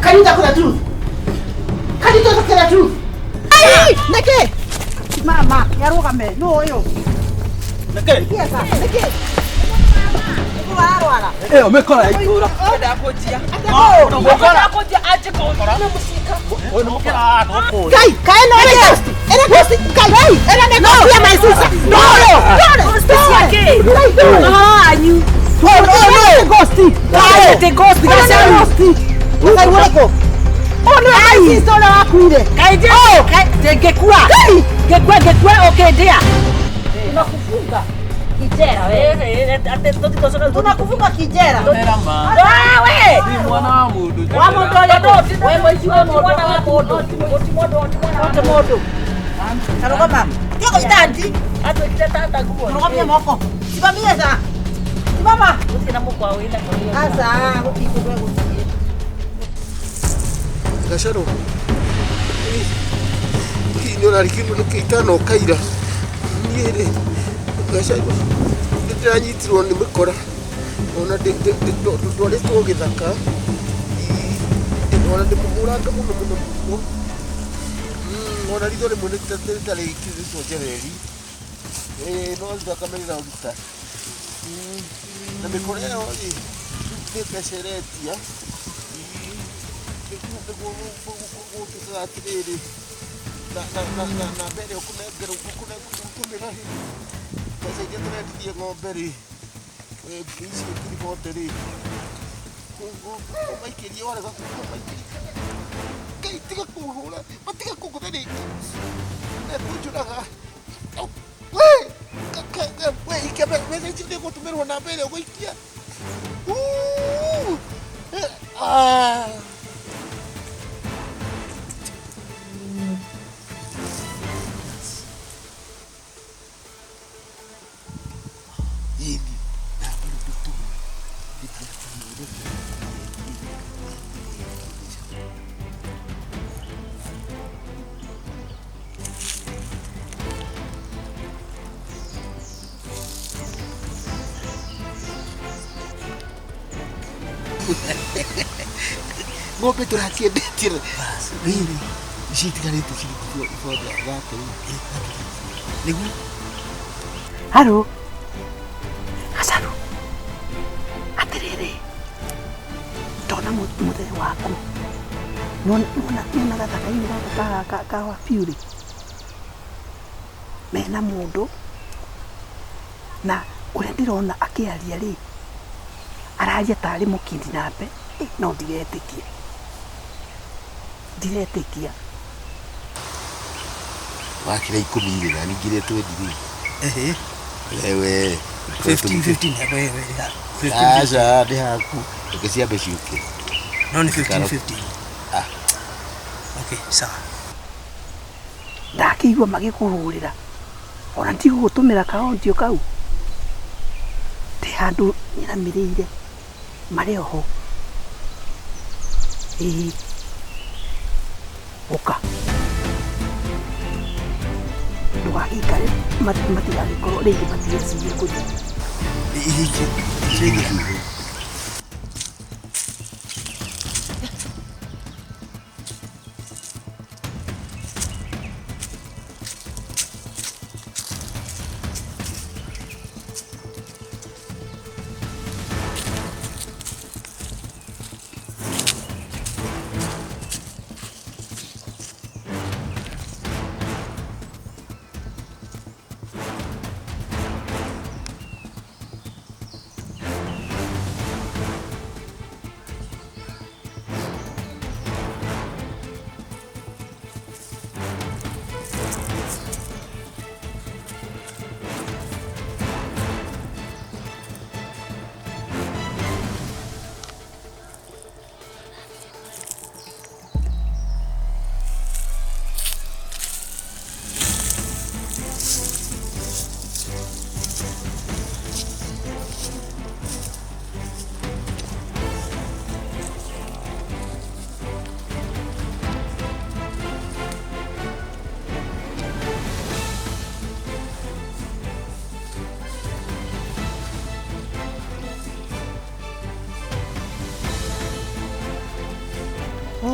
Can you talk the truth? Can you talk the truth? Nĩkĩ? Mama, yarũgame, nũ ũyũ? Nĩkĩ? Nĩkĩ? Nĩkĩ? Nĩkũrwararwara. Ĩyo mĩkora ya itũra. Ndakũnjia. Mũkora. Ndakũnjia anjĩ kũnjia na mũcika. Ũyũ nĩ mũkora tũkũũria. Kai, kai no ĩrĩ ghost. Ĩrĩ ghost. Kai, ĩrĩ nĩ ghost ya my sister. No, no. Ciake. Ũhoro wanyu. No, no, no. Ghost. Kai, ti ghost Gacaru. Ngai ũrĩkũ? Ũyũ nĩwe my sister ũrĩa wakuire. Kai je. Kai ngĩkua. Ngĩkua ngĩkua ũkĩndĩa. Tunakufunga kijera wewe. Tunakufunga kijera. Ah, we. Ti mwana wa mũndũ. Wa mũndũ ũrĩkũ? We mũici wa mũndũ. Mwana wa mũndũ. Ti mũndũ, ti mwana wa Ti mũndũ. Tarũgama. Tiga kũnyita aunty. Atwĩkire tata nguo. Rũgamia moko. Simamia sa. Simama. Gũtirĩ na mũkwa wĩna kũrĩa. Aca, gũtirĩ kũndũ egũthiĩ. Gacarũ hihi nĩ ũrarigirwo nĩkĩ itanoka ira niĩ rĩ Gacarũ nĩ ndĩranyitirwo nĩ mĩkora ona ndwarĩtwo gĩthaka ona ndĩmũhũranga mũno mũno mũno ona ritho rĩmwe rĩtarĩkĩrĩtwo njereri no thakame ĩraruta na mĩkora ĩyo rĩ nĩ mbeca ĩretia nĩguo gũtuĩkaga atĩrĩrĩ na mbere ũkũnengerwo ũkũnengera rĩ mbeca iria tũrendirie ng'ombe rĩ icio ngiri bote rĩ kũmaikĩria warega kũmaikĩria Ngai tiga kũhũra matiga kũngũtha rĩngĩ mekũnjũraga we we ikia mbeca icio nĩ ũgũtũmĩrwo namba ĩrĩa ũgũikia ah. Yini ng'ombe tũraciendetie rĩrĩ ici itigarĩte ciringi bothe thate nĩguo. Haro. Gacaru. Atĩrĩrĩ. Ndona mũthee waku. Nona gathaka-inĩ gaka ka Wabiurĩ. Mena mũndũ na ũrĩa ndĩrona akĩaria rĩ araria tarĩ mũkindinape no ndiretĩkia. Ndiretĩkia. Wakĩra ikũmi rĩ na ningĩ twendi rĩ. Ehe. Wewe 15 15 wewe. 15. Aca nĩ haku reke ciambe ciũke. No nĩ 15 15. Ah. Okay, sawa. Ndakĩigua magĩkũhũrĩra ona ndigũgũtũmĩra kaondio kau ndĩ handũ nyiramĩrĩire marĩ oho ĩĩ ũka ndũgagĩikare matigagĩkorwo rĩngĩ matigecirie kũthiĩ.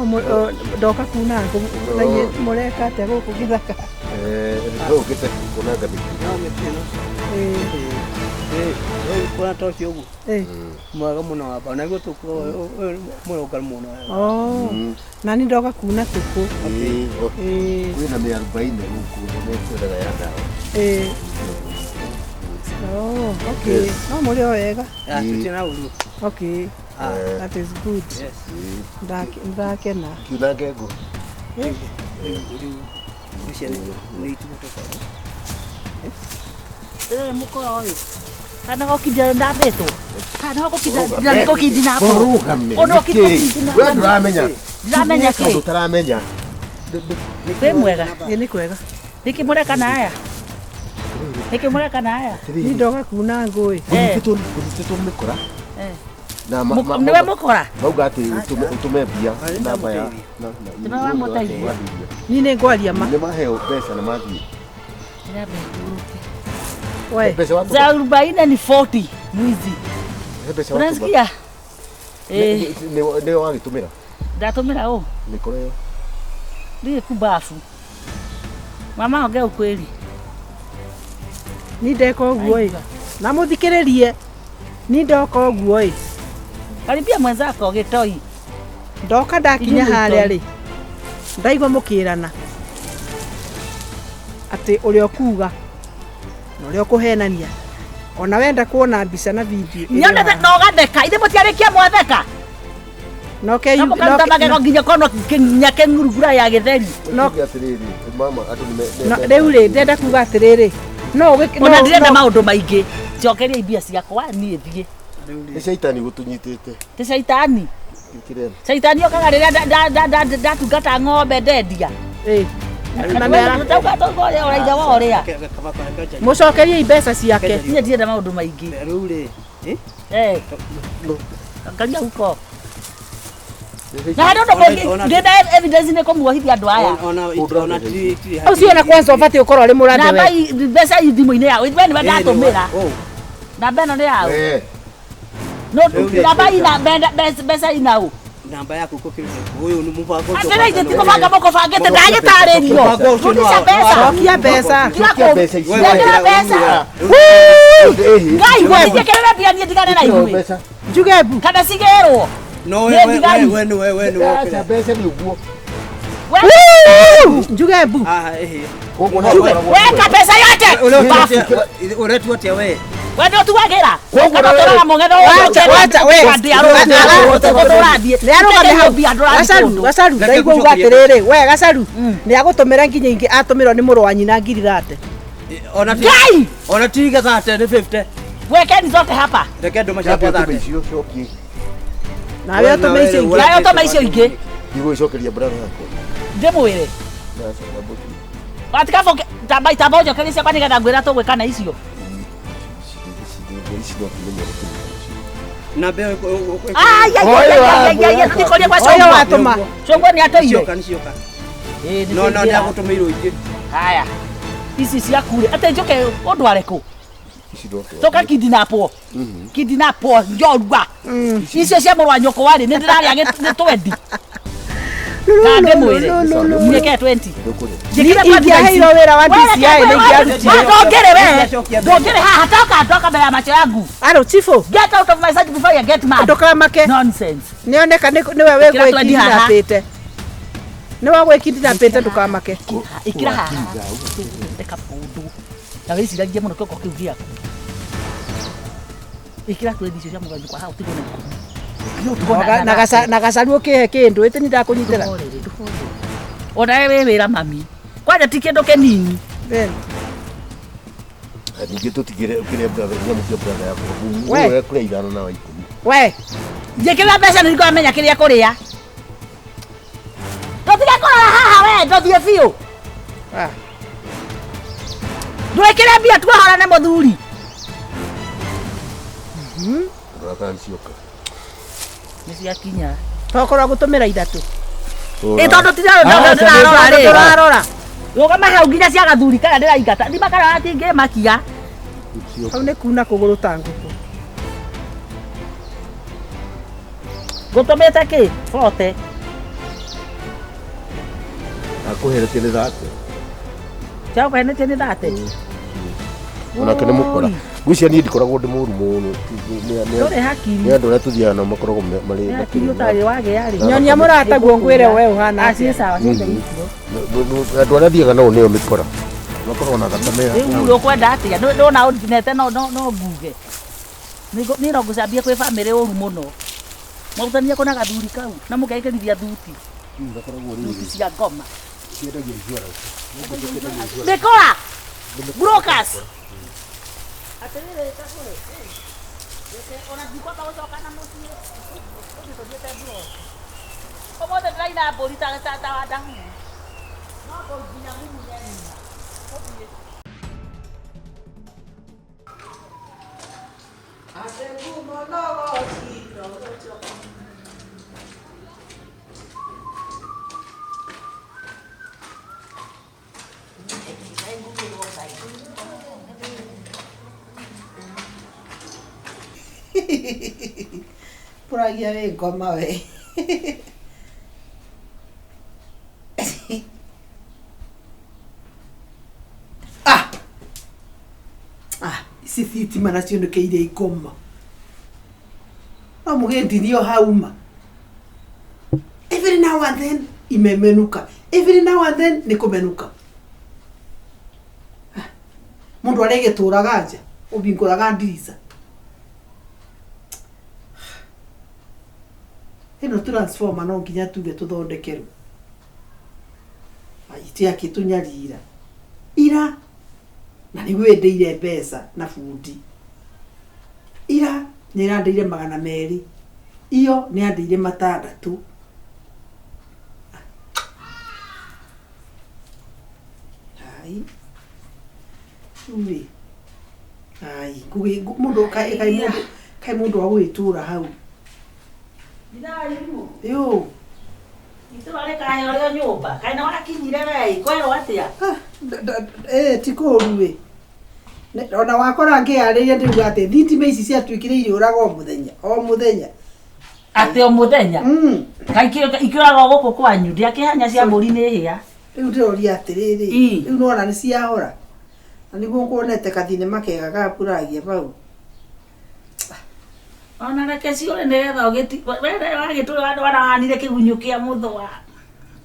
No ndoka kuna ngũ na inyuĩ mũreka atĩa gũkũ gĩthaka? Ũkĩte kunanga mĩtĩ. No mĩtĩ ĩno. Kuona ta ũcio ũguo. Mwega mũno wamba. Naguo tũkũ mũrũngaru mũno. Oh. Na ni ndoka kuna tũkũ. Kwĩna mĩarubaine gũkũ nĩkwendaga ya ndawa. Oh, okay. No mũrĩ o wega. Tũtirĩ na ũru. Okay. That is good. Yes. Ndakena. Kiunange ngũ. Rĩu nĩ itugũtũkorwo. Rĩrĩ mũkora ũyũ. Kana gũkinda ndambĩtwo. Kana gũkinda gũkinda na Rũgame. Ono gũkinda. We ndũramenya. Ndiramenya kĩ. Kaũndũ ũtaramenya. Wĩ mwega. Ĩ nĩ kwega. Nĩkĩ mũreka na aya? Nĩkĩ mũreka na aya? Ni ndoka kuna ngũ ĩ. Ngũnyitĩtwo mĩkora. Na nĩwe mũkora. Mauga atĩ ũtũme mbia namba ya. Nĩwe wamũteithia. Ni nĩ ngwaria ma. Nĩ maheo mbeca na mathiĩ. We. Za arobaini ni 40 mwizi. Unasikia? Nĩ wagĩtũmĩra? Ndatũmĩra ũ? Mĩkora ĩyo. Ndiĩ kubafu. Mama ongea ukweli. Ni ndeka ũguo ĩ. Na mũthikĩrĩrie. Ni ndoka ũguo ĩ. Karibia mwenzako gĩtoi. Ndoka ndakinya harĩa rĩ. Ndaigua mũkĩrana. Atĩ ũrĩa ũkuga na ũrĩa ũkũhenania. Ona wenda kuona mbica na video. Nyone no gatheka. Ithe mũtiarĩkia mwatheka. No ke no mũkaruta magego nginya kono nginya kĩngurungura ya gĩtheri. No atĩrĩrĩ mama andũ nĩ rĩu rĩ ndenda kuga atĩrĩrĩ. No ona ndirenda maũndũ maingĩ. Njokeria mbia ciakwa niĩ thiĩ. Nĩ caitani gũtũnyitĩte. Ti caitani. Caitani okaga rĩrĩa ndatungata ng'ombe ndendia. Mũcokerie mbeca ciake. Niĩ ndirenda maũndũ maingĩ. Rĩu rĩ. Angalia huko. Na harĩ ũndũ mũngĩ ndĩna evidence nĩ kũmuohithia andũ aya. Ũcio na kwanza ũbatiĩ ũkorwo ũrĩ mũrathe we. Namba mbeca i thimũ-inĩ yao. We nĩwe ndatũmĩra. Namba ĩno nĩ yaũ. No namba ina mbeca ina ũ. Namba yaku kũkĩrĩte. Ũyũ nĩ mũbango ũcio. Atĩrĩ ithe ti mũbango mũkũbangĩte ndagĩtarĩrio. Rudisha mbeca. Cokia mbeca. Cokia mbeca. Ngai mũtinjĩkĩrĩre mbia niĩ ndigane na inyuĩ. Njuge mbu. Kana cigĩrwo. No we we we we we mbeca nĩ ũguo. Njuge mbu. Weka pesa yote. Ũretua atĩa we? We ndũtuagĩra. Kana tũraga mũng'etho Wacha we. Nĩarũgame hau. Gacaru, Gacaru, ndaigua uga atĩrĩrĩ, we Gacaru, nĩagũtũmĩra nginya ingĩ atũmĩrwo nĩ mũrũ wa nyina ngiri thate. Ona ti Ngai! Ona ti thate nĩ 50. Wekeni zote hapa. Reke ndũme ciakwa thate. Nawe ũtũme icio ingĩ. Nawe ũtũme icio ingĩ. Ndigũgĩcokeria brother yakwa. Ndĩmwĩre. Watika tamba itamba ũnjokerie ciakwa nĩgetha ngwĩra tũgwĩka na icio. Namba ĩyo Ai ndikorie kwa Ũyũ watũma. Cũngwe nĩ atũire. Nĩcioka nĩcioka. No no nĩagũtũmĩirwo ingĩ. Haya. Ici ciaku rĩ atĩ njũke ũndware kũ? Toka kidnapo. Kidnapo njorua. Icio cia mũrũ wa nyũkwa rĩ nĩ ndĩrarĩa nĩ 20. Na ndĩmwĩre. Nyĩke 20. Ingĩaheirwo wĩra wa DCI nĩ ingĩarutire. Ndũngĩrĩ we. Ndũngĩrĩ haha toka ndoka mbere ya macho yangu. Aro chifu. Get out of my sight before you get mad. Ndũkamake. Nonsense. Nĩoneka nĩwe wĩgwĩkindinapĩte. Nĩwe wĩgwĩkindinapĩte ndũkamake. Ĩkĩra haha. Eka mũndũ. Na wĩciragie mũno kĩongo kĩu gĩaku. Ĩkĩra twendi icio cia mũgwanjũ kwa hau tigwo na ikũmi. Na Gacaru ũkĩhe kĩndũ ĩtĩ nĩndakũnyitĩra. Ona we wĩ wĩra mami. Kwanja ti kĩndũ kĩnini. Ningĩ tũtigĩre ũkĩrĩa brother nyamũ cia brother yakwa. We. Ũyũ ekũrĩa ithano na wa ikũmi. We. Njĩkĩrĩra mbeca nĩguo amenya kĩrĩa kũrĩa. Ndũtige kũrora haha we ndũthiĩ biũ. Ndwĩkĩre mbia tuohorane mũthuri. Rora kana nĩcioka. Nĩ ciakinya. Tokorwo gũtũmĩra ithatũ. Ĩ tondũ ndĩrarora rĩ. Tũrarora. Rũgama hau nginya cia gathuri kana ndĩraingata. Thima kana atingĩmakia. Hau nĩ kuna kũgũrũ ta ngũkũ. Ngũtũmĩte kĩ? 40. Akũheretie nĩ thate. Chakũhenetie nĩ thate. Onake nĩ mũkora. Ngwĩciria niĩ ndikoragwo ndĩ mũru mũno. Ndũrĩ hakiri. Nĩ andũ arĩa tũthiaga nao makoragwo marĩ Nĩ hakiri ũtarĩ wagĩa rĩ. Nyonia mũrataguo ngwĩre we ũhana Acio sawa ciothe ikiro. Andũ arĩa thiaga nao nĩo mĩkora. Makoragwo na thakame. Rĩu ũkwenda atĩa? Ndona ũndinete no no no nguge. Nĩ no ngũcambie kwĩ bamĩrĩ ũru mũno. Mwarutanire kũ na gathuri kau na mũkeikĩrithia thuti. Thuti cia ngoma. Mĩkora! Brokers! Atĩrĩrĩ Kabũre, reke ona ndikwamba gũcoka na mũciĩ ũthiĩ tũthiĩte mburoti. Ũmũthĩ ndĩraina mbũri ta ta ta Wandahuhu. No nginya mumunye nyina. Ũthiĩ. Puragia wĩ ngoma we. Ah! Ah, ici thitima nacio nĩkĩire ikoma. No mũgĩndirio hauma. Every now and then imemenuka. Every now and then nĩ kũmenuka. Ah, mũndũ arĩa nja, ũbingũraga ndirica. Ĩno transformer no nginya tuge tũthondekerwo. Ai akĩtũnyarira. Ira na nĩguo ĩndĩire mbeca na bundi. Ira nĩ ĩrandĩire 200. Iyo nĩ yandĩire 600. Ai. Rĩu ai mũndũ kaĩ mũndũ kaĩ mũndũ wa gũgĩtũra hau. Yo. Itũra rĩkahe ũrĩa nyũmba. Kaĩ nĩ wakinyire we kwerwo atĩa? Ti kũũru ĩ. Ona wakora ngĩarĩria ndĩruga atĩ thitima ici ciatuĩkire irĩũraga o mũthenya o mũthenya. Atĩ o mũthenya? Kaĩ ikĩũraga gũkũ kwanyu ndiakĩhanya cia mbũri nĩ hĩa. Rĩu ndĩroria atĩrĩrĩ, rĩu nĩwona nĩ ciahora. Na nĩguo nguonete kathinema kega ga Puragia bau. Ona reke ciũre nĩgetha ũgĩti wagĩtũra wanahanire kĩgunyũ kĩa mũthũa.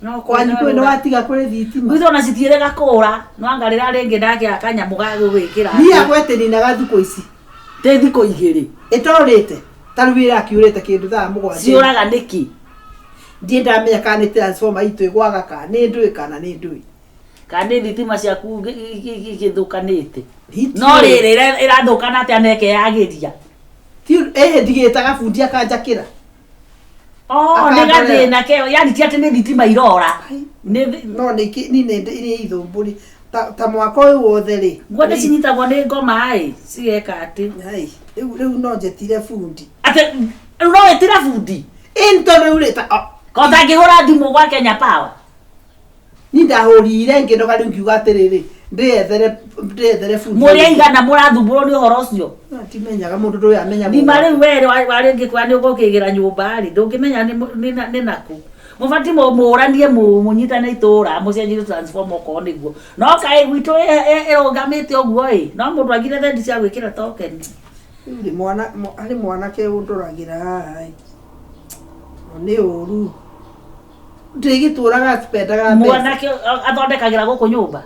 No kwanyu kwĩ nĩ watiga kũrĩ thitima. Gwitũ ona citiĩrĩga kũra no anga rĩrĩa rĩngĩ ndakĩaga kanyamũ ga gũgwĩkĩra. Niĩ yakwa ĩtĩninaga thikũ ici. Tĩ thikũ igĩrĩ. Ĩtorĩte. Ta rĩu ĩrakiũrĩte kĩndũ thaa 7. Ciũraga nĩkĩ? Ndiĩ ndamenya kana nĩ transformer itũ ĩgwaga kana nĩ ndũĩ kana nĩ ndũĩ. Kana nĩ thitima ciaku igĩthũkanĩte. No rĩrĩ ĩrathũkana atĩa na ĩkeyagĩria? Ndigĩtaga bundi akanjakĩra. Oh, nĩ gathĩna keo, yani ti atĩ nĩ thitima irora. No nĩ nĩ ithũmbũri ta mwaka ũyũ wothe rĩ. Nguo nĩ cinyitagwo nĩ ngoma ĩ, cigeka atĩ. Ai, rĩu no njetire bundi. Atĩ rĩu no wĩtire bundi? Ĩ tondũ rĩu rĩ ta Ko ũtangĩhũra thimũ gwa Kenya Power? Niĩ ndahũrire ngĩnoga rĩu ngiuga atĩrĩrĩ, ndĩyethere bundi. Mũrĩ aigana mũrathumbũrwo nĩ ũhoro ũcio? Ndimenyaga mũndũ ndũĩ amenya. Nima rĩu we warĩngĩ kwa nĩ ũgũkĩgĩra nyũmba rĩ, ndũngĩmenya nĩ nakũ. Mũbatiĩ mũranie mũnyitane itũra mũcenjie transformer okorwo nĩguo. No kaĩ gwitũ ĩrũgamĩte ũguo ĩ, no mũndũ agire thendi cia gwĩkĩra token. Rĩu rĩ mwana harĩ mwanake ũndoragĩra haha ĩ. Nĩ ũru. Ndĩgĩtũraga spendaga mbeca. Mwanake athondekagĩra gũkũ nyũmba?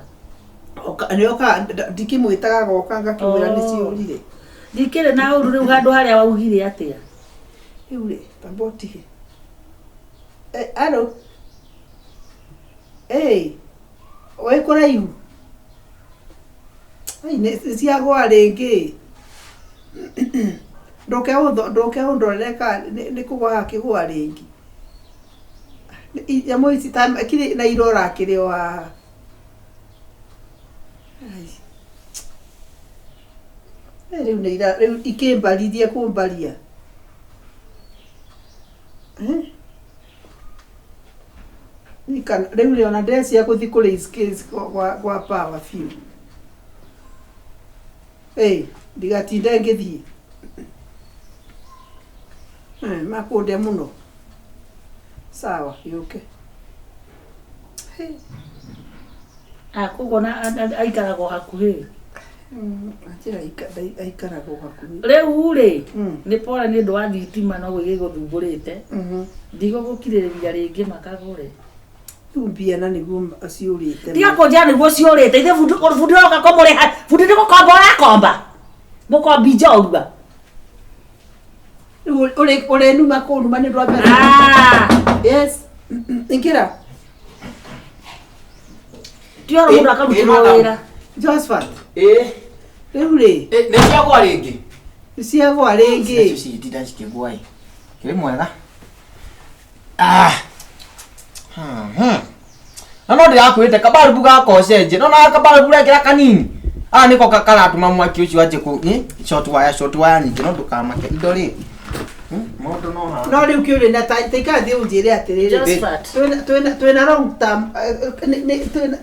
Nĩoka ndikĩmwĩtaga goka ngakĩmwĩra nĩ ciũrire. Ndikĩrĩ na ũru rĩu handũ harĩa waugire atĩa? Rĩu rĩ tamba ũtige. Alo. Wĩ kũraihu? Ai nĩ ciagũa rĩngĩ. Ndũke ũndorere kana nĩ kũgũa hakĩgũa rĩngĩ. Nyamũ ici ta kĩrĩ na irora kĩrĩ o haha. Rĩu nĩ rĩu ikĩmbaririe kũmbaria. Rĩu rĩ ona ndĩreciria gũthiĩ kũrĩ skills kwa power biũ. Ndigatinde ngĩthiĩ. Makũndĩa mũno. Sawa, yũke. Ah, koguo na aikaraga o hakuhĩ. Anjĩra aikaragwo hakuhĩ. Rĩu rĩ, Mm. nĩ pore nĩ ũndũ wa thitima no gĩgũthumbũrĩte. Ndigũgũkirĩrĩria rĩngĩ makagũre. Rĩu mbia na nĩguo ciũrĩte. Tiga kũnjĩra nĩguo ciũrĩte. Ithe bundi bundi ũroka kũmũrĩha. Bundi nĩ gũkomba ũrakomba. Mũkombi njorua. Rĩu ũrĩnuma kũnuma nĩ ũndũ wa mbeca. Ah, Yes. Ingĩra. ti ũhoro mũndũ akarutĩrwo madam. wĩra. Josephat. Ĩ, Rĩu rĩ, ĩ, nĩ ciagwa rĩngĩ. nĩ ciagwa rĩngĩ. Nacio citinda cikĩgwa ĩ. Kĩrĩ mwega. Ah. Na no ndĩrakwĩrĩte kabarubu gaka ũcenjie. No na kabarubu rekĩra kanini. Aya nĩko karatũma mwaki ũcio wanjie kũ short wire nyingĩ no ndũkamake indo rĩ. Maũndũ no haha. No rĩu kĩũria na ta ikara thiĩ ũnjĩre atĩrĩrĩ. Josephat. Twĩna wrong term,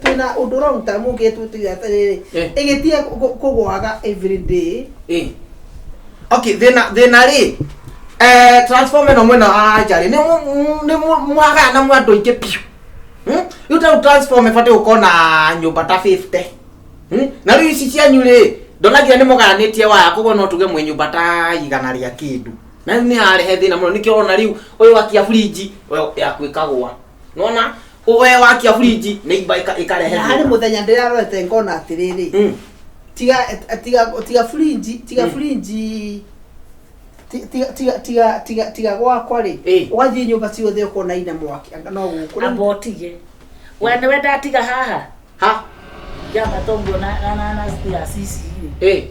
twĩna ũndũ wrong term ũngĩtwo tuge atĩrĩrĩ. Eh. Ĩgĩtiga kũgwaga every day. Ĩ. Okay, thĩna thĩna rĩ. Transformer ĩno mwena wa nja rĩ, nĩ mwagayana mwa andũ aingĩ biũ. Rĩu ta rĩu transformer ĩbatiĩ gũkorwo na nyũmba ta 50. Na rĩu ici cianyu rĩ, ndonagia nĩ mũgayanĩtie waya koguo no tuge mwĩ nyũmba ta igana rĩa kĩndũ. Na rĩu nĩ yarehe thĩna mũno nĩkĩo ũrona rĩu ũyũ wakia fridge yaku ĩkagũa. Nĩwona we wakia fridge neighbor ĩkarehe Na harĩ thĩna. mũthenya ndĩrarorete ngona atĩrĩrĩ. Tiga tiga tiga fridge, tiga fridge tiga tiga tiga tiga tiga gwakwa rĩ. Ĩ. Ũgathiĩ nyũmba ciothe ũkona ina mwaki anga no gũkũ. Amba ũtige. We nĩwe ndatiga haha. Ha? Ngĩambata ũguo na na na na stairs ici rĩ. Ĩ.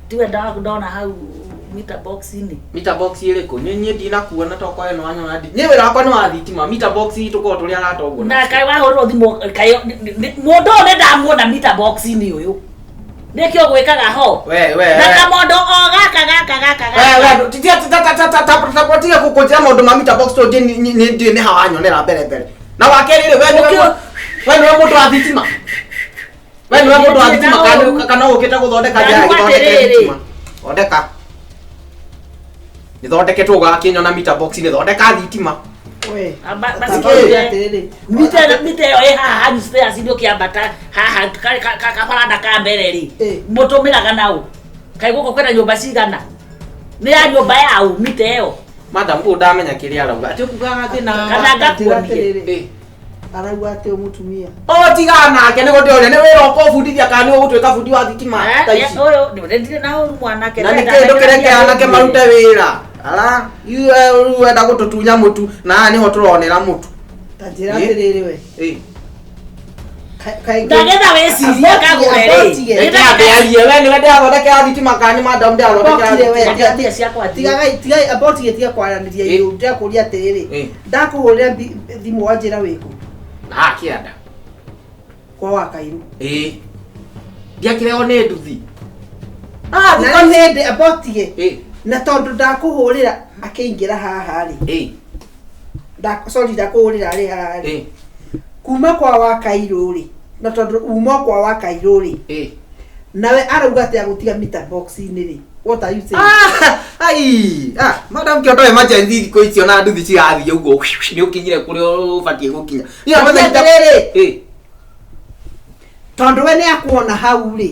Tiwe ndona hau meter box-inĩ. Meter box ĩrĩkũ? Niĩ niĩ ndinakuona tokorwo ĩno wanyona ndi. Niĩ wĩra wakwa nĩ wa thitima. Meter box itũ korwo tũrĩ arata ũguo. Na kaĩ wahũrĩrwo thimũ kaĩ mũndũ ũyũ nĩ ndamuona meter box-inĩ ũyũ. Nĩkĩo gwĩkaga ho. We we. Na kamondo o gaka gaka gaka We gaka. we tiga ta tiga kũkũnjĩra maũndũ ma meter box tondũ niĩ ndiũĩ nĩ ha wanyonera mbere mbere. Na wa kerĩ rĩ we nĩwe we nĩwe mũndũ wa thitima. We nĩwe mũndũ wa thitima kana kana ũkĩte gũthondeka njĩra Ndarigwo gĩthondeke atĩrĩrĩ. thitima. Thondeka. Nĩthondeketwo ũgakĩnyona meter box nĩ thondeka thitima. We. Amba- Amba- basi- atĩrĩrĩ. Mita ĩyo ĩ haha hanyu stairs-inĩ ũkĩambata haha kabaranda ka mbere rĩ. Ĩ. Mũtũmĩraga naũ. Kaĩ gũkũ kwĩna nyũmba cigana? Nĩ ya nyũmba yaũ mita ĩyo. Madam ũyũ ndamenya kĩrĩa arauga. Atĩ ũkugaga thĩna. Kana ngakuonie. Atĩrĩrĩ. Ĩ. Arauga atĩ mũtumia. O tigana nake nĩguo ndĩroria nĩ wĩra ũka ũbundithia kana nĩ ũgũtuĩka bundi wa thitima ta ici. Ũyũ ndirĩ na ũru mwanake. Na nĩkĩ ndũkĩreke anake marute wĩra. Ara, rĩu wenda gũtũtunya mũtu na haha nĩho tũronera mũtu. Ta njĩra Ĩ. atĩrĩrĩ we. Ĩ. Ndagetha wĩcirie kagũre rĩ. Reke ambe arie we nĩwe ndĩrathondekera thitima kana nĩ madam ndĩrathondekera Abotire we. thitima. Tiga mbia ciakwa thiĩ. Tigagai tigai abotige tiga kwaranĩria Ĩ. igũrũ ndĩrakũria atĩrĩrĩ. Ĩ. Ndakũhũrĩra thimũ wanjĩra wĩkũ? Na haha kĩanda. Kwa Wakairũ. Ĩ. Ndiakĩrehwo nĩ nduthi. Ah, Na thikũ nĩ hĩndĩ abotige. Ĩ. Na tondũ ndakũhũrĩra akĩingĩra haha rĩ. Ĩ. Sorry ndakũhũrĩra arĩ haha rĩ. Ĩ. Kuma kwa Wakairũ rĩ. Na tondũ uma kwa Wakairũ rĩ. Ĩ. Nawe arauga atĩ agũtiga meter box-inĩ rĩ. What are you saying? Ah, ai, ah, madam kĩondo emergency thikũ icio na nduthi cirathiĩ ũguo nĩ ũkinyire kũrĩa ũbatiĩ gũkinya. Niĩ Atĩrĩrĩ. ona Ĩ. Tondũ we nĩ akuona hau rĩ.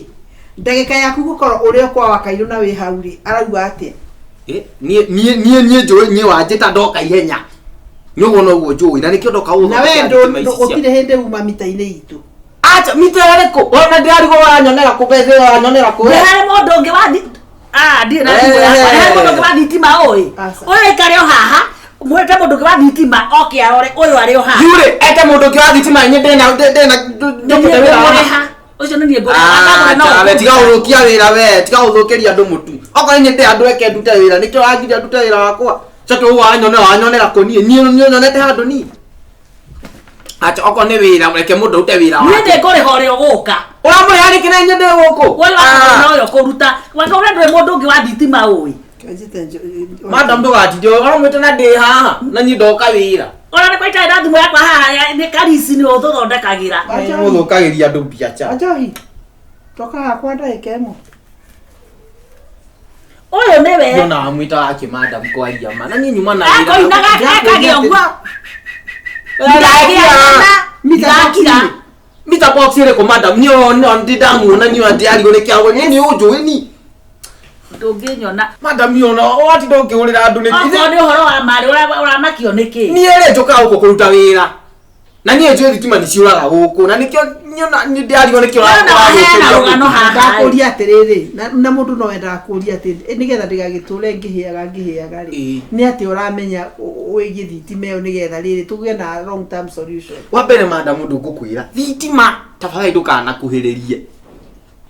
Ndagĩka yaku gũkorwo ũrĩ o kwa Wakairũ na wĩ hau rĩ, arauga atĩa? Ĩ, niĩ niĩ niĩ niĩ njũĩ niĩ wanjĩta ndoka ihenya. Nĩ ũguo noguo njũĩ na nĩkĩo ndoka Na we gũthondekera thitima ici cia. gũtirĩ hĩndĩ uma mita-inĩ itũ. Acha mita ĩrĩkũ? Ona ndĩrarigwo wanyonera kũ mbeca ĩyo wanyonera kũ? Nĩ harĩ mũndũ ũngĩ wa Ah, ndirĩ na thimũ yakwa. Nĩ harĩ mũndũ ũngĩ wa thitima ũĩ. Aca. Ũyũ aikare o haha. Mwĩte mũndũ ũngĩ wa thitima oke arore ũyũ arĩ o haha. Yurĩ, ete mũndũ ũngĩ wa thitima inyuĩ ndĩna ndĩna Nĩ niĩ ndĩna wĩra wa. ngũmũrĩha. Ũcio nĩ niĩ ngũrĩha. Akagũra no Acha, we tiga ũkũruta. gũthũkia wĩra we, tiga gũthũkĩria andũ mũtu. Okorwo inyuĩ ndĩ andũ eke ndute wĩra, nĩkĩo wangiria ndute wĩra wakwa. Coka ũguo wanyonera wanyonera kũ niĩ? Niĩ niĩ nyonete handũ niĩ. Acha okorwo nĩ wĩra reke mũndũ arute wĩra Niĩ wake. ndĩkũrĩha ũrĩa ũgũka. Ũramũrĩha nĩkĩ na inyuĩ ndĩ gũkũ? Ũyũ wakagũra na ũyũ ũkũruta. Wakagũra ndũrĩ mũndũ ũngĩ wa thitima ũĩ. Madam ndũgatinde ũramwĩta na ndĩ haha na niĩ ndoka wĩra. Ona nĩ kwa itarĩ na thimũ yakwa haha nĩ Karisi nĩwe ũtũthondekagĩra. Mũthũkagĩria andũ mbiaca. Wanjohi, toka hakwa ndagĩka ĩmwe. Ũyũ nĩwe. Ndona wamwĩta wake madam kwaria ma na niĩ nyuma na wĩra. Akoinaga ekage ũguo. Ndakira. Mita Ndakira. box-inĩ. Mita box ĩrĩkũ madam? Niĩ ona ndindamuona niĩ ona ndĩrarigwo nĩ kĩago. Niĩ nĩ ũnjũĩ ni. Ndũngĩnyona. Madam niĩ ona watinda ũkĩhũrĩra andũ nĩkĩ? Okorwo nĩ ũhoro wa marĩ ũramakio nĩkĩ? Niĩ rĩ njũkaga gũkũ kũruta wĩra. Na niĩ njũĩ thitima nĩ ciũraga gũkũ na nĩkĩo niona nĩ ndĩrarigwo nĩkĩo Wona waheana rũgano haha. Ndakũria atĩrĩrĩ, na mũndũ no endaga kũria atĩ nĩgetha ndĩgagĩtũre ngĩhĩaga ngĩhĩaga rĩ, Ĩĩ. nĩ atĩ ũramenya wĩgiĩ thitima ĩyo nĩgetha rĩrĩ tũgĩe na long term solution. Wa mbere madam ũndũ ngũkwĩra thitima tafadhali ndũkanakuhĩrĩrie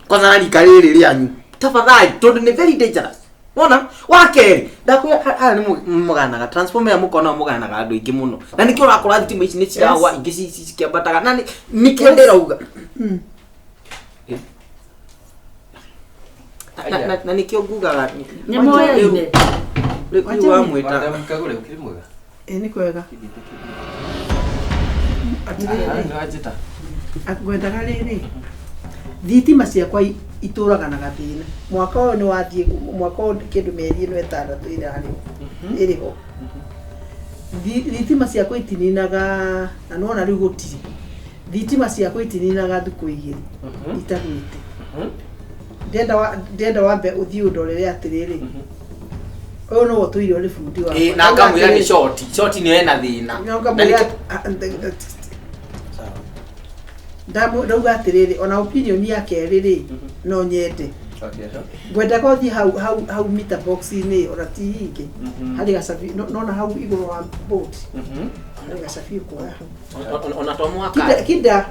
kwanza na rika rĩrĩ rĩanyu tafadhali tondũ nĩ very dangerous wona wa kerĩ ndakwĩra aya nĩ mũganaga transformer ĩyo mũkona mũganaga andũ aingĩ mũno na nĩkĩo ũrakora thitima ici nĩ ciragwa ingĩ cikĩambataga na nĩkĩo ndĩrauga na nĩkĩo ngugaga Nĩ moyaine. rĩu wamwĩta Madam Kagure ũkĩrĩ mwega? Ĩ nĩ kwega. Atĩrĩrĩ, Nĩ wanjĩta. ngwendaga rĩrĩ thitima ciakwa itũraga na gathĩna mwaka ũyũ nĩ wathiĩ mwaka ũyũ kĩndũ mĩeri ĩno ĩtandatũ ĩrarĩ ĩrĩ ho thitima ciakwa itininaga na nĩwona rĩu gũtirĩ thitima ciakwa itininaga thikũ igĩrĩ itagwĩte ndĩrenda wambe ũthiĩ ũndorere atĩrĩrĩ ũyũ nĩwe ũtũire ũrĩ bundi wakwa Ĩ, na ngamwĩra nĩ short short nĩyo ĩna thĩna No, Na ngamwĩra nĩkĩo- ndauga atĩrĩrĩ ona opinion ya kerĩ rĩ no nyende ngwendaga ũthiĩ hau hau hau meter box-inĩ ona ti ingĩ harĩ gacabi nona hau igũrũ wa board harĩ gacabi ũkuoya hau Ona to mũhaka kinda kinda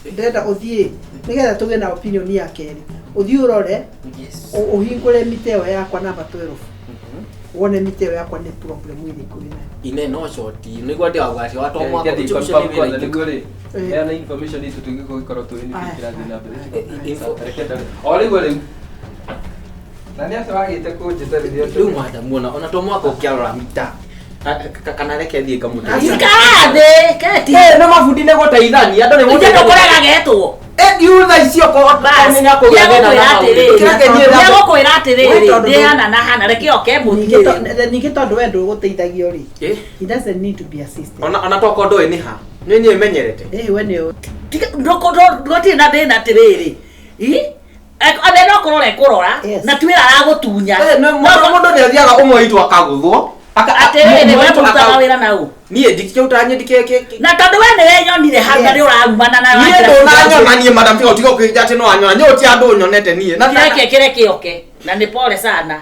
ndĩrenda ũthiĩ nĩgetha tũgĩe na opinion ya kerĩ ũthiĩ ũrore ũhingũre mita ĩyo yakwa namba 12 wone mita ĩyo yakwa nĩ problem ĩrĩkũ ĩnayo ine no short nĩguo ndĩrauga atĩ wa to mũhaka ũcio nĩ wĩra nĩguo rĩ Ĩ. heana information itũ tũngĩkorwo tũĩ nĩkĩ Aya. kĩrathiĩ na mbere Info. Reke ndore. O rĩu rĩu na nĩ atĩ wagĩte kũnjĩta rĩrĩa rĩu madam ona to mũhaka ũkĩarora mita kana reke thiĩ ngamũteithia Ikara thĩ keti. nĩ mabundi nĩ gũteithania andũ nĩ Ithe ndũkũrega getwo. Rĩu thaa ici okorwo Bas. nĩ akũgĩa thĩna na maũndũ. Kĩreke niĩ Nĩ egũkwĩra atĩrĩrĩ, We tondũ ndĩ hana na hana reke oke Ningĩ mũthiĩ. ningĩ tondũ we ndũgũteithagio rĩ Eh, he doesn't need to be assisted ona tokorwo ndũĩ nĩ ha nĩ niĩ menyerete ĩ we nĩ Gũtirĩ na thĩna atĩrĩrĩ. Ane no kũrora ekũrora Yes. na ti wĩra aragũtunya. Eh, mũndũ nĩ athiaga ũmwe witũ akagũthwo Atĩrĩrĩ, ũmwe we witũ mũrutaga wĩra na ũ? niĩ ndikĩrutaga niĩ ndikĩ Na tondũ we nĩwenyonire hau na Yes. nĩ ũrarumana na niĩ ndũnanyona niĩ madam tiga ũtiga ũkĩnja atĩ no anyona niĩ ũti andũ nyonete niĩ Na- Kĩreke kĩreke oke na nĩ pole sana.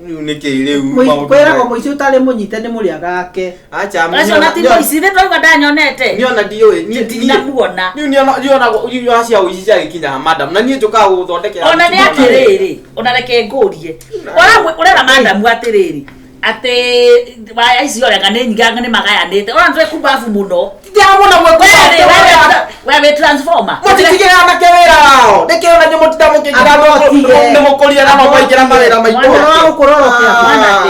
Rĩu nĩkĩ rĩu maũndũ kwĩragwo mũici ũtarĩ mũnyite nĩ mũrĩa gake acha Acio na ti mũici nĩ twaigua ndanyonete. niĩ ona ndiũĩ niĩ Ndinamuona. niĩ niona niona cia ũici ciagĩkinya madam na niĩ njũkaga gũgũthondekera Ona nĩ thitima na- atĩrĩrĩ, ona reke ngũrie. Ũrera madamu atĩrĩrĩ, atĩ waya icio ũrega nĩ nyingĩ nĩ magayanĩte. Ona nĩ twĩkumbabu mũno. Ndĩramwona We mwĩkumbabu. we wĩ transformer. Mũtitigĩre anake wĩra wao nĩkĩ ona inyuĩ mũtinda mũkĩingĩra Abotige. nĩ mũkũria na mũkaingĩra mawĩra maitũ Ũhoro wa gũkũrorokera. Mwanake.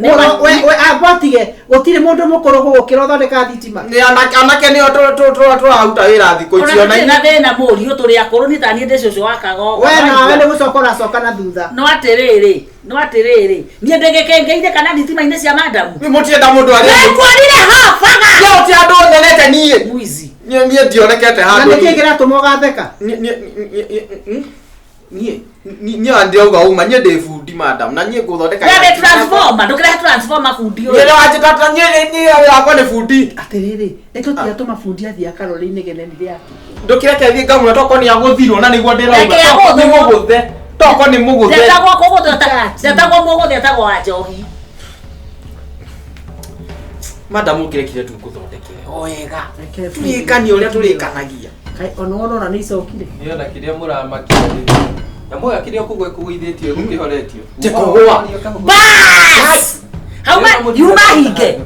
Nĩ ma- We abotige gũtirĩ mũndũ mũkũrũ gũgũkĩra ũthondeka thitima Nĩ anake nĩo tũraruta wĩra thikũ ici Ona ona tũtirĩ na thĩna mũriũ tũrĩ akũrũ nĩ ta niĩ ndĩ cũcũ wa kagogo. we nawe nĩ gũcoka ũracoka na thutha No atĩrĩrĩ, no atĩrĩrĩ, niĩ ndĩgĩkĩngĩire kana thitima-inĩ cia madamu. inyuĩ mũtirenda mũndũ arĩa Nĩnguonire habaga. Niĩ ũti andũ nyonete niĩ Mwizi. niĩ niĩ ndionekete na handũ nĩkĩ kĩratũma ũgatheka niĩ niĩ niĩ niĩ ndĩrauga uma niĩ ndĩ bundi madam na niĩ ngũthondeka We wĩ transformer, ndũkĩrehe transformer bundi niĩ ũyũ. nĩ wanjĩta niĩ niĩ wĩra wakwa nĩ bundi atĩrĩrĩ nĩ tũtigatũma bundi athiĩ akarore inegene rĩake ndũkĩreke thiĩ ngamwĩra tokorwo nĩ agũthirwo na nĩguo ndĩrauga Reke tokorwo nĩ agũthwo. mũgũthe tokorwo nĩ mũgũthe Ndetagwo kũgũthwo ndetagwo mũgũthe etagwo wa njohi. madam ũngĩrekire tu ngũthondekere o wega Reke bundi. tũrĩkanie ũrĩa tũrĩkanagia Kaĩ, ona wona ona nĩ icokire Niĩ ona kĩrĩa mũramakia rĩ nyamũ ĩyo kĩrĩa kũgwa ĩkũgũithĩtio ĩgũkĩhoretio Tĩ kũgũa. Bas! Hau ma yuma hinge.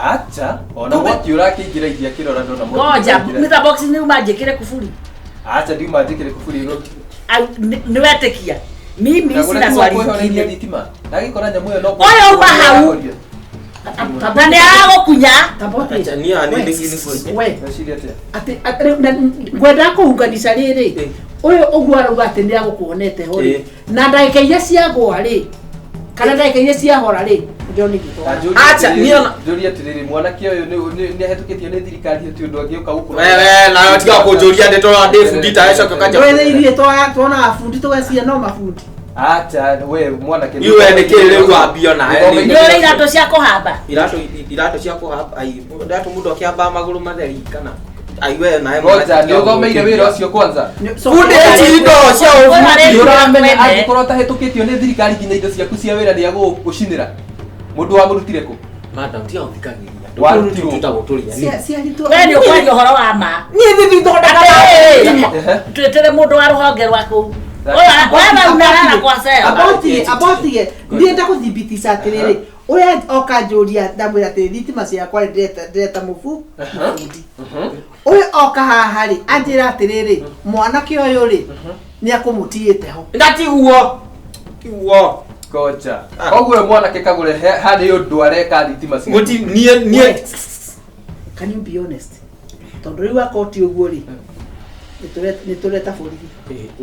acha ona mwaki ũrakĩingĩra iria kĩrora ndona mwaki Ngoja, ũraingĩra. mita box nĩ uma njĩkĩre kuburi. acha ndiuma njĩkĩre kuburi ĩgo Au, nĩ wetĩkia. Mimi sina swali kwehoreria ingine. thitima ndagĩkora nyamũ ĩyo no Ũyũ uma hau. Na nĩ aragũkunya. Tabote. Acha, niĩ nĩ- We, Weciria atĩa atĩ ngwendaga kũhunganisha rĩrĩ ũyũ ũguo arauga atĩ nĩ agũkuonete ho rĩ Ĩ. na ndagĩka iria ciagũa rĩ kana ndagĩka iria ciahora rĩ Ndĩrona igĩtwara. Acha, niĩ ona- Njũrie atĩrĩrĩ, mwanake ũyũ nĩ ahĩtũkĩtio nĩ thirikari ti ũndũ angĩũka gũkũ. Wewe nawe tiga kũnjũria ndeto ndĩ bundi ta coka kanja. Wethe ithuĩ twonaga bundi tũgeciria no mabundi. Acha, we mwanake. Niĩ we nĩ kĩ rĩu wambia nawe nĩ- Nĩ ũrĩ iratũ cia kũhamba. Iratũ cia kũhamba, ai, iratũ mũndũ akĩhamba magũrũ matheri kana ai we nawe Ngoja, nĩ ũthomeire wĩra ũcio kwanza. Bundi ici indo cia ũbundi. Nĩ ũramenya angĩkorwo ũtahĩtũkĩtio nĩ thirikari nginya indo ciaku cia wĩra nĩ agũgũcinĩra. Mũndũ wamũrutire kũ? Madam, tiga gũthikagĩrĩria. Warutirwo. Tũtagwo tũrĩa. Ciaritwo. We nĩ ũkwaria ũhoro wa ma. Niĩ thithi thondekaga Atĩrĩrĩ, Ehe. twĩtĩre mũndũ wa rũhonge rwaku. Ũyũ wena unarara kwa cell. Abotige, abotige. Ndienda gũthibitica atĩrĩrĩ, ũrĩa oka njũria ndamwĩra atĩrĩ thitima ciakwa rĩ, ndĩreta mũbundi. Ũyũ oka haha rĩ, anjĩra atĩrĩrĩ, mwanake ũyũ rĩ, nĩ akũmũtigĩte ho. Ndatiguo. Tiguo. Ngoja. Koguo ũyũ mwanake Kagũre harĩ ũndũ areka thitima ciaku. Guti niĩ niĩ Can you be honest? Tondũ rĩu akorwo ti ũguo rĩ, nĩ tũreta borithi.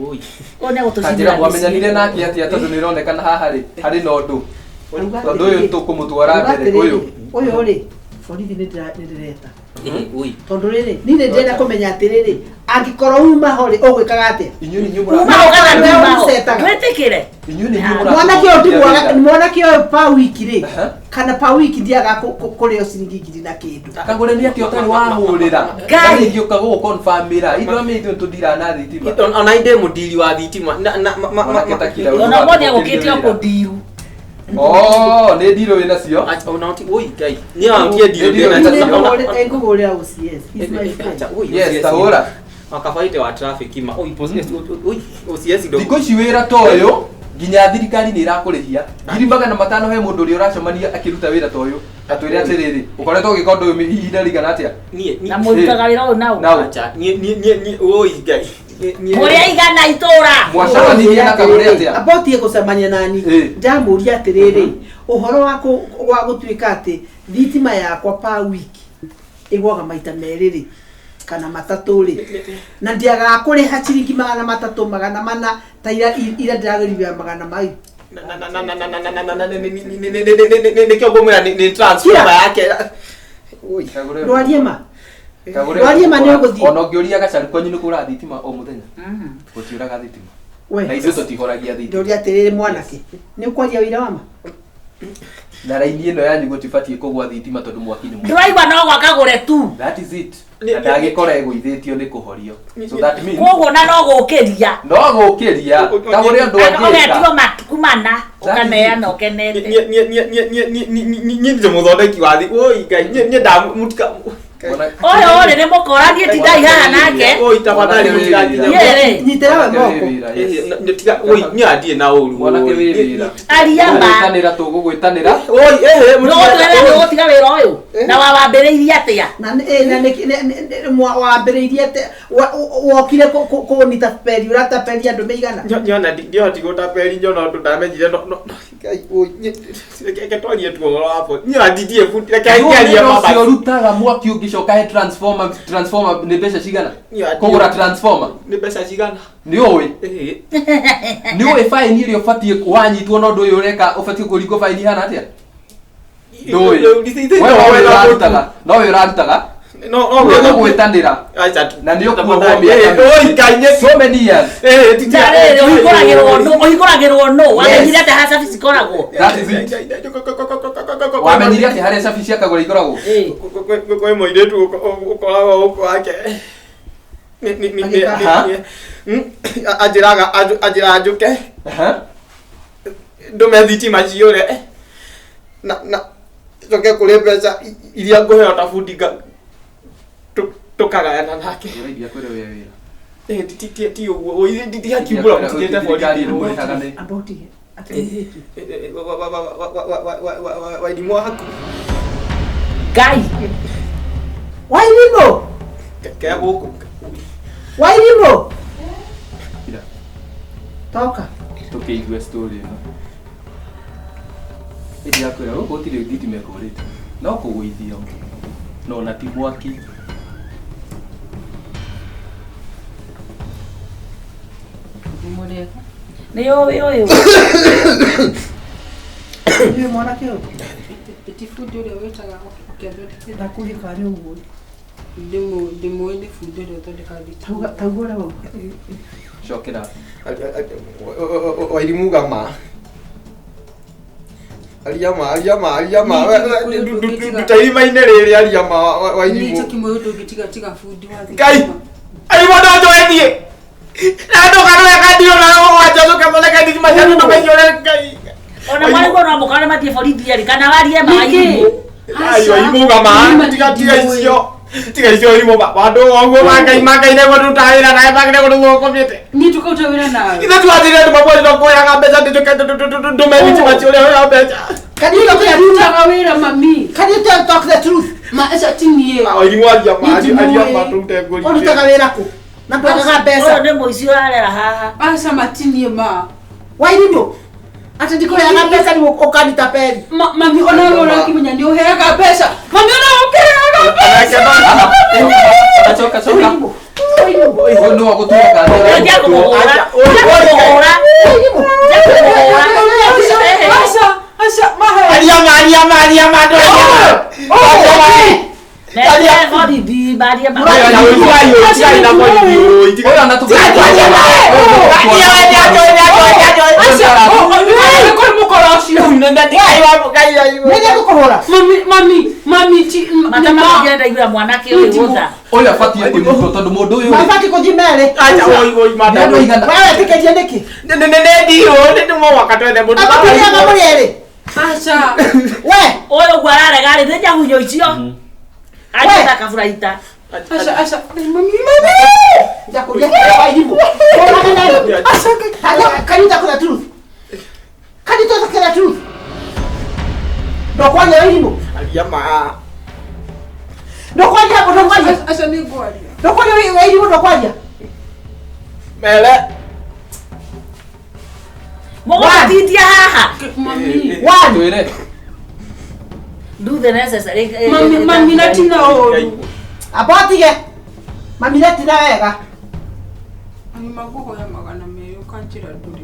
Oi. Ũyũ nĩ Kanjĩra agũtũcinĩra mwamenyanire mĩciĩ. nake atĩa tondũ nĩ ĩronekana haha rĩ harĩ na ũndũ. Auga Tondũ ũyũ atĩrĩrĩ, tũkũmũtwara auga mbere atĩrĩrĩ, ũyũ. Ũyũ rĩ, borithi nĩ ndĩreta. Oi. Tondũ rĩrĩ, niĩ nĩ ndĩrenda kũmenya atĩrĩrĩ, angĩkorwo uma ho rĩ, ũgwĩkaga atĩa? Inyuĩ nĩ inyuĩ Uma mũra- ho kana nduma ho. Ũcetaga. Twĩtĩkĩre. inyuĩ nĩ inyuĩ mũra- Mwanake ũyũ ndimwaga, mwanake ũyũ pa wiki rĩ, Aha. kana pa wiki ndiaga kũrĩo ciringi ngiri na kĩndũ. Kagũre nĩ atĩa ũtarĩ wahũrĩra. Ngai. Ngai ũka gũgũconfirmĩra. Ithuĩ amĩ ithuĩ tũndira na thitima. Ona indĩ mũndiri wa thitima. Na na ma ma Mwanake ma. ta kira ũndũ Ona ũmũthĩ wa agũkĩte o wĩra. kũndiru. Oh, nĩ ndirũ wĩna cio. Acha ona ti oi Ngai. Niĩ antie ndirũ Ndirũ ndĩna wĩna Niĩ cio. ngũhũrĩra OCS. He's my friend. Acha oi. Yes, tahũra. Wakabaite wa traffic ma. Oi oi OCS ndo. Thikũ ici wĩra ta ũyũ nginya thirikari nĩ ĩrakũrĩhia 500,000 he mũndũ ũrĩa ũracemania akĩruta wĩra ta ũyũ atwĩre atĩrĩrĩ ũkoretwo ũgĩka ũndũ ũyũ ihinda rĩigana atĩa. Niĩ Na mũrutaga wĩra ũyũ nao. Nao. Acha niĩ niĩ niĩ niĩ oi Ngai. Mũrĩ aigana itũra. Mwacemanirie na Kagũre atĩa? Abotie gũcemania nani Ĩ. ndamũria atĩrĩrĩ ũhoro wa gũtuĩka atĩ thitima yakwa pa wiki ĩgwaga maita merĩ rĩ kana matatũ rĩ na ndiagaga kũrĩha ciringi 300 400 ta ira ira ndĩragũrire magana mau. Na na na na na na na na na nĩkĩo ngũmwĩra nĩ transformer yake. Oi. Kagũre. Ndwarie ma. Kagũre. Ndwarie ma nĩ ũgũthiĩ. Ona ũngĩũria Gacaru kwanyu nĩ kũra thitima o mũthenya. Gũtiũraga thitima. We. Na ithuĩ tũtihoragia thitima. Ndoria atĩrĩrĩ mwanake nĩ ũkwaria ũira wa ma. Na raini ĩno yanyu gũtibatiĩ kũgwa thitima tondũ mwaki nĩ mwaki. Ndũraigua no gwa Kagũre tu. That is it. Na ndagĩkora ĩgũithĩtio nĩ kũhorio. So that means Koguo na no gũkĩria. no gũkĩria Kagũre ũndũ Ũgetio angĩka. matukũ mana ũkaneana ũkenete. Niĩ niĩ niĩ niĩ niĩ niĩ niĩ niĩ ndĩ mũthondeki wa thi. Oi Ngai niĩ niĩ ndamutika. Ũyũ rĩ nĩ mũkora niĩ tindai haha nake. Oi tafadhali mũtigakinya. Niĩ rĩ Nyitĩra we moko. Tiga oi niĩ andiĩ na ũru. Mwanake wĩ wĩra. Aria ma. Tũgũgwĩtanĩra tũgũgwĩtanĩra. Oi ehe Nĩũgũtwĩra nĩũgũtiga wĩra ũyũ na wawambĩrĩirie atĩa? Na na wambĩrĩirie atĩ wokire kũnita peri ũrataperi andũ meigana. Nyona ndihoti gũtaperi nyona ũndũ ndamenyire no no Ngai oi reke twarie tu ũhoro wa bo. Niĩ anditie bundi reke ngiarie Ũcio mama. ũrutaga mwaki ũngĩcoka he transformer transformer nĩ mbeca cigana? Niĩ Kũgũra transformer Nĩ mbeca cigana? nĩ ũĩ Ĩĩ. nĩ ũĩ baini ĩrĩa ũbatiĩ wanyitwo na ũndũ ũyũ ũreka ũbatiĩ kũringwo baini ihana atĩa? Ndũĩ. We no wĩ ũrarutaga no wĩ ũrarutaga No no nĩ ũgũgwĩtanĩra Acha tu. na nĩ ũkuohwo mĩaka Oi Ngai nĩ so many years. Eh Na rĩrĩ ũhingũragĩrwo nũ? Ũhingũragĩrwo nũ? Wamenyire atĩa haha cabi cikoragwo? That is it. Wamenyire atĩ harĩa cabi cia Kagũre ikoragwo? Ĩ. Kwĩ mũirĩtu ũkoragwo gũkũ wake anjĩraga anjĩraga njũke Aha. ndũme thitima ciũre na na njoke kũrĩ mbeca iria ngũheo ta bundi tũkagayana nake. Ũraithia kwĩrwo wĩ wĩra. Eh, ti ũguo ndigakiumbũra mũtigĩte Thirikari borithi. ĩmũrĩhaga nĩ Abotige. Atĩrĩrĩ. Wairimũ waku Ngai. Wairimũ. kea gũkũ. Wairimũ. Kira. Toka. Tũkĩigue story ĩno. Ĩndĩ yakwĩra gũkũ gũtirĩ thitima ĩkũrĩte no kũgũithio no na ti mwaki. Nĩ ũĩ ũyũ. Nĩ mwanake ũyũ. Ti bundi ũrĩa wĩtaga ũkĩathondekera. Ndakũria kana nĩ ũguo. Ndĩmũĩ nĩ bundi ũrĩa ũthondekaga thitima. Tauga ũrĩa wauga. Cokera. Wairimu gama. Aria ma, aria ma, aria ma. Nduta irima-inĩ rĩrĩ aria ma Wairimu. Niĩ kĩmwe ũndũ tiga bundi wa thitima. Ngai. Arimũ no njoe niĩ. Na ndũkarore kandirũ na mũgwanja ũcoke thondeke thitima cia andũ maiyũre Ngai. Ona marigwo no mũkore mathiĩ borithi erĩ kana warie ma Wairimũ. Ai Wairimu gama, tiga tiga icio. Tiga icio Wairimu ba. Andũ oguo ma Ngai ma Ngai nĩguo ndutaga wĩra nawe magĩrĩire gũthiĩ ũkomete. Niĩ tũkaruta wĩra nawe. Ithe twathire andũ mamwe no kuoyaga mbeca ndĩtũke ndũme thitima cia ũrĩa ũrĩa mbeca. Can you talk the truth? Ndutaga wĩra mami. Can you tell talk the truth? Ma aca ti niĩ. Wairimu aria ma aria ma tũrute ngũri. Ũrutaga wĩra kũ? Na ndwagaga mbeca. Ũyũ nĩ mũici ũrarera haha. Aca matinie ma. Wairimũ. Atĩ ndikũheaga mbeca rĩu ũkanitapeli. Mami ona wewe ũrakĩmenya nĩ ũheaga mbeca. Mami ona ũkĩheaga mbeca. Coka coka. Ũyũ nĩ wa gũtuĩka Ndia kũmũhũra. Ndia kũmũhũra. Ndia kũmũhũra. Aca aca mahe. Aria ma aria ma aria ma andũ aria ma. Mete borithi marie ma. Ũyũ ona tũ- Aca kũrĩ mũkora ũcio. Nĩ ngũkũhũra. Mami mami mami ti Mata makĩenda igũra mwanake ũyũ gũtha. Ũyũ abatiĩ kũnyitwo tondũ mũndũ ũyũ rĩ, Mabati kũthiĩ merĩ. nĩ andũ aigana Wewe wetĩkĩtie nĩkĩ? Amũtũrĩaga mũrĩ erĩ. Aca. We. Ũyũ ũguo ararega rĩ nĩ nyahunyo icio. Agĩta kaburaita. Aca aca mami mami. Ndakũria Wairimũ. Ũraga nayo. Can you talk the truth? Can you talk the truth? Ndũkwaria Wairimũ. Ndũkwaria ndũkwaria. Aca nĩ ngwaria. Ndũkwaria Wairimũ ndũkwaria. Mũgũtindia haha. Mami. One. twĩre. Do the necessary. Mami mami na tina ũru. Amba ũtige. Mami retina wega. Mami makũhoya 200 ũkanjĩra ndũrĩ.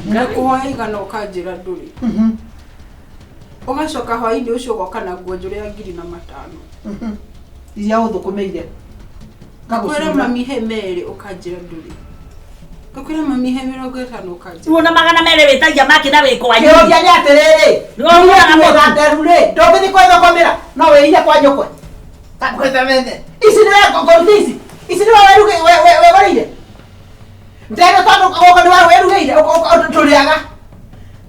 Ngakũhoya 100 ũkanjĩra ndũrĩ. Ũgacoka hwaĩ-inĩ ũcio ũgoka na nguo njũrũ ya 5,000. Iria ũthũkũmĩire. Ngakwĩra mami he 2 ũkanjĩra ndũrĩ. Ngakwĩra mami he 50 ũkanjĩra. Rĩu ona 200 wĩtagia maki na wĩ kwanyu. Kĩũria nĩ atĩrĩrĩ. Nĩwe ũgũraga Wĩna mũtu. nderu rĩ, ndũngĩthiĩ kwĩthũkũmĩra, no wĩire kwa nyũkwa. Ici nĩwe ngũruta ici. Ici nĩwe wegũrĩire. Ndeno tondũ gũkũ nĩwe wĩrugĩire, tũrĩaga.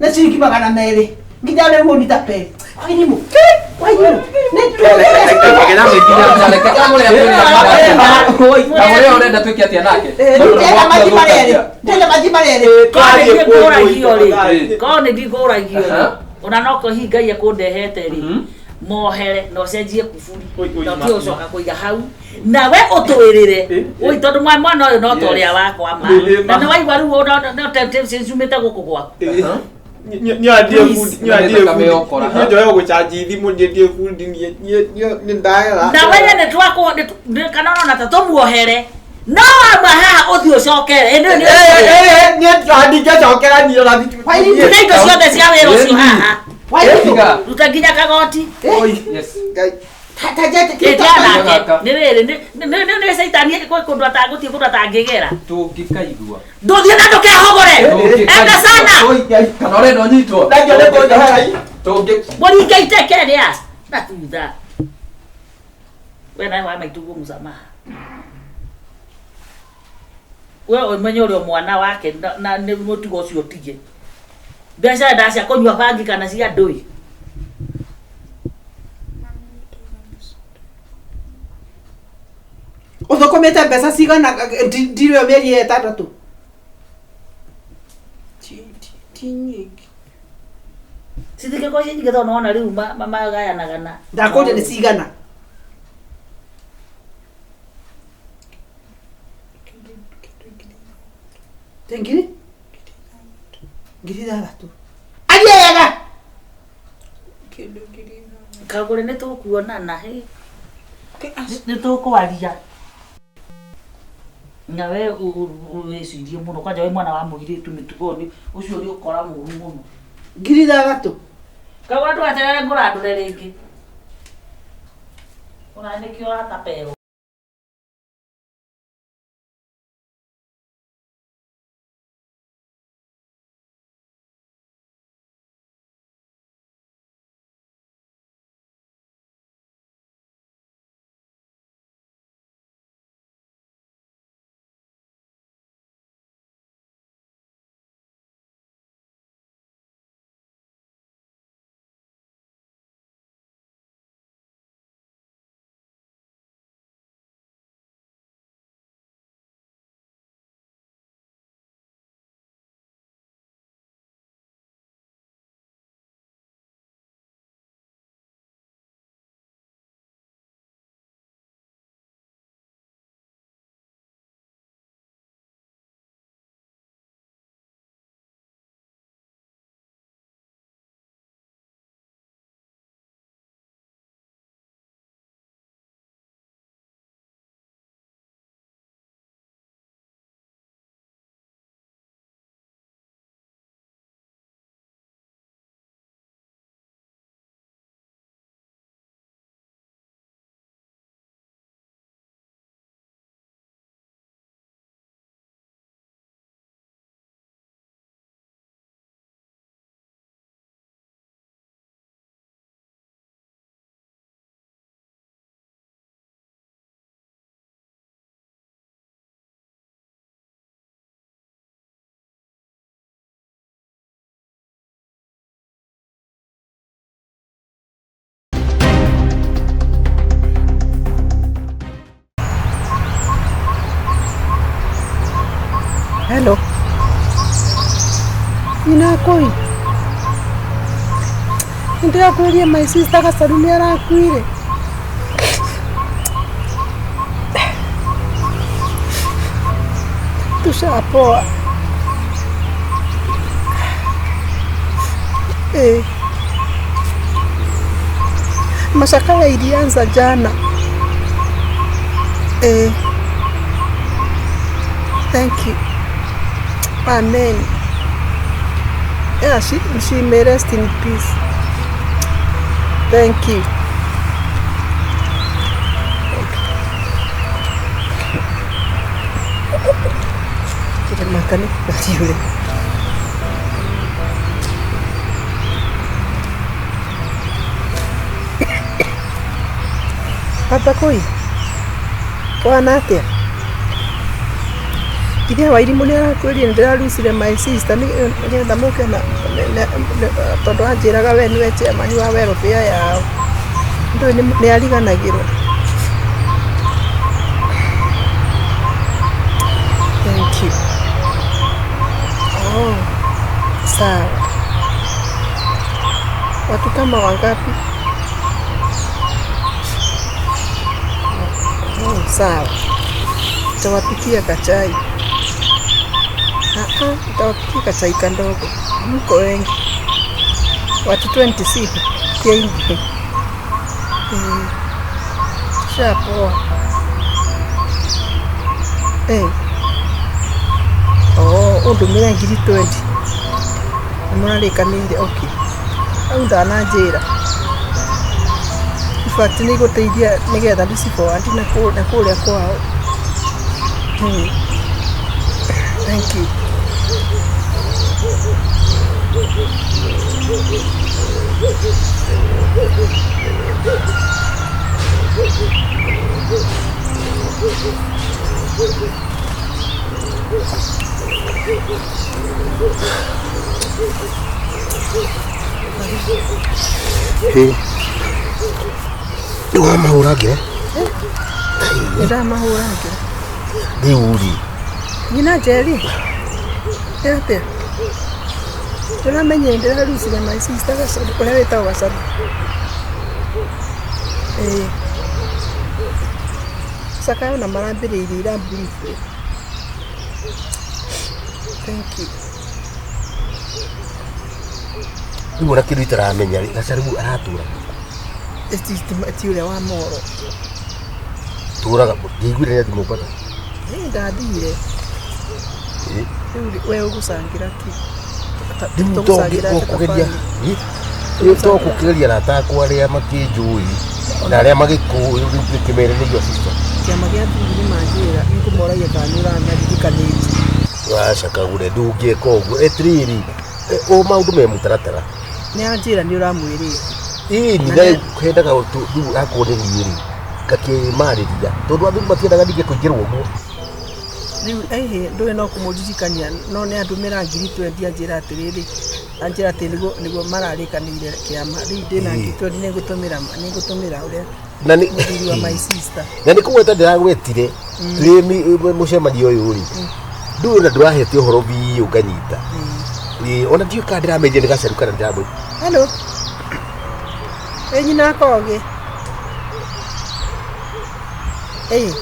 Nĩ ciringi 200. Nginya rĩu ũnitapeli. Wairimũ. Wairimũ. Nĩ Reke kagũre kagũre ũrenda twĩke atĩa nake? Ndĩrenda maji marĩa. Ndĩrenda maji marĩa. Korwo nĩ niĩ ngũragio rĩ, korwo nĩ niĩ ngũragio rĩ, Aha. ona no hihi Ngai ekũndehete rĩ, mohere na ũcenjie kuburi na ũtige gũcoka kũiga hau na we ũtwĩrĩre oi tondũ mwana ũyũ no ta ũrĩa wakwa ma na nĩ waigua rĩu ona no temptation ciumĩte gũkũ gwaku. Njoe gũcanji thimũ niĩ bundi niĩ ndagera. Na we nĩ twakũ kana ona ta tũmuohere no wauma haha ũthiĩ ũcokere ĩ nĩ Niĩ ndingĩcokera niĩ ona ruta indo ciothe cia wĩra ũcio haha. Wairimũ. Ruta nginya kagoti. Yes. Ta njete Ĩtia nake nĩ rĩrĩ nĩ caitani kwĩ kũndũ atagũthiĩ kũndũ atangĩgera. Tũngĩkaigua. Ndũthiĩ na ndũkehũgũre. Enda sana. Kana ũrenda ũnyitwo? Ndangĩo nĩ kũnjohera. Tũngĩ Mũringe iteke rĩa na thutha. We nawe wa maitũ msamaha. We ũmenye ũrĩa mwana wake na nĩ mũtugo ũcio ũtige. Mbeca nda cia kũnyua bangi kana cia ndũi. Ũthũkũmĩte mbeca cigana ndirĩ mĩeri 6? Ti nyingĩ. Cithingĩkorwo ciĩ nyingĩ tondũ nĩwona rĩu magayanaga na. Ndakũria nĩ cigana. Ngiri? 6,000. Aria wega. Kĩndũ 6,000. Kagũre nĩ tũkuonana hĩ. Nĩ tũkwaria. Na we wĩcirie mũno kwanja wĩ mwana wa mũirĩtu mĩtugo nĩ ũcio nĩ ũkora mũru mũno. 6,000. Kagũra ndũgacerere ngũrandũre rĩngĩ. Ona nĩkĩo ũratapeo. Hello. Nyina koi. Ndĩrakwĩria my sister Gacaru nĩ arakuire. Tushapoa. Eh. Mashakala ilianza jana. Eh. Thank you. Amen. Yeah, she may rest in peace. Thank you. Makan nih, Papa koi. Kwana atia? Ithe wa irimũ nĩ arakwĩrire nĩ ndĩrarucire my sister nĩgetha mũke na tondũ anjĩraga we nĩwe chairman wa welfare yao. Ndũĩ nĩ ariganagĩrwo. Thank you. Oh, sawa. Watu kama wangapi? Oh, sawa. Nitawapikia kachai. Nitawapikia kachai kandogo. Mko wengi. Watu 26. Wengi. Tushapoa. Oh, ũndũmĩre ngiri 20. Nĩmũrarĩkanĩire, okay. Hau ndananjĩra. In fact, nĩigũteithia nĩgetha ndĩci-forward na kũrĩa kwao. Thank you. Hey. Nĩwamahũrangĩra? Nĩndamahũrangĩra. Rĩu rĩ? Nyina Njeri? Atĩa? Ndĩramenyire ndĩrarucire my sister Gacaru, ũrĩa wĩtagwo Gacaru. Ĩĩ. Cakayo na marambĩrĩirie ira briefly. Thank you. Rĩu ona kĩndũ itaramenya rĩ, Gacaru aratũra. Ti ũrĩa wa Moro. Tũraga, ndiaiguire nĩ athiĩ Mombatha. Ĩĩ ndathire. Rĩu we ũgũcangĩra kĩ? Rĩu Tũgũcangĩra atĩa ũkũgeria. thabarĩ? To gũkĩgeria arata akwa arĩa makĩnjũĩ na arĩa magĩkũĩ rĩu ngĩkĩmere nĩ your sister. Kĩama gĩa athuri nĩ manjĩra nĩngũmoragia kana nĩ ũramaririkanĩtie. Aca Kagure ndũngĩka ũguo etirĩrĩ o maũndũ me mũtaratara. Nĩ anjĩra nĩ ũramwĩrĩte. Ĩni na hendaga rĩu akorwo nĩ niĩ rĩ ngakĩmarĩria tondũ athuri matiendaga ningĩ kũingĩrwo ũguo. Rĩu ĩhĩ ndũĩ no kũmũririkania no nĩ andũmĩra 20,000 anjĩra atĩrĩrĩ anjĩra atĩ nĩguo nĩguo mararĩkanĩire kĩama rĩu ndĩna 20,000 nĩngũtũmĩra nĩngũtũmĩra ũrĩa Na nĩ mũthuri wa my sister. Na nĩ kũgweta ndĩragwetire twĩ mũcemanio ũyũ rĩ ndũĩ ona ndũrahete ũhoro biũ nganyita. Ĩĩ ona ndiũĩ kana ndĩramenyire nĩ gacaru kana ndĩramwĩ. Hello. Ĩ nyina Kogi. Ĩ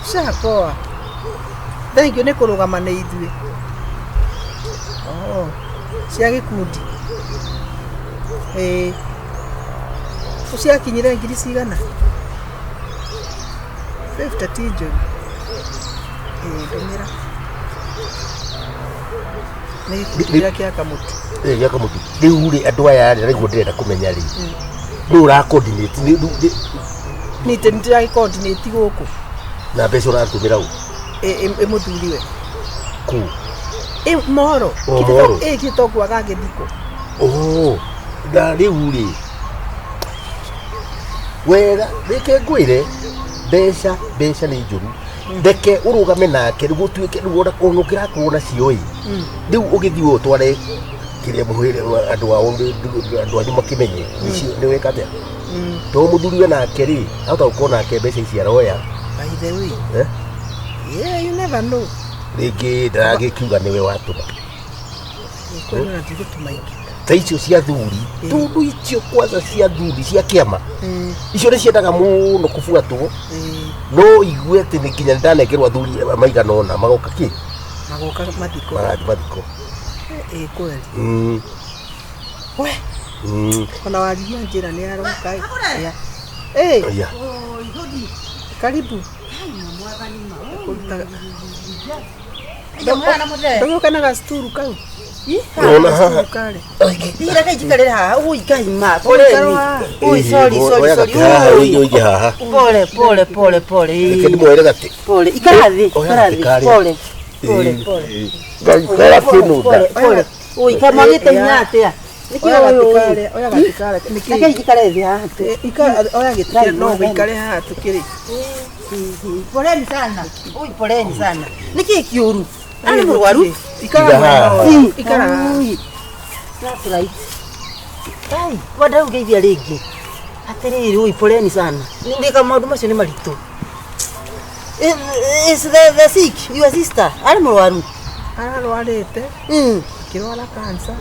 tushapoa. Thank you nĩ kũrũgama nĩ ithuĩ. Oh, cia gĩkundi. Ĩ ũciakinyire ngiri cigana? 50 ti njũru. Ĩ ndũmĩra. Nĩ gĩkundi kĩrĩa kĩa kamũtĩ. Ĩ gĩa kamũtĩ. Rĩu rĩ andũ aya rĩ nĩguo ndĩrenda kũmenya rĩ nũ ũra coordinate nĩ Nĩ ndĩragĩ coordinate gũkũ. Na mbeca ũratũmĩra ũ? Ĩ mũthuriwe. Kũ? Ĩ mohoro. O mohoro. Ĩ kĩto kwaga gĩthiko. Oh, na rĩu rĩ wega reke ngwĩre mbeca mbeca nĩ njũru reke ũrũgame nake rĩu ũtuĩke rĩu ona ũngĩrakorwo nacio ĩ rĩu ũgĩthiĩ ũtware kĩrĩa mũhĩrĩ andũ ao andũ anyu makĩmenye nĩ weka atĩa to mũthuriwe nake rĩ ahota gũkorwo nake mbeca ici aroya. By the way. Eh? Yeah, you never know. Rĩngĩ ndaragĩkiuga nĩwe watũma. Kwĩna ndigũtũma ingĩ. Ta icio cia thuri tondũ icio kwanza cia thuri cia kĩama icio nĩ ciendaga mũno kũbuatwo no igue atĩ nĩ nginya ndanengerwo athuri maigana ũna magoka kĩ magoka mathiko magathiĩ mathiko. Ĩ kweli. We ona warigia njĩra nĩ aroka. Ĩ karibu. Ndũgĩũka na gacituru kau. Ona haha. Ira kai haha ui kai ma pole ni ui sorry sorry sorry ui haha pole pole pole pole reke ndimwere gati pole ikara thi ikara thi pole pole pole ngaikara kĩnũnda pole ui kamagĩte hinya atĩa nĩkĩ ũyũ oya gati kare nĩkĩ reke njikare thĩ haha tu ikara oya gĩtĩ no ũikare haha tukĩrĩ poleni sana ui poleni sana nĩkĩ kĩũru Ani mũrwaru ikara haha ikara That's right. Ai, wanda ũngeithia rĩngĩ. Atĩrĩrĩ ui poleni sana. Ndĩka maũndũ macio nĩ maritũ. Is the sick your sister? Arĩ mũrwaru. Ararwarĩte. Akĩrwara cancer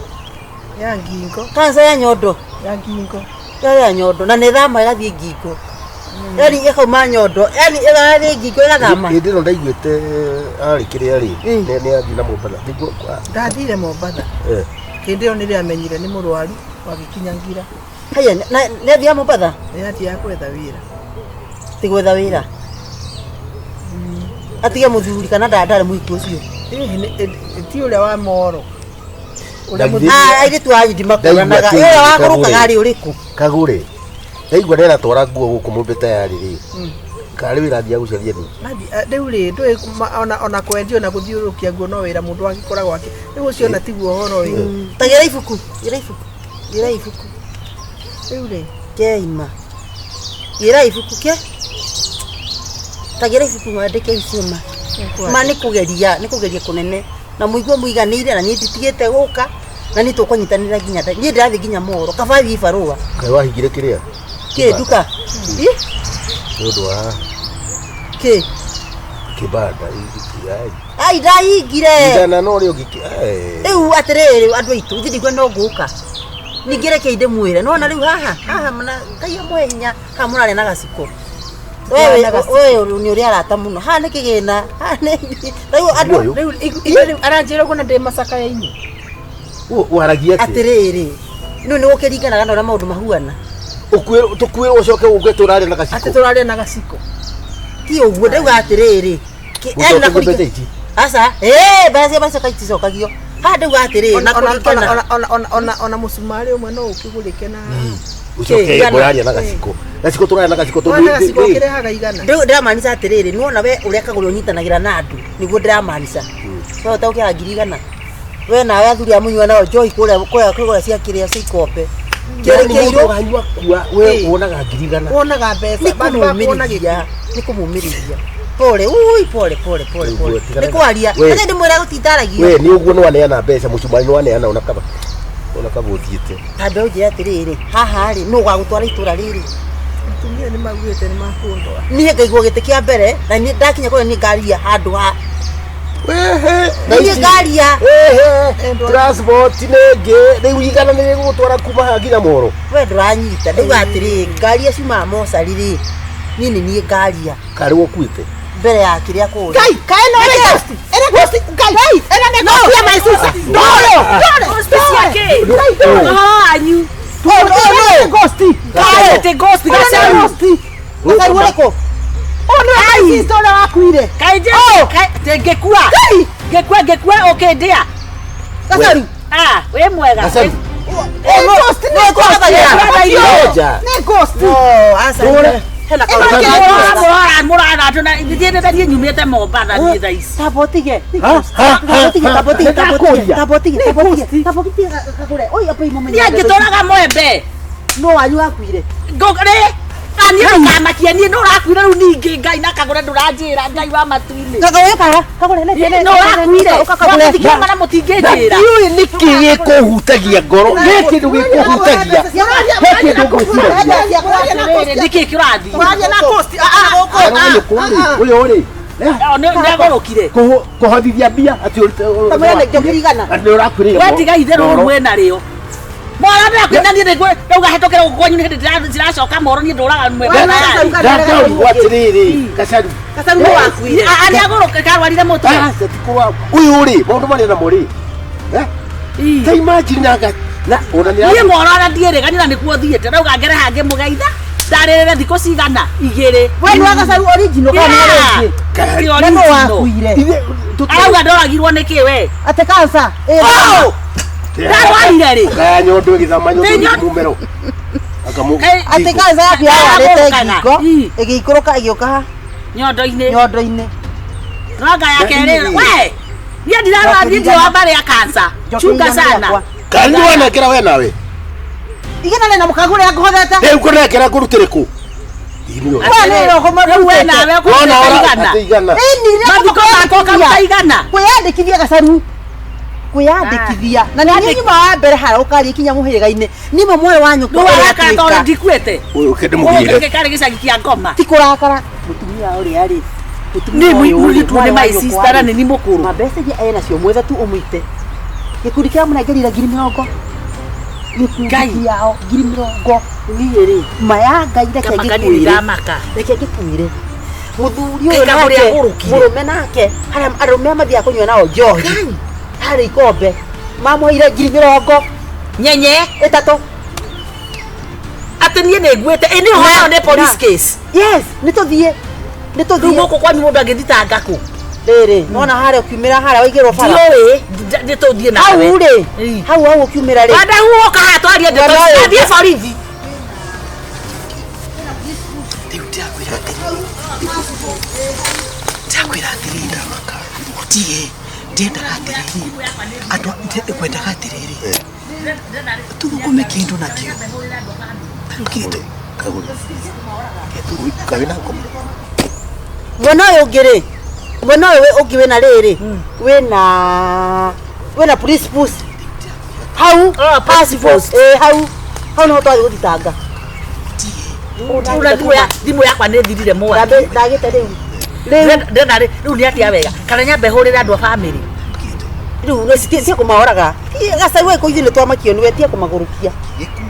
ya ngingo. Cancer ya nyondo. Ya ngingo. Ya nyondo na nĩ thama ĩgathiĩ ngingo. Yani ĩkauma nyondo, yani ĩgathiĩ ngingo ĩgathama. Hĩndĩ ĩno ndaiguĩte arĩ kĩrĩa rĩ nĩ athiĩ na Mombatha. Ndathire Mombatha. Hĩndĩ ĩyo nĩrĩo amenyire nĩ mũrwaru wagĩkinya ngira. Haya, nĩ athiaga Mombatha? Nĩ athiaga gwetha wĩra. Ti gwetha wĩra? Atige mũthuri kana ndarĩ mũhiku ũcio? Ti ũrĩa wa Moro. Airĩtu a Hindi makũranaga. Ũrĩa wakũrũkaga arĩ ũrĩkũ? Kagure. Ndaigua nĩ aratwara nguo gũkũ mũmbe tayarĩ rĩ karĩ wĩra athiaga gũcaria nĩ rĩu rĩ ndũĩ ona kwendio na gũthiũrũrũkia nguo no wĩra mũndũ agĩkoragwo akĩ rĩu ũcio ona tiguo ũhoro ĩ ta gĩra ibuku gĩra ibuku gĩra ibuku rĩu rĩ keima gĩra ibuku ke ta gĩra ibuku mwandĩke icio ma ma nĩ kũgeria kũnene na mũigue mũiganĩire na niĩ nditigĩte gũka na nĩ tũkũnyitanĩra nginya niĩ ndĩrathiĩ nginya Moro kaba thiĩ barũa kaĩ wahingire kĩrĩa kĩ nduka nĩ ũndũ wa kĩ kĩbanda ai ndahingire igana no rĩo ngĩkĩ rĩu atĩrĩrĩ andũ aitũ ithuĩ ndiguo no ngũka ningĩ reke ndĩmwĩre nĩwona rĩu haha haha Ngai amũhe hinya haha mũrarĩa na gaciko wewe nĩ ũrĩ arata mũno haha nĩ kĩgĩna haha nĩ rĩu andũ rĩu aranjĩra ũguo na ndĩ macakaya-inĩ waragia atĩ atĩrĩrĩ rĩu nĩ gũkĩringanaga na ũrĩa maũndũ mahuana tũkuĩrwo ũcoke ũke tũrarĩa na gaciko atĩ tũrarĩa na gaciko ti ũguo ndauga atĩrĩrĩ aca mbeca cia macoka iticokagio Haha ndauga atĩrĩrĩ na kũringana Ona mũcumarĩ ũmwe no ũkĩgũrĩke na Ucoke Igana. mũraria na gaciko. Gaciko tũraria na gaciko tondũ Wona gaciko kĩrehaga igana. Rĩu ndĩramaanisha atĩrĩrĩ nĩwona we ũrĩa kagũrĩ ũnyitanagĩra na andũ nĩguo ndĩramaanisha we ũtaũkĩra ngiri igana we nawe athuri a mũnyua nao njohi kũrĩa kũrĩa kũrĩa cia kĩrĩa cia ikombe Kĩrĩ kĩrĩ mũndũ wanyua kua we wonaga ngiri igana. Wonaga mbeca nĩ bandũ ba kuona kũmũmĩrĩria nĩ kũmũmĩrĩria pole ui pole pole pole pole Ũguo, tigana nĩ na- kwaria We. atĩ ndĩmwĩra gũtindaragia We nĩ ũguo nĩ waneana mbeca mũcumarĩ nĩ waneana ona kaba ona kaba ũthiĩte. tambe ũnjĩre atĩrĩrĩ haha rĩ nũ ũgagũtwara itũra rĩrĩ Atumia nĩ maugĩte nĩ makũndwara. niĩ ngaigwo gĩtĩ kĩa mbere na niĩ ndakinya kũrĩa niĩ ngaria handũ ha Wehe. niĩ ngaria Ehe. Transport nĩ ĩngĩ rĩu igana nĩ rĩgũgũtwara kuma haha nginya Moro. we ndũranyita ndauga atĩrĩrĩ ngari icio ciumaga mocarĩ rĩ niĩ nĩ niĩ ngaria Karĩ ũkuĩte. mbere ya kĩrĩa kũrĩa Ngai, kaĩ no ĩrĩ ghost. Ĩrĩ ghost, Ngai. Ĩno nĩ ghost ya my sister. Ndoro, ndoro. Ciake. Ũhoro wanyu. Nĩ ghost. Kaĩ atĩ ghost Ĩno nĩ gacaru. ghost. gacaru ũrĩkũ Ũyũ nĩwe my sister ũrĩa wakuire. Kaĩ nje ngĩkua. Ngĩkua ngĩkua ũkĩndĩa. gacaru Ah, wĩ mwega. Gacaru. Nĩ ghost, nĩ ghost. Ngoja. Nĩ ghost. no aca Ndũre. hena Ĩno kaũndũ kĩrĩa Mũrora mũrora thiĩ niĩ nyumĩte Mombatha niĩ thaa ici. tamba ũtige Ha, ha, tamba ũtige ha, tamba ũtige tamba ũtige Nĩndakũria. tamba ũtige tamba ũtige tamba ũtige kagũre oi apa imũmenye Niĩ ngĩtũraga mwembe. no wanyu wakuire Ngũrĩ. Niĩ ndũkamakie niĩ nĩ ũrakuire rĩu ningĩ Ngai na kagũre ndũranjĩra Ngai wa matu-inĩ. kagũre kaha kagũre ne Nĩ ũrakuire. Mũtingĩma na mũtingĩnjĩra. Ndiũĩ nĩkĩ gĩkũhutagia ngoro. He kĩndũ gĩkũhutagia. He kĩndũ ngwĩciragia. Atĩrĩrĩ, nĩkĩ kĩrathiĩ? Tũraria na ghost. Ah, ah, Arona nyũkwa rĩ, ũyũ rĩ. Nĩ agũrũkire. Kũhothithia mbia atĩ Kamwĩra nĩ igana. Atĩ ũrakuĩrĩire. We tiga itherũ rĩu mwĩna rĩo. Moro ndĩrakwĩra niĩ nĩngũ ndauga hetũkĩra gũkũ kwanyu nĩ hĩndĩ ndĩracoka moro niĩ ndũraga mwembe tayari. Ndakaũrigwo atĩrĩrĩ, Gacaru. gacaru nĩ wakuire Nĩ agũrũka karwarire mũtwe. Aca ti kũrwara. Ũyũ rĩ, maũndũ marĩa namo rĩ. Eh? Ta imagine na na ona nĩ Niĩ moro ona ndiĩrĩga na nĩkuo thiĩte ndauga ngere hangĩ mũgeitha ndarĩrĩre thikũ cigana igĩrĩ. we nĩ wa gacaru original kana nĩ Yeah. rĩngĩ Ti na nĩ original. wakuire Arauga ndoragirwo nĩkĩ we? atĩ kansa Oh! Ndarwarire rĩ? Kaya nyondo ĩgĩthama nyondo Nĩ nyondo- mũmero. Akamu. atĩ kansa yaku yarwarĩte Aragũrũkaga. ngingo Ii. ĩgĩikũrũka ĩgĩũka ha Nyondo-inĩ. nyondo-inĩ Ranga ya kerĩ. We! Niĩ ndirarwara niĩ ndirĩ wa mbarĩ ya cancer. Chunga sana. Kani nĩ wanekera we nawe. igana rĩ na mũkagũre ngũhotete Rĩu kũnekera ngũrutĩre kũ? Rĩu we nawe Wona ũkũruta ora igana. atĩ igana. Mathiko makwa ũkaruta igana. kwĩyandĩkithia gacaru kwĩyandĩkithia na nĩ niĩ nyuma wa mbere harĩa ũkaria kinya mũhĩrĩga-inĩ nĩmo mwarĩ wa nyũkwa Nĩ ũrĩa warakara tondũ atuĩka. ndikuĩte. Ũyũ kĩndĩ Ũyũ mũgire. gĩkĩ karĩ gĩcagi kĩa ngoma. ti kũrakara mũtumia ũrĩa rĩ mũtumia Niĩ ũyũ rĩ, mũirĩtu mwarĩ nĩ wa my nyũkwa sister na rĩ, nĩ niĩ mũkũrũ. mambeca iria ena cio mwethe tu ũmũite gĩkundi kĩa mũnengerire ngiri mĩrongo gĩkundi Ngai. kĩao ngiri mĩrongo niĩ rĩ ma ya Ngai reke Ngamaka niĩ ngĩkwĩre ndamaka. reke ngĩkwĩre mũthuri Ngai ũyũ kagũre nake agũrũkire. mũrũme nake harĩa arũme arĩa mathiaga kũnyua nao njohi harĩ ikombe mamũheire ngiri mĩrongo Nyenye. ĩtatũ Atĩ niĩ nĩ nguĩte. Ĩ nĩ ũhoro nĩ police case. yes nĩ tũthiĩ nĩ Rĩu tũthiĩ gũkũ kwanyu mũndũ angĩthitanga kũ? rĩrĩ nona harĩa ũkiumĩra harĩa waigĩrwo bara Ndiũĩ. Nĩ tũthiĩ nawe. hau rĩ Ii. hau hau ũkiumĩra rĩ Wanda huoka haha twarie ndeto Wena ici. ũyũ. Athiĩ borithi. Rĩu ndĩrakwĩra atĩrĩrĩ. Ndĩrakwĩra atĩrĩrĩ. Gũtirĩ. Ndiendaga atĩrĩrĩ. Andũ ngwendaga atĩrĩrĩ. Tũthũkũme kĩndũ nakĩo. Tarĩu kĩndũ. Kagũre. Kaĩ na ngoma. mwena ũyũ ũngĩ rĩ mwena ũyũ ũngĩ wĩna rĩrĩ wĩna wĩna police post hau Oh, police post. ĩ hau hau nĩho twathiĩ gũthitanga Rĩu thimũ yakwa nĩ thirire mwaki. ndagĩte rĩu rĩu Ndĩrenda rĩu nĩ atĩa wega kana nyambe hũrĩre andũ a bamĩrĩ. rĩu tia kũmahoraga gacaru ĩkũ ithuĩ nĩ twamakio nĩwe tia kũmagũrũkia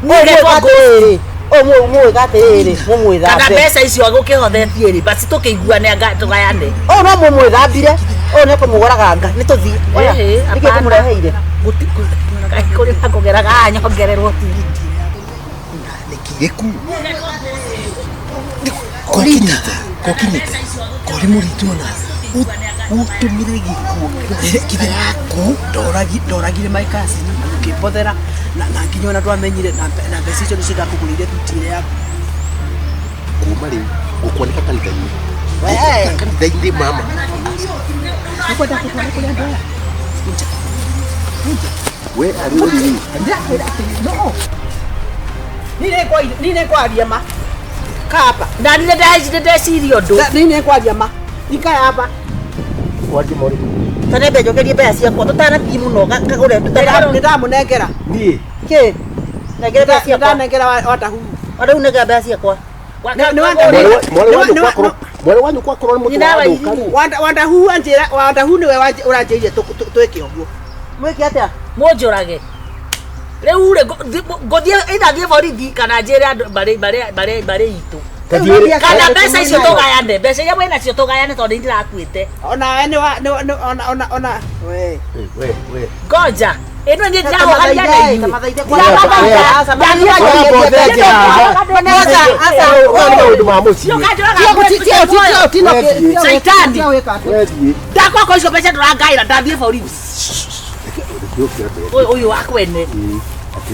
Nĩgetwo atĩrĩrĩ ũyũ mũwĩka atĩrĩrĩ Kana mũmwĩthambe mbeca icio agũkĩhothetie rĩ basi tũkĩiguane anga tũgayane. ũyũ no mũmwĩthambire ũyũ nĩ kũmũgũraga nga nĩ tũthiĩ oya Ĩhĩ, nĩkĩo hapana. tũmũreheire Kũrĩ na kũgeraga haha nyongererwo tigiti. Gĩku. Kokinyite. Kokinyite. Kori mũritũ ona. Ũtũmire gĩkuũ kĩa yaku. Ndoragire my cousin na ũkĩmbothera na nginya ona ndwamenyire na mbeca icio nĩcio ndakũgũrĩire thuti ĩrĩa yaku. Kuma rĩu ngũkwanĩka kanitha-inĩ. Kanitha-inĩ mama. Nĩkwenda kũtwara kũrĩ andũ aya. We arĩ ũrĩrĩ. Ndĩrakwĩra atĩrĩ, no. Niĩ nĩngwaria ma. Kaba. Na nĩ ndeciria ũndũ. Niĩ nĩngwaria ma. Ikara hapa. Wathi mori. Tanembe njokerie mbeca ciakwa tũtanathiĩ mũno kagũre Nĩndamũnengera. Niĩ. Kĩ? Nengere mbeca ciakwa. Nĩndanengera Wandahuru. Rĩu nengera mbeca ciakwa. Mwarĩ wanyu kwakorwo nĩ mũtwe wa thũka rĩ. Wandahu anjĩra Wandahu nĩwe ũranjĩrire twĩke ũguo. Mwĩke atĩa? Mũnjũrage. Rĩu rĩ ngũthiĩ either thiĩ borithi kana njĩre andũ barĩ itũ. Kana mbeca icio tũgayane, mbeca iria mwĩnacio tũgayane tondũ nĩ ndĩrakuĩte. Ona we nĩ ona we. We. Ngoja. Ĩno nĩ ndĩrahoharia na inyuĩ. Maũndũ ma mũciĩ. Shaitani. Ndakwakwa icio mbeca ndũrangaĩra ndathiĩ borithi. Ũyũ wa kwene.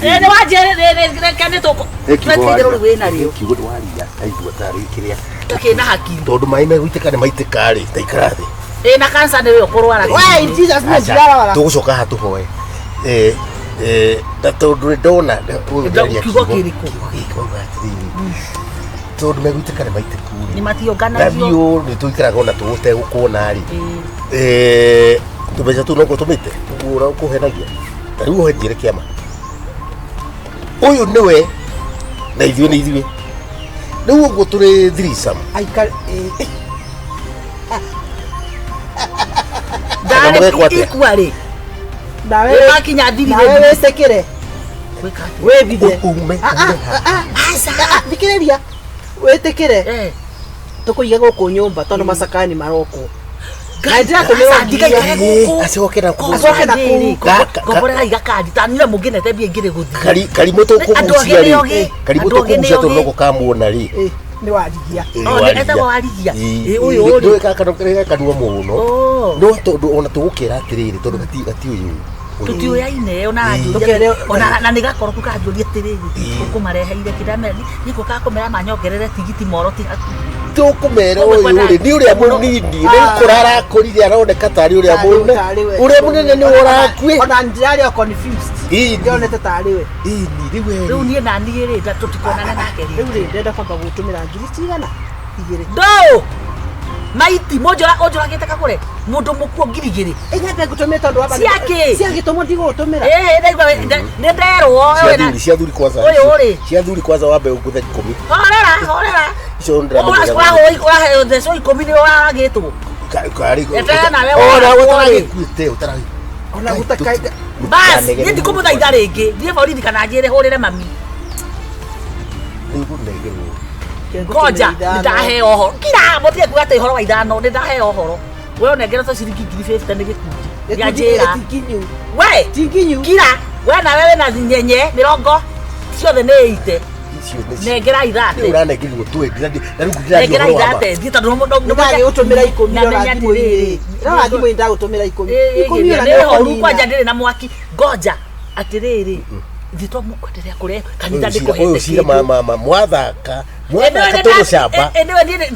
Nĩ wanjĩrĩ reke nĩ tũkũ rĩu wĩna rĩo. Kiugo ndwaria aigua tarĩ kĩrĩa. Takĩna hakiri. Tondũ maĩ megũitĩka nĩ maitĩka rĩ, taikara thĩ. Ĩna cancer nĩwe ũkũrwara. We in Jesus name ndirarwara. Tũgũcoka haha tũhoe. Na tondũ nĩ ndona kiugo kĩrĩkũ? Kiugo gĩkĩ wauga atĩrĩrĩ. Tondũ megũitĩka nĩ maitĩku rĩ. Nĩ matiũnganagio. Na biũ nĩ tũikaraga ona tũtegũkuona rĩ. Tũmbeca tũu no ngũtũmĩte ũguo ũkũhenagia. Ta rĩu ũhe njĩre kĩama. Ũyũ nĩwe na ithuĩ nĩ ithuĩ. Rĩu ũguo tũrĩ threesome. Ndarĩ ikua rĩ. Nawe wakinya thiri nawe wĩtĩkĩre. Wĩthithe. Ume. Thikĩrĩria. Wĩtĩkĩre. Tũkũige gũkũ nyũmba tondũ macakaya nĩ marokwo. Acoke na kũu. Acoke na kũu. Ngomborera iga kandi tanire mũngĩnete mbia ingĩrĩ gũthiĩ. Karimũ tũkũgucia rĩ. Karimũ tũkũgucia tondũ no gũkamuona rĩ. Nĩ warigia. Etagwo warigia. Ũyũ rĩ. Nĩ kanua mũno. No tondũ ona tũgũkĩra atĩrĩrĩ tondũ gatiũĩ. Tũtiũyaine ona anjũria ona na nĩ gakoroku kanjũria atĩrĩrĩ ũkũmareheire kĩndamera nĩkũ kakũmera manyongerere tigiti moro ti hakuhĩ. Tũkũmera ũyũ rĩ nĩ ũrĩa mũnini nĩ gũkũra arakũrire aroneka tarĩ ũrĩa mũnene ũrĩa mũnene nĩ ũrakuĩ. Ona ndirarĩ o confused. Ndionete tarĩ we. Rĩu niĩ na niĩ rĩ tũtikonana nake rĩ. Rĩu rĩ ndĩrenda kwamba gũtũmĩra ngiri cigana? Igĩrĩ. Ndũ! Maiti mũnjũragĩte kagũre mũndũ mũkuo ngiri igĩrĩ. Nyambe ngũtũmĩre tondũ wamba Ciakĩ? Cia gĩtũmwo ndigũgũtũmĩra. Ndaigua nĩ nderwo. Cia thuri kwanza. Ũyũ rĩ. Cia thuri kwanza wambe ũgũthe 10. Horera horera. Icio ndĩramenya. Ũraheo thecwo 10 nĩ ũragĩtwo. Eterera nawe Ona ũtaragĩkuĩte ũtaragĩkuĩte. Ona gũtakaida. Bas, niĩ ndikũmũthaitha rĩngĩ. Thiĩ borithi kana njĩre hũrĩre mami. Nĩngũnengerwo. Ngoja, nĩndaheo ũhoro. Kira, mũtige kuga atĩ ũhoro wa ithano, nĩndaheo ũhoro. We ũnengeretwo ciringi ngiri 50 nĩ gĩkundi. Nĩanjĩra. We, kira, we nawe wĩna nyenye mĩrongo ciothe nĩ ite. Nengera ithate. Ũranengerirwo 20 na rĩu ndĩraria Nengera ũhoro wa ma. ithate thiĩ tondũ Ndagĩgũtũmĩra 10 rora thimũ-inĩ. Rora thimũ-inĩ ndagũtũmĩra 10. 10 ona nĩ horu kwanja ndĩrĩ na mwaki. Ngoja atĩrĩrĩ ithuĩ twamũkwenderea kũrehe kanitha ndĩkũhete Ũyũ cira ma mwathaka mwathaka tũgũcamba.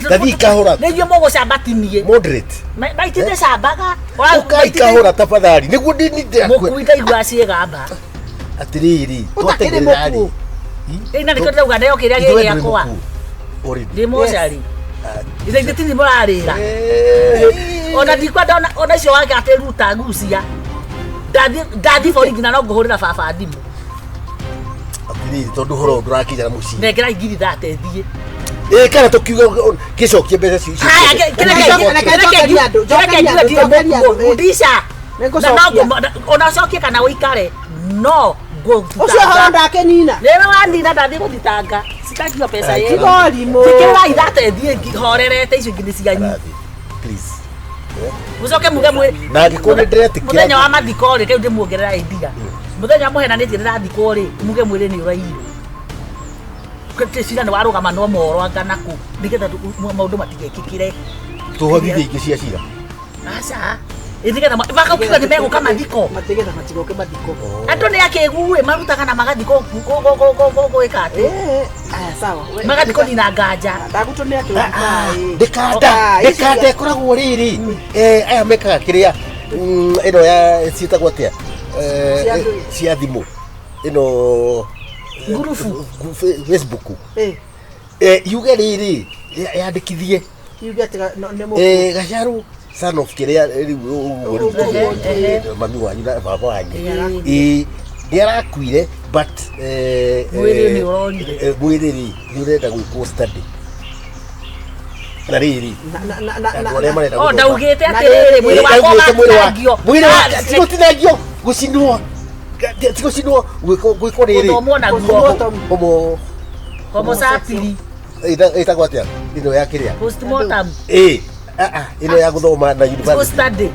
Tathiĩ kahora. Nĩ inyuĩ mũgũcamba ti niĩ. Moderate. Maiti ndĩcambaga. Ũkai kahora tafadhali nĩguo ndĩ Mũkui ndaigua ciĩgamba. Atĩrĩrĩ twatengerera rĩ. Ĩna nĩkĩo ndĩrauga neo kĩrĩa gĩ gĩakwa. Ndĩ mocarĩ. Ithe ithe tini mũrarĩra. Ona ndikwenda ona icio wake atĩ ruta gucia. Ndathiĩ borithi na no ngũhũrĩra baba thimũ. Atĩrĩrĩ tondũ ũhoro ũyũ ndũrakinya na mũciĩ. Nengera ngiri thate thiĩ. Kana tũkiuga gĩcokie mbeca icio. Rudisha. Ona ũcokie kana ũikare no Ũcio ũhoro ndakenina. Nĩwe wanina ndathiĩ gũthitanga. Citakio pesa yenu. Tiga ũrimũ. Njĩkĩrĩra ithate thiĩ horerete icio ingĩ nĩ cianyu. Please. Mũcoke muge mwĩ Na angĩkorwo nĩ ndĩretĩkĩra. Mũthenya wa mathiko rĩ, rĩu ndĩmuongerera idea. Mũthenya mũhenanĩtie ndĩrathikwo rĩ, muge mwĩrĩ nĩ ũraiyirwo. Cira nĩ warũgama no moro anga nakũ nĩgetha maũndũ matigekĩkĩre. Tũhothithie ingĩ cia cira. Aca. Ĩthigetha makauga nĩ megũka mathiko. Matigetha matigoke mathiko. Andũ nĩ akĩgu ĩ marutaga na magathiĩ gwĩka atĩ. Aya sawa. Magathiĩ kũnina nganja. Ndagũtũmĩra kĩrĩa. Ndĩkanda ndĩkanda ĩkoragwo rĩrĩ aya mekaga kĩrĩa ĩno ya ciĩtagwo atĩa cia thimũ ĩno ngurubu Facebook yuge rĩrĩ yandĩkithie yuge atĩ nĩ mũkuũ Gacaru son of kĩrĩa rĩu ũguo mami wanyu na baba wanyu ĩĩ nĩ arakuire but mwĩrĩ nĩ ũrorire mwĩrĩ rĩ nĩ ũrenda gwĩkwo study na rĩrĩ andũ arĩa marenda o ndaugĩte atĩrĩrĩ mwĩrĩ wakwa ũgatinangio mwĩrĩ wakwa ti gũtinangio gũcinwo ti gũcinwo gwĩkwo rĩrĩ gũthomwo naguo homo homo sapiri ĩtagwo atĩa ĩno ya kĩrĩa postmortem ĩĩ ĩno ya gũthoma na university study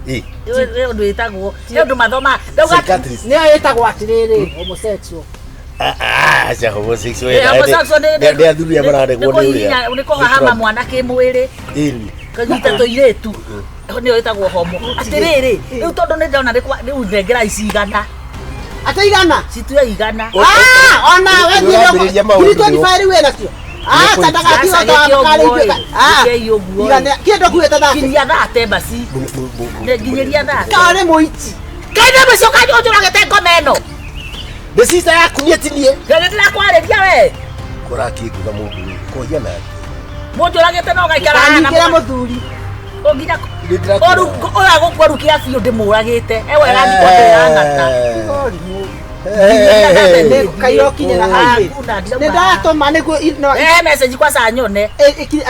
ĩĩ ĩ ũndũ ĩtagwo nĩ ũndũ mathoma ndauga nĩyo ĩtagwo atĩrĩrĩ homosexual aca homosexual nĩ athuri arĩa mararegwo nĩ ũrĩa nĩ kũhahama mwana kĩmwĩrĩ kũnyita tũirĩtu nĩyo ĩtagwo homo atĩrĩrĩ rĩu tondũ nĩ ndona rĩu nengera ici igana atĩ igana citue igana ona we ngiri 25 rĩu wĩnacio kinyia thate basi nginyiria thate karĩ mũici kaine mũici ũkanjũragĩte ngoma ĩno nĩ sister yaku niĩ ti niĩ nĩ ndĩrakwarĩria we kũrakĩngũtha mũndũ kũhia nake mũnjũragĩte no gaikara haha mũthuri nginya ũrĩa gũkua rukia biũ ndĩmũragĩte ewe ĩrathikwo ndĩrang'ata kairokinyĩra highway nĩ ndatũma nĩguo message kwa saa nyone ithuĩ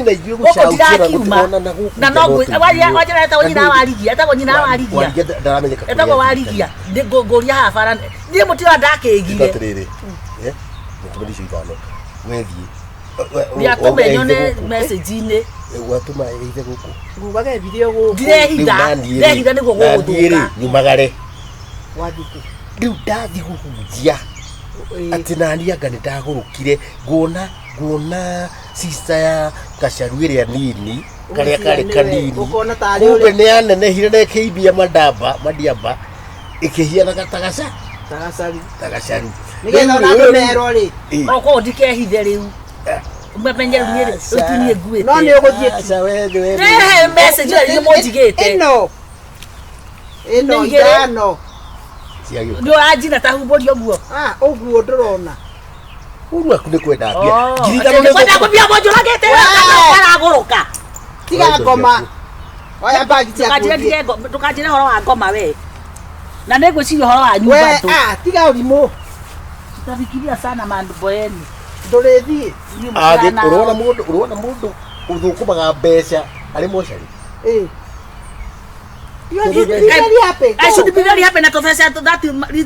na ithuĩ gũcaũkĩra gũtironana gũkũ na no wanjĩra etagwo nyina warigia etagwo nyina warigia ndaramenyeka etagwo warigia ngũria haha bara niĩ mũtira ndakĩgire atĩrĩrĩ mũtũmĩri icio ithano wethiĩ nĩatũme nyone message-inĩ watũma ithe gũkũ ngugaga ethire gũkũ ndirehitha ndehitha nĩguo gũgũthũka nyumagare wathiĩ kũ rĩu ndathiĩ kũhunjia atĩ nani anga nĩ ndagũrũkire nguona sister ya Gacaru ĩrĩa nini karĩa karĩ kanini kumbe nĩ yanenehire na ĩkĩimbia madiamba ĩkĩhianaga ta gacaru nĩgetha ona andũ merwo rĩ okorwo ndikehithe rĩu mamenye rĩu niĩ rĩu ti niĩ nguĩte no nĩ ũgũthiĩ rehe message ĩyo iria mũnjigĩte ĩno ithano nĩ ũranjina ta humbũri ũguo ũguo ndũrona ũru waku nĩ kwenda mbia ngiri ithano nĩ kwenda mbia mũnjũragĩte aragũrũka tiga ngoma oya bagi ciaku ndũkanjĩre ũhoro wa ngoma we na nĩ ngwĩciria ũhoro wa nyumba tũ tiga ũrimũ tutafikiria sana mambo yenu ndũrĩthiĩ ũrona mũndũ ũrona mũndũ ũthũkũmaga mbeca arĩ mocarĩ I should be very happy na tũbeca that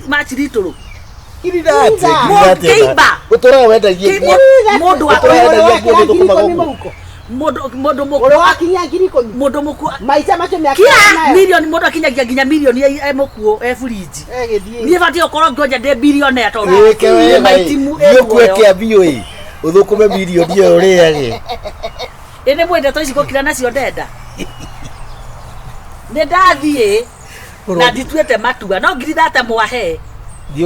much little ũtũraga wendagie mũndũ mũndũ mũkũ wakinya ngiri ikũmi mũndũ mũkuũ maica macio mĩaka kira milioni mũndũ akinyagia nginya milioni e mũkuũ e burinji niĩ batiĩ gũkorwo ngĩonja ndĩ bilionea tondũ wĩke wega kĩambio ĩ ũthũkũme milioni ĩyo ũrĩage ĩ nĩ mwĩ ndeto ici gũkira nacio ndenda nĩ ndathiĩ na ndituĩte matua no ngiri thate mwahe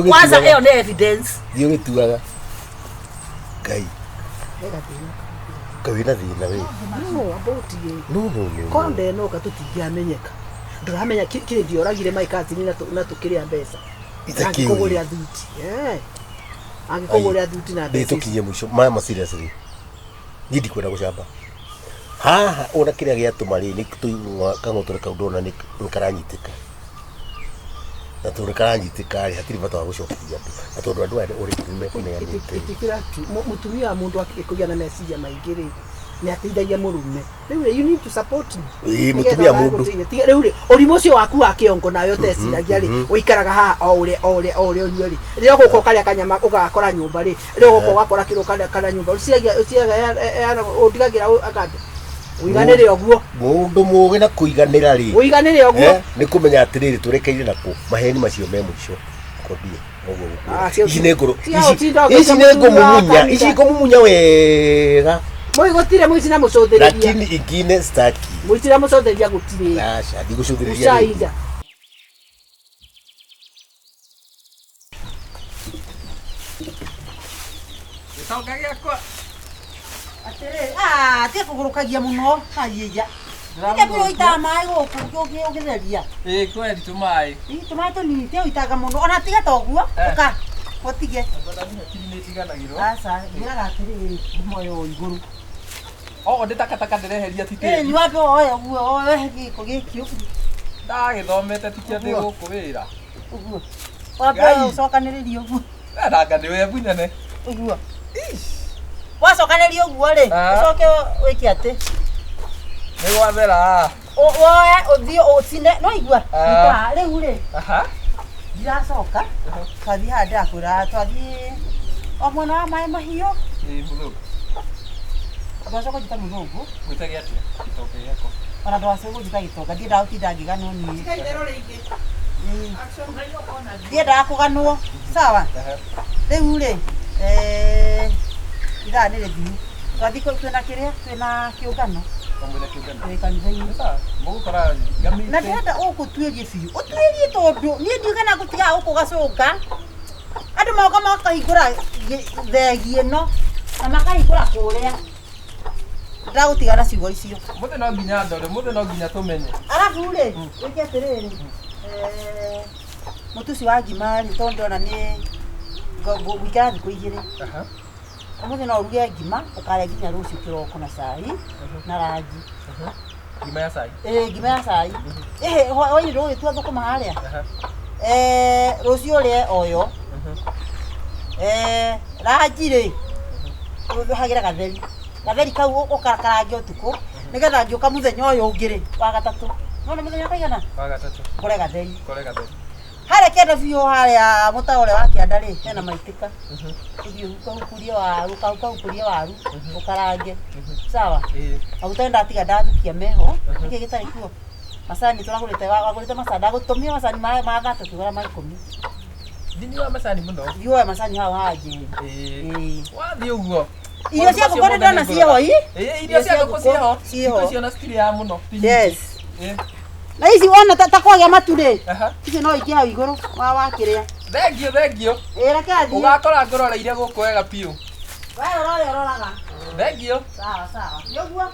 kwanza ĩyo nĩ evidence thiĩ ũgĩtuaga Ngai Ngai wĩna thĩna we no about no no no korwo ndenoka tũtingĩamenyeka ndũramenya kĩrĩ ndioragire my cousin na tũkĩrĩa mbeca angĩkũgũrĩra thuti angĩkũgũrĩra thuti na mbeca tũkinyie mũico mama seriously niĩ ndikwenda gũcamba haha ona kĩrĩa gĩatũma rĩ nĩ kang'otore kau ndona nĩ karanyitĩka na tondũ karanyitĩka rĩ hatirĩ bata wa gũcokeria andũ na tondũ andũ aya already nĩ mekũneanĩte ĩtĩkĩra tu mũtumia wa mũndũ akĩgĩa na meciria maingĩ rĩ nĩ ateithagia mũrũme rĩu you need to support me ĩĩ mũtumia mũndũ rĩu rĩ ũrimũ ũcio waku wa kĩongo nawe ũteciragia rĩ ũikaraga haha o ũrĩa o ũrĩa o ũrĩa ũnyue rĩ rĩrĩa ũgũka ũkarĩa kanyama ũgakora nyũmba rĩ rĩrĩa ũgũka ũgakora kĩrĩa ũkarĩa kana nyũmba ũciragia ũndigagĩra akambia ũiganĩre ũguo mũndũ mũgĩ na kũiganĩra rĩ ũiganĩre ũguo nĩ kũmenya atĩrĩrĩ tũrekeire nakũ maheni macio me mũico kwambie ũguo gũkũ ici nĩ ngũrũ ici nĩ ngũmumunya ici ngũmumunya wega Mũi gũtirĩ mũici na mũcũthĩrĩria. Lakini ingine staki. Mũici na mũcũthĩrĩria gũtirĩ. Aca, ndigũcũthĩrĩria. Gucai nja. Gĩtonga gĩakwa. Atĩrĩrĩ, ah, tiga kũgũrũkagia mũno haiya. Tiga kũitaga maĩ gũkũ ũgĩtheria. Ĩĩ kweli tũmaĩ. Ĩ, tũmaĩ tũnini tiga gũitanga mũno ona tiga ta ũguo ũka ũtige. Hakiri nĩ itiganagĩrwo. Aca, ngwĩraga atĩrĩrĩ, moyo ũyũ igũrũ. Okorwo ndĩ takataka ndĩreheria ti Ĩ, tĩri. nĩ wambe woe ũguo, woe gĩko gĩkĩ ũguo. Ndagĩthomete tikio ndĩ gũkũ wĩra. Ũguo. Wambe Ngai. ũcokanĩrĩrie ũguo. Ndanga nĩ webu nene. Ũguo. Wacokanĩria ũguo rĩ, ũcoke wĩke atĩ. Nĩ gwathera. Woe ũthiĩ ũcine, no igua. Ah. Rĩu rĩ, Aha. ndiracoka twathiĩ haha ndĩrakwĩra twathiĩ o mwena wa maĩ mahiũ Ĩĩ mũthũngũ. ndwacoka kũnjĩta mũthũngũ Ngwĩtage atĩa? Gĩtonga gĩakwa. ona ndwacoka kũnjĩta gĩtonga ndiendaga gũtinda ngĩganwo niĩ ndiendaga kũganwo sawa rĩu rĩ eh, ithaa nĩ rĩthiu twathiĩ twĩna kĩrĩa twĩna kĩũngano Kamwĩra kĩũngano. Ĩ, kanitha-inĩ Sawa. Mũgũkora ngamĩte. na ndĩrenda ũkũtuĩrie biũ ũtuĩrie tondũ niĩ ndiũĩ kana ngũtigaga gũkũ gacũnga andũ moka makahingũra thegi ĩno na makahingũra kũrĩa ndagũtiga na ciugo icio Mũthĩ no nginya ndore, mũthĩ no nginya tũmenye. arabu rĩ wĩke atĩrĩrĩ eh, mũtu ũcio wa ngima rĩ tondũ ndĩrona nĩ ngũikara thikũ igĩrĩ Aha. ũmũthĩ no ũruge ngima ũkarĩa nginya rũciũ kĩroko na cai na rangi Ngima ya cai. Ĩĩ, ngima ya cai ĩhĩ hwainĩ ndũgũgĩtua thũkũma harĩa Aha. Eh, rũciũ ũrĩe oyo Eh, rangi rĩ ũhagĩre gatheri gatheri kau ũkakarange ũtukũ nĩgetha ngĩũka mũthenya ũyũ ũngĩ rĩ wa gatatũ nona mũthenya kaigana Wa gatatũ. ngore gatheri Kore gatheri. harĩa kĩanda biũ harĩa mũtaro ũrĩa wa kĩanda rĩ hena maitĩka ũthiĩ ũkahukurie waru ũkahukurie waru ũkarange sawa Ĩĩ. maguta nĩ ndatiga ndathukia meho nĩkĩ gĩtarĩ kuo macani tũragũrĩte wagũrĩte macani ndagũtũmire macani ma thatũ kĩgũra ma ikũmi Ndinyuaga macani mũno. thiĩ woe macani hau hanjĩri Ĩĩ. Wathiĩ ũguo. Irio cia ngũkũ nĩ ndona ciĩho ii? Ĩĩ, irio cia ngũkũ ciĩho. Ciĩho. Ngũkũ icio ona citirĩaga mũno. Ti nyingĩ. Yes. Ĩĩ. Na ici wona ta kwagĩa matu rĩ Aha. icio no ikie hau igũrũ wa wakĩrĩa Thengiũ, thengiũ. Ĩĩ, reke athiĩ. Ũgakora ngũroreire gũkũ wega biũ. We ũrore ũroraga Thengiũ. sawa sawa nĩ ũguo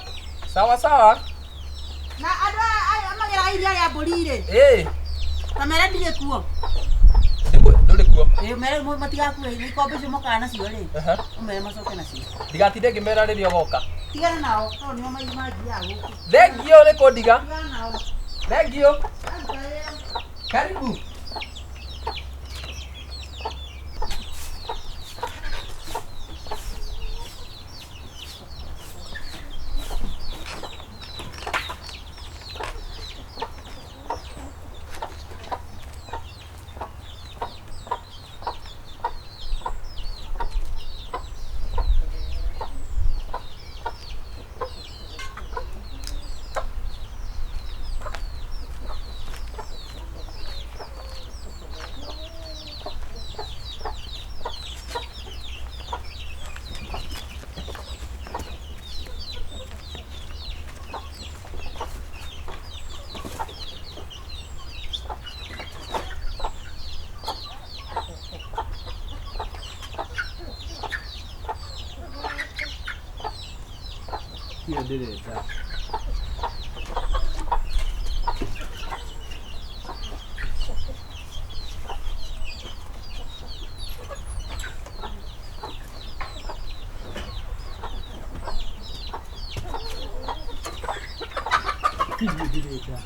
Sawa sawa. na andũ aya magĩraga iria rĩa mbũri rĩ Ĩĩ. ta mere ndirĩ kuo Ndũrĩ kuo. Ĩĩ, mere matigakue ikombe icio mokaga nacio rĩ Aha. ũmere macoke nacio Ndigatinde ngĩmera rĩrĩa ũgoka. tigana nao tondũ nĩo mangiaga gũkũ Thengiũ nĩ kũndiga. tigana nao Thengiũ. Karibu. Hiyo ndĩrenda. Hiyo ndĩrenda.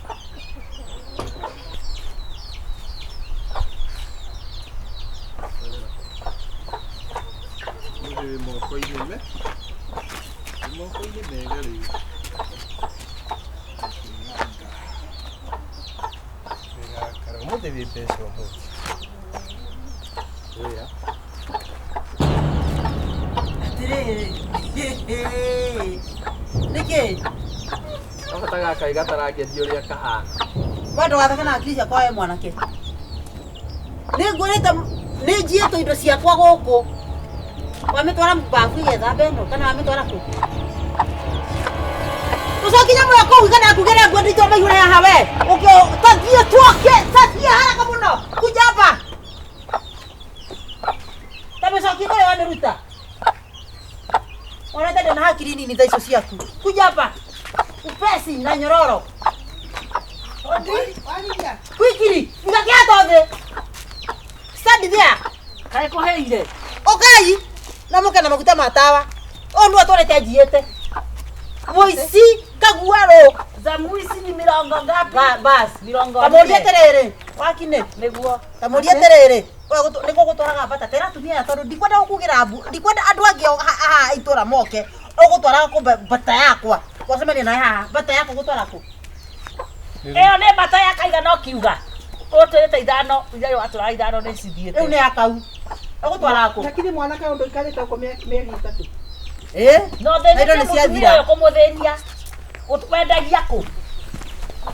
Wĩ moko-inĩ me moko-inĩ mega rĩu. Wĩrakara ũmũthĩ wĩ mbeca ũmũthĩ. Wĩra. Atĩrĩrĩ nĩkĩ Gabata gaka gatarangeria ũrĩa kahana. we ndũgatheke na hakiri ciakwa we mwanake nĩ ngwĩrĩte nĩ njiĩtwo indo ciakwa gũkũ wamĩtwara babu ĩgethambe ĩno kana wamĩtwara kũ Tũcokie nyamũ ĩyo kũu kana ngugĩre nguo nditũ maihũre haha we. Ũkĩ tathiĩ tuoke, tathiĩ haraka mũno. Kuja hapa. Tamĩcokie kũrĩa wamĩruta. Wonete ndĩ na hakiri nini tha icio ciaku. Kuja hapa. Upesi na nyororo. Quickly, iga kĩhato thĩ. Stand there. Kaĩ kũheire. Ũkai na mũke na maguta ma tawa. Ũyũ nĩwe twarĩte njiĩte. Mũici kaguarũ. Zamu ici ni mĩrongo ngapi? Bas. Mĩrongo Kamũria ĩne. atĩrĩrĩ, wakine. Nĩguo. Kamũria atĩrĩrĩ, nĩguo gũtwaraga bata tera atumia aya tondũ ndikwenda gũkugĩra mbu, ndikwenda andũ angĩ haha itũra moke. Ũgũtwaraga kũ bata yakwa? Twacemania nawe haha, bata yakwa ũgũtwara kũ? Ĩyo nĩ mbata ya kaigana ũkiuga. Ũtwĩrĩte ithano, itherũ watwara ithano nĩ cithiĩte. Rĩu nĩ ya kau. Ũgũtwaraga kũ? Lakini mwanake ũyũ ndũikarĩte gũkũ mĩeri 3. Ĩ? No Na indo thĩnĩtie nĩ mũtumia ciathira. ũyũ kũmũthĩnia. Wendagia kũ?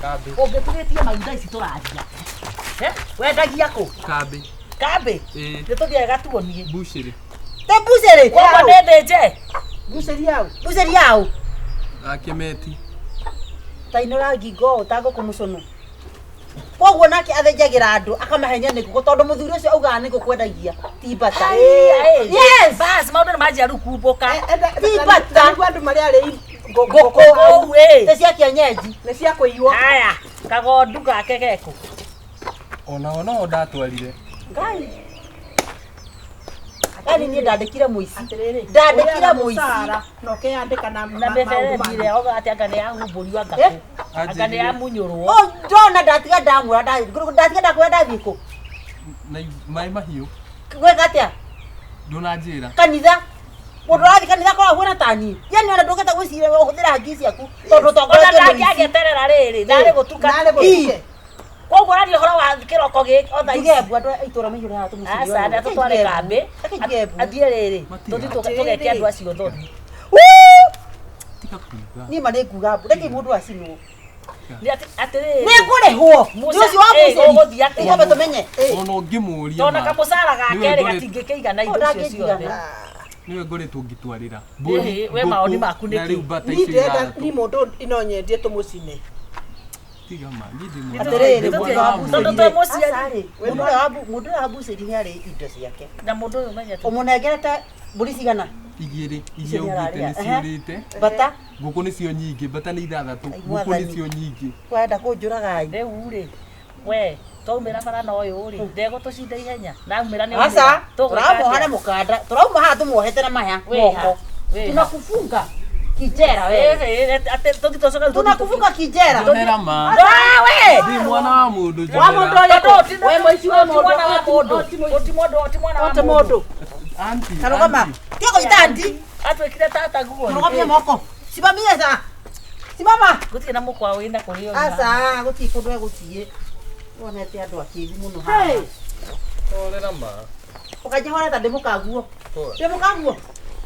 Kambĩ. Ũngĩturĩtie maru thaa ici tũraria. Eh? Wendagia kũ? Kambĩ. Kambĩ? Ĩĩ. Nĩ tũthiaga gatuonie. Mbucĩrĩ. Te mbucĩrĩ? Koguo nĩ thĩnje. Mbucĩrĩ yaũ? Mbucĩrĩ yaũ? Akĩmeti. Ta inũra ngingo ũũ ta ngũkũ mũcũnũ. Koguo nake athĩnjagĩra andũ akamahenia nĩ ngũkũ tondũ mũthuri ũcio augaga nĩ ngũkũ endagia ti mbata. Yes! Bas, maũndũ nĩ manjia rĩu kumbũka. Ti mbata. Nĩguo andũ marĩa arĩi Ngũkũ Kũu ĩ. Nĩ cia kienyeji. Nĩ cia kũiywo. Haya, kagondu gake gekũ. Onao no ndatwarire. Ngai. Yaani niĩ ndandĩkire mũici. Atĩrĩrĩ. Ndandĩkire mũici. Na ũkeyandĩka na Na maũndũ mĩberethi mangĩ. ĩrĩa oga atĩ anga nĩ yahumbũrio anga Eh? kũ. Anga nĩ yamunyũrwo. Oh, ndona ndatiga ndamwĩra ndatiga ndakwĩra ndathiĩ kũ? Na maĩ mahiũ. Gwĩka atĩa? Ndũnanjĩra. Kanitha. Mũndũ ũrathiĩ kanitha akoragwo ahuana ta niĩ. Yaani ona ndũngĩhota gwĩciria ũhũthĩra hakiri ciaku tondũ Ona ũtongoretio nĩ mũici. ndangĩagĩterera rĩrĩ, narĩ gũtuka. Narĩ gũtuke. Koguo ũraria ũhoro wa kĩroko gĩkĩ o thaa ici. Njuge mbu andũ a itũra maihũre haha tũmũcirie Aca, ũyũ. ndatũtware kambĩ. Reke njuge mbu. Athiĩ rĩrĩ, Matiga. tũthiĩ tũgeke andũ acio thoni. Tiga kuuga. Niĩ ma nĩ nguga mbu. Reke mũndũ acinwo. Nĩ atĩrĩrĩ. Nĩ ngũrĩhwo. Nĩ ũcio wa Ĩ, mbucĩri. ũgũthiĩ atĩa? Twambe tũmenye. Ona ũngĩmũria Tondũ ma. kamũcara gake Nĩwe rĩ ngũrĩ- gatingĩkĩigana Oh, indo icio ciothe. ndangĩnjigana. Nĩwe ngoretwo ngĩtwarĩra. Ĩhĩ, we maoni maku na nĩkĩ? rĩu mbata Niĩ icio ndĩrenda ithathatũ. ni mũndũ ino nyendie tũmũcine. Tiga ma, niĩ ndĩ mwana. Atĩrĩrĩ, Ndĩ mũndũ mwana wa wa mũndũ. Tondũ twĩ mũciari. Aca rĩ, mũndũ ũrĩa wa mbucĩri nĩ arĩ indo ciake. Na mũndũ ũyũ menye tu. Ũmũnengerete mbũri cigana? Igĩrĩ Icio iria nĩ ugĩte ararĩa. nĩ ciũrĩte. Mbata? Ngũkũ nĩcio nyingĩ, mbata nĩ ithathatũ. Ai, Ngũkũ mwathani. nĩcio nyingĩ. Wenda kũnjũraga ĩ. Rĩu rĩ, we twaumĩra bara na ũyũ rĩ, ndegũtũcinda ihenya. Na aumĩra nĩ Aca, aumĩra. Tũgwĩka tũramuoha na atĩa? mũkanda. Tũrauma haha tũmuohete na maya Wĩ ha? moko. Wĩ ha? Tunakufunga kijera wewe. Ĩ, ĩ, atĩ tũthiĩ tũcoke rĩu tũthiĩ Tunakufunga kijera. Njohera ma. Ah, we! Ndĩ mwana wa mũndũ Wa mũndũ njohera. ũrĩkũ? Tondũ ti- We mũici wa ti mũndũ. mwana wa mũndũ. Ti mũndũ, ti mwana wa Ti mũndũ. Auntie, Tarũgama. auntie. Tiga kũnyita auntie. Atuĩkire tata guo. Rũgamia moko. Simamia sa. Simama. Gũtirĩ na mũkwa wĩna kũrĩ ũyũ. Aca, gũtirĩ kũndũ egũthiĩ. Wonete andũ akĩgu mũno haha. Horera ma. Ũkanjia horera ndĩ mũkaguo. Hora. Ndĩ mũkaguo.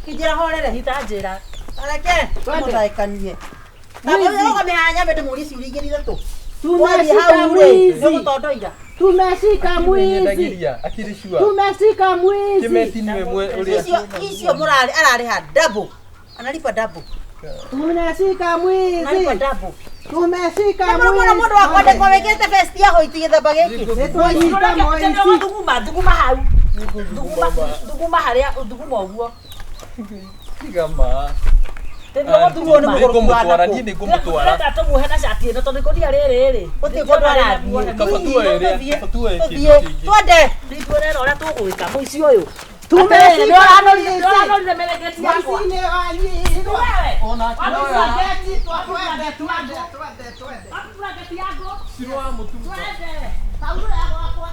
Kĩnjĩra horere. Nyita njĩra. Tareke. Tũmũthaĩkanie. Rũgamia haha nyambe ndĩmũrie ciũria igĩrĩ ithatũ. Wathiĩ Tumeshika hau rĩ, mwizi. nĩũgũtondoira. Tumeshika mwizi. Nyendagiria, akiri sure. Tumeshika mwizi. Kĩmeti nĩwe ũrĩa. Icio icio mũrarĩ ararĩha double. Analipa double. Tumeshika Analipa mwizi. double. Tumeshika Na mũrũmwe mũndũ wakwa ndĩko wĩkĩrĩte vest ya hoiti gĩthemba gĩkĩ. Nĩtwanyita mũici. Thuguma, thuguma hau. Thuguma, thuguma harĩa, thuguma ũguo. Tiga ma. Tĩguo gũthuguma. Nĩngũmũtwara, niĩ nĩngũmũtwara. Tũrenda tũmuohe na cati ĩno tondũ ikũnia rĩrĩ rĩ. Gũtirĩ kũndũ arathiĩ. Kaba tuoe ĩrĩa, kaba tuoe kĩndũ Tũthiĩ. kĩngĩ. Twende. Nĩtuone ũrĩa tũgwĩka mũici ũyũ. Tumeshika Nĩũranorire mwizi. mĩrengeti yakwa. Mũici nĩwanyitwo. Ona akĩoya. Twende, twende, twende, twende. Mĩrengeti yakwa. Ciro wa mũtumba. Twende. Kaurũ ya gwakwa.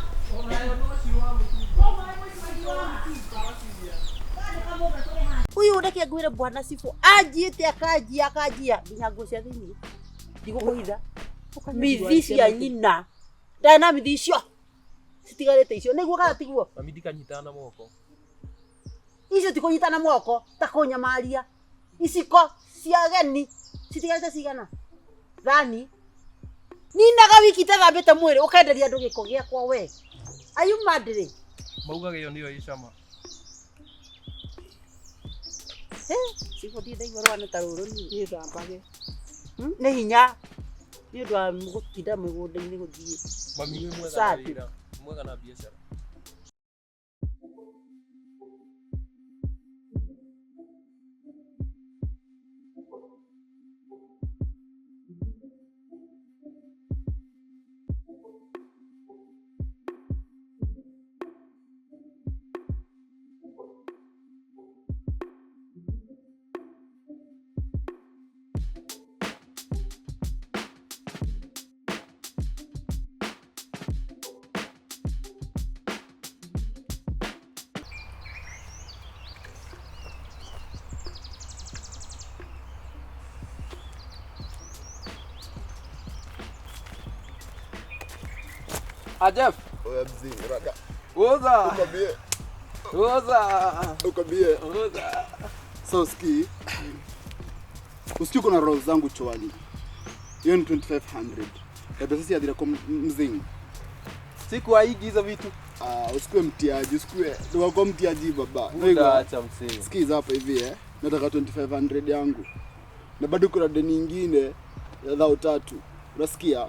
Uyu reke ngwire bwana cibũ anjiĩte akanjia akanjia nginya nguo cia thĩiniĩ ndigũkũhitha mithi cia nyina ndarĩ na mithi icio citigarĩte icio nĩguo kana tiguo Mami ndikanyitana na moko. icio ti kũnyitana moko ta kũnyamaria iciko cia ageni citigarĩte cigana thani ninaga wiki itathambĩte mwĩrĩ ũkenderia andũ gĩko gĩakwa we Are you mad rĩ? Maugaga ĩyo nĩyo ĩ cama. Cibũ ndirĩ ndaigua rũgano ta rũrũ niĩ. Gĩthambage. Nĩ hinya nĩ ũndũ wa gũtinda mũgũnda-inĩ gũthiĩ. Mami wĩ mwega na Safi. wĩra, mwega na biacara. Ah, Jeff. Oya mzee, raka. Oza. Ukwambie. Oza. Ukwambie. Oza. So ski. Usikii uko na rolls zangu chwani. Hiyo ni 2500. Labda sisi adira kwa mzingi. Sikuwaigi hizo vitu. Ah, usikue mtiaji, usikue. Ndio kwa mtiaji baba. Buda acha msee. Sikiza hapa hivi eh. Nataka 2500 yangu. Na bado kuna deni nyingine ya dhao tatu. Unasikia?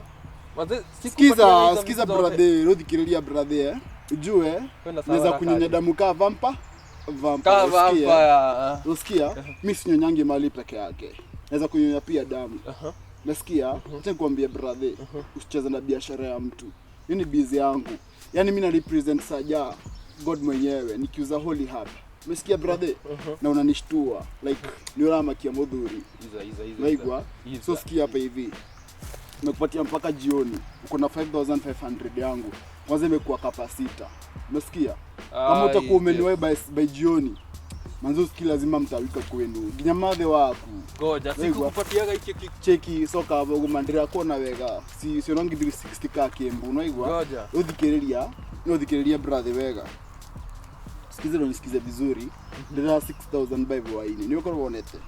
Manze, Sikiza, sikiza brother, ruthikiriria brother eh. Ujue Kwenda sawa naweza na kunyonya kadi. damu ka vampa. Vampa. Ka Unasikia? vampire. Unasikia? Mimi sinyonyangi mali peke yake. Naweza kunyonya pia damu. Nasikia? Acha nikwambie brother, usicheze na biashara ya mtu. Hii ni busy yangu. Yaani mimi na represent Saja God mwenyewe nikiuza holy hapa. Umesikia brother? Na unanishtua like ni urama kia mudhuri. Iza iza iza. Waigwa? Iza. So sikia hapa hivi. Nimekupatia mpaka jioni. Uko na 5500 yangu. Kwanza imekuwa kapa sita. Umesikia? Kama Ai, utakuwa umeniwahi Jeff. by jioni. Manzo sikii lazima mtawika kwenu. Nginya mathe waku. Goja, Waigwa? sikukupatiaga ikio Cheki soka hapo gumandira kona wega. Si sionangi 360 ka kembu unaigwa? Goja. Uthikiriria, uthikiriria brother wega. Sikize na nisikize vizuri. Ndira 6000 by waini. Ni ukorwo wonete.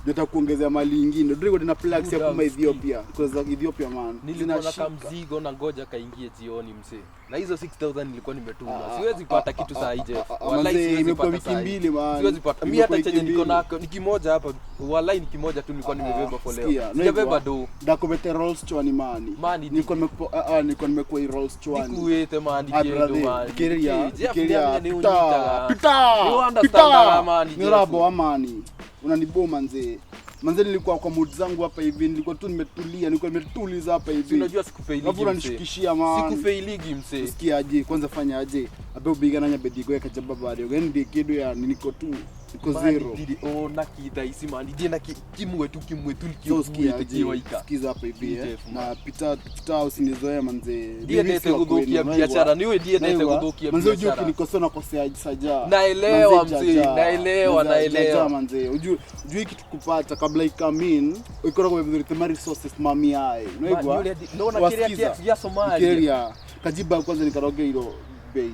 Nitakuongezea mali nyingine. Ndiri ndina plugs ya Buda, kuma Ethiopia. Kwa Ethiopia man. Nilikuwa na Zinashika. kamzigo na ngoja kaingie jioni msee. Na hizo 6000 nilikuwa nimetuma. Ah, Siwezi ah, pata ah, kitu ah, saa hii ah, Jeff. ah, ah, Wallahi manze, siwezi imekuwa pata wiki saa hii. mbili, man. Siwezi pata. Mimi hata Imekuwa chenye wiki niko mbili. nako ni kimoja hapa. Wallahi ni kimoja tu nilikuwa nimebeba for leo. Sikia, Sijabeba naigwa, do. ndakubete rolls chwani mani. Mani, Nilikuwa nimekuwa nilikuwa nimekuwa i rolls chwani. Ndikuwete mani Ah, kindu brother, mani. thikiriria, Jeff, thikiriria. ni Pita, unyitaga. pita, Ni understand pita. mani, Ni Jeff. rabo amani. Unaniboma nzee. Manze nilikuwa kwa mood zangu hapa hivi, nilikuwa tu nimetulia, nilikuwa nimetuliza hapa Si hivi. unajua sikufailigi Alafu msee. unanishukishia man. Sikufailigi msee. Sikia aje, kwanza fanya aje. Abe ubiga nanya bedigo ya kajaba bari. Ogeni kidu ya niko tu, niko Mani, zero. ndiri ona kitha ici mani ndie na kimwe tu kimwe tu So sikia nikiukuite aje, kiwaika. sikiza hapa hivi eh. Jeff, Na pita pita usinizoee manze. Ndiendete Mimi si wa guthukia kwenu, unaigwa? biashara, niwe ndiendete Unaigwa? guthukia Manze ujue biashara. ukinikosoa nakosea saja. Naelewa Manze, mzee, jaja. naelewa, Manze, naelewa. jaja manze. Ujue ujue kitu kupata kabla ikame in, ikora kwa vizuri tema resources mami ai. Unaigwa? Ma, yule naona kiria Wasikiza. kia Somalia. Kiria. Kajiba kwanza nikaroge ilo bei.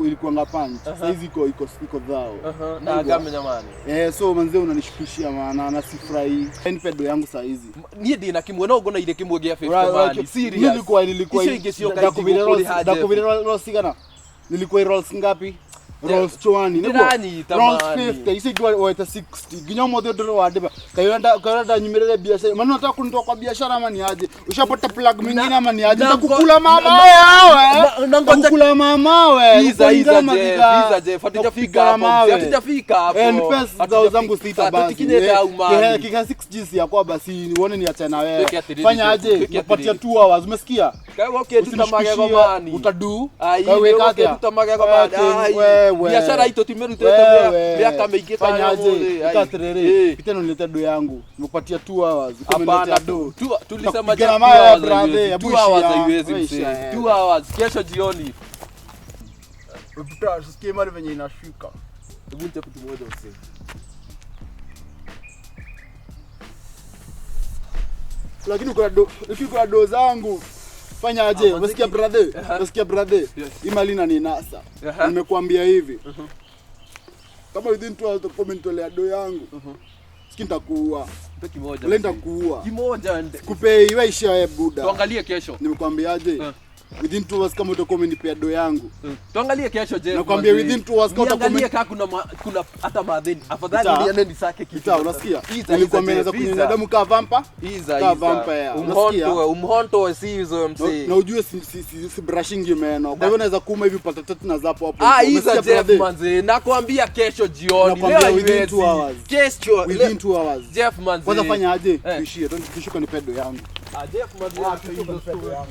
Ilikuwa ngapanch. Sasa hizi iko iko iko dhao. Aha, na Unaigwa? agamenya mani. Eh, so manze unanishukishia maana na sifurahi. Nipe do yangu saa hizi. Niĩ ndĩ na kĩmwe no ngonaire kĩmwe gĩa 50 Right, mani. right. Serious. Nilikuwa nilikuwa Icio ingĩ cioka ndakuvire itigũkũrĩha rolls Jeff. ndakuvire rolls sigana. Nilikuwa rolls ngapi? Rolls chwani. Niguo? Ndĩranyita Rolls mani. 50. Icio ingĩ waita 60. Nginya ũmũthĩ ndũrĩ wandĩba. Kayurenda kayurenda nyumĩrĩre biashara. Mani unataka kunitoa kwa biashara ama ni aje? Ushapata plug mwingine ama ni aje? na ngo- Nitakukula mama na- wewe. na ngoja- Nitakukula mama wewe. Iza, iza, Nikuingia Jeff, maziga. iza, Jeff. Hatujafika Nitakupigana hapo, mzee, mawe. hatujafika hapo. Eh, nipe zao zangu sita Hatujafika. basi. Hatukinyete au mani. Kika 6G yakwa basi uone niachane na wewe. Tweke atĩrĩrĩ, Fanya Jeff, aje? tweke Nakupatia atĩrĩrĩ. 2 hours. Umesikia? Kaĩ ũkĩnduta magego Usinishukishie, mani. Utadu. Ai, Kaĩ wĩka atĩa? ũkĩnduta magego mani. Wewe, Ai, wewe. biashara itũ timerutĩte Wewe. mĩaka mĩingĩ ta Fanya ya aje? ũmũthĩ, ai. Ika atĩrĩrĩ, Eh. pita na unilete do yangu. Nimekupatia 2 hours. Ukiwa Hapana, umeniletea do. tulisema Nitakupigana Jeff, mawe, 2 hours brother. haiwezi. Hebu 2 hours ishia. haiwezi Wewe mzee. ishia, eh. 2 hours kesho jioni. Pita, usikie mali venye inashuka. Hebu nipe kitu moja mzee. Lakini uko na do, lakini uko na do zangu. Fanya aje? Ah, Umesikia manze- brother? Umesikia brother? Yes. Hii mali inaninasa. Aha. Nimekuambia hivi. Kama within 2 hours utakuwa umenitolea do yangu. Siki nitakuua. Nipe kimoja. Wala mzee. nitakuua. Kimoja Kupei wewe ishia wewe buda. Tuangalie kesho. Nimekwambiaje? Eh. Within 2 hours kama utakuwa umenipea do yangu. Tuangalie kesho Jeff. Nakwambia manze. within 2 hours kama utakuwa Niangalie kama kuna hata madheni. Afadhali Ita. niende nisake kitu. Ita, unasikia? Iza, Nilikwambia iza, naweza Jeff, kunyonya iza. damu kaa vampa. Iza, Kaa iza. vampire. Unasikia? Umhonto, umhonto si hizo Na, MC. na ujue si brushingi meno. Kwa hivyo naweza kuuma hivi pata tatu na zapo hapo. Ah, iza Umesikia, Jeff brother? manze. Nakwambia kesho jioni. Leo Nakwambia within haiwezi. 2 hours. Kesho. Within leo- 2 hours. Jeff manze. Kwanza fanya aje? Eh. Tuishie, twende tushuka nipe do yangu. Ah, Jeff manze. Ah, hizo story. yangu.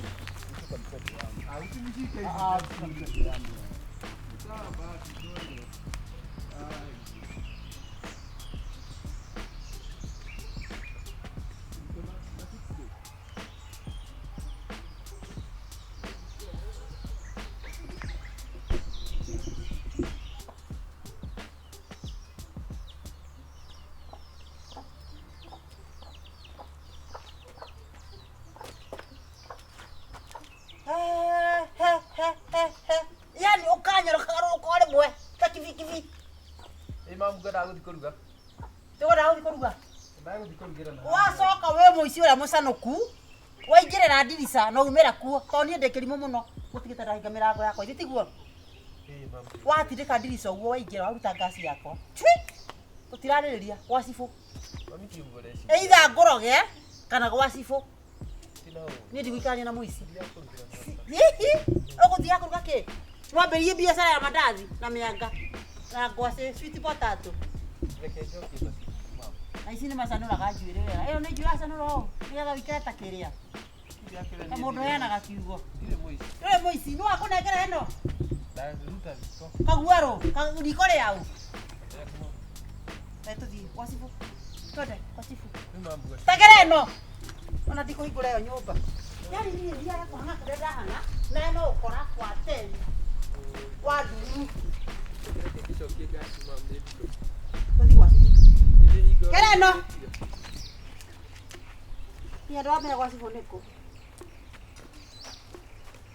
Yani ukanyoroka roko rĩmwe ta kibikibi. Imam ngwendaga gũthiĩ kũruga. Tũgwendaga gũthiĩ kũruga. Ngwendaga gũthiĩ kũrugĩra na. Wacoka wĩ mũici ũrĩa mũcanũku waingĩrĩra ndirica na umĩra kuo tondũ niĩ ndĩ kĩrimũ mũno gũtigĩte ndahinga mĩrango yakwa ithe tiguo watindĩka ndirica ũguo waingĩra waruta ngaci yakwa cui tũtirarĩrĩria gwa cibũ Mami ti ũguo ũreciria. either ngũroge kana gwa cibũ Tina ũguo. niĩ ndigũikarania na mũici hihi ũgũthiaga kũruga kĩ wambĩrĩrie biacara ya mandathi na mĩanga na ngwacĩ sweet potato Reke njokie basi. Mama. na ici nĩ macanũraga njuĩrĩ wega ĩyo nĩ njuĩrĩ acanũra ũũ nĩgetha ũikare ta kĩrĩa ta mũndũ ũheanaga kiugo Ndirĩ mũici. ndũrĩ mũici nĩ wakũnengera ĩno Ndaruta riko. kaguarũ riko rĩau Reke tũthiĩ gwa cibũ twende gwa cibũ Rĩu mambuga. tengera ĩno ona ndikũhingũra ĩyo nyũmba yani niĩ thiaga kũhang'a kũrĩa ndahang'a na no ũkora kwa ten wa nduru Reke ngĩcokie ngaci mam nĩ nditũ. tũthiĩ gwa cibũ Nĩ hingo. Kera ĩno. Niĩ andũ amenya gwa cibũ nĩkũ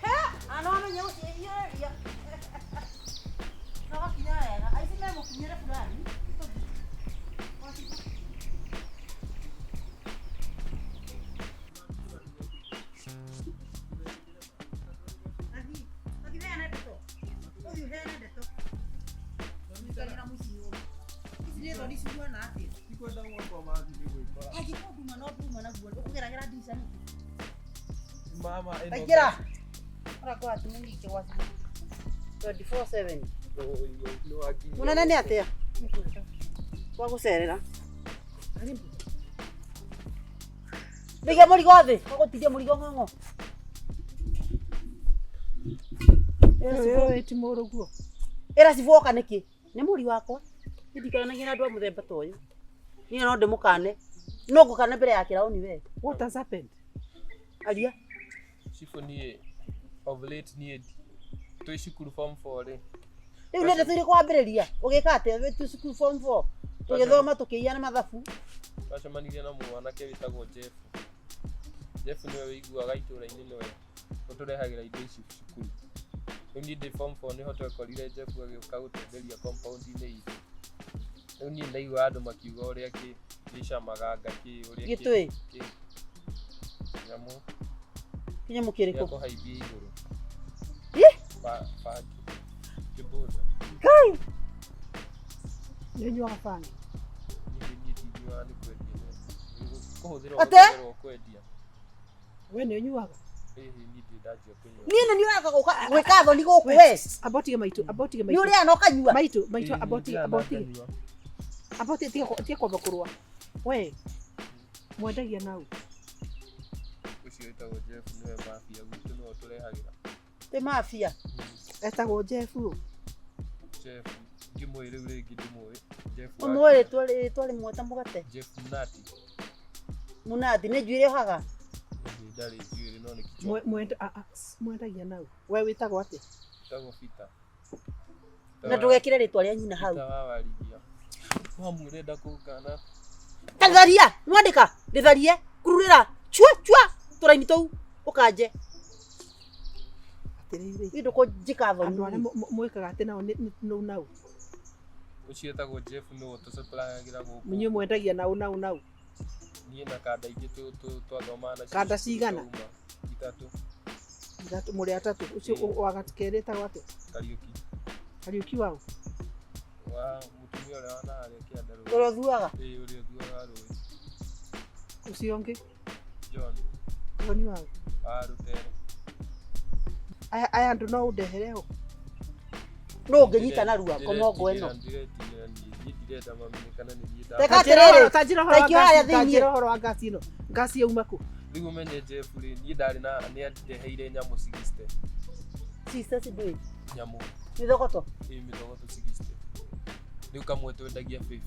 he ano amenya gũciĩhiũrĩria no gakinya wega aici me mũkinyĩre fulani tũthiĩ gwa cibũ. Athiĩ, athiĩ ũheane ndeto. Ũthiĩ ũheane ndeto. Ũikarĩra na mũici ũyũ. Ici nĩ thoni cihuana atĩa? Ndikwenda gwakwa mathi nĩ gwĩkora. Angĩkorwo nduma no nduma naguo ũkũgeragĩra ndirica nĩkĩ? Mama ĩno. Aingĩra. Ũrakwa atumia gwa cibũ. 24/7. Nĩ wakinya. Mũnene nĩ atĩa? Kwa gũcerera. Ndũige mũrigo thĩ, ũgũtindia mũrigo ng'ong'o. Ĩyo ti mũrũguo. Ĩra cibũ oka nĩkĩ? Nĩ mũri wakwa. Niĩ ndikaranagia na andũ a mũthemba ta ũyũ. Niĩ no ndĩmũkane. No ngũkane mbere ya kĩraũni we. What has happened? Aria. Cibũ niĩ of late niĩ twĩ cukuru form 4 rĩ. Rĩu nĩ ndeto irĩkũ wambĩrĩria? Ũgĩka atĩa wĩ tu cukuru form 4? Tũgĩthoma tũkĩiyana mathabu. Twacemanirie na mwanake wĩtagwo Jeff. Jeff nĩwe wĩiguaga itũũra-inĩ nĩwe ũtũrehagĩra indo ici cukuru. Rĩu niĩ ndĩ form 4 nĩho twekorire Jeff agĩũka gũtwenderia compound-inĩ itũ. Rĩu niĩ ndaigua andũ makiuga ũrĩa gĩcamaga nga kĩ ũrĩa Gĩtũĩ? kĩ nyamũ Kĩnyamũ gĩa kĩrĩkũ? kũhaimbia igũrũ. Ih! Bangi. Kĩbũta. Ngai! Nĩ ũnyuaga bangi? Niĩ niĩ ndingiuga nĩ kwendia nĩ kũhũthĩra Ate? ũhũthagĩrwo kwendia. We nĩ ũnyuaga? Ĩhĩ niĩ ndirĩ ndanjia kũnyua. Niĩ nĩ niĩ ũraka gũka gwĩka thoni gũkũ we. Amba ũtige maitũ, amba ũtige Nĩ maitũ. ũrĩaga na ũkanyua. Maitũ, maitũ, Ĩĩ, amba ũtige, ndirĩ amba ũtige. ndanyua. Amba ũtige, tiga kwamba kũrũa. We, mwendagia nau. Ũcio wĩtagwo Jeff nĩwe mafia gwitũ nĩwe ũtũrehagĩra. Tĩ mafia. Etagwo Jeff ũ. Jeff ndimũĩ rĩu rĩngĩ ndimũĩ. Jeff wa Ũmũĩ rĩtwa rĩmwe ta mũgate. Jeff Mnati. Mũnathi nĩ njuĩrĩ ohaga. Ĩhĩ ndarĩ njuĩrĩ no nĩ kichwa. Mwendagia nau. We wĩtagwo atĩa? Wĩtagwo Peter. Na ndũgekĩre rĩtwa rĩa nyina hau. Peter wa Warigia. Mamu ũrenda kũngana. Tatharia, nĩwandĩka, rĩtharie, kururĩra, chua chua tũraini tũu ũkanje. Atĩrĩrĩ. Niĩ ndũkũnjĩka thoni. Andũ arĩa mwĩkaga atĩ nao nĩ nũ nau. Ũcio wĩtagwo Jeff nĩwe ũtũsupplyagĩra gũkũ. Inyuĩ mwendagia nau nau nau. Niĩ na kanda ingĩ twathomaga nacio. Kanda cigana? Twauma ithatũ. Ithatũ mũrĩ atatũ. Ũcio wa kerĩ etagwo atĩa? Kariũki. Kariũki waũ? Wa mũtumia ũrĩa wa naharĩa kĩanda rũĩ. Ũrĩa ũthuaga? Ĩĩ, ũrĩa ũthuaga rũĩ. Ũcio ũngĩ? John. John waũ? Wa rũtere. Aya andũ no ũndehere ũ? No ũngĩnyita narua komongo ĩno. Ndiretigĩra niĩ, ndirenda mamenye kana nĩ niĩ Reka atĩrĩrĩ, Ta njĩra ũhoro wa taikio harĩa ngasi, ta thĩiniĩ. njĩra ũhoro wa ngasi ĩno. Ngasi yauma kũ? Rĩu ũmenye Jeff rĩ, niĩ ndarĩ na nĩ andeheire nyamũ 60. 60 ndũĩ? Nyamũ. Mĩthogoto? Ĩĩ, mĩthogoto 60. Rĩu kamwe twendagia 50.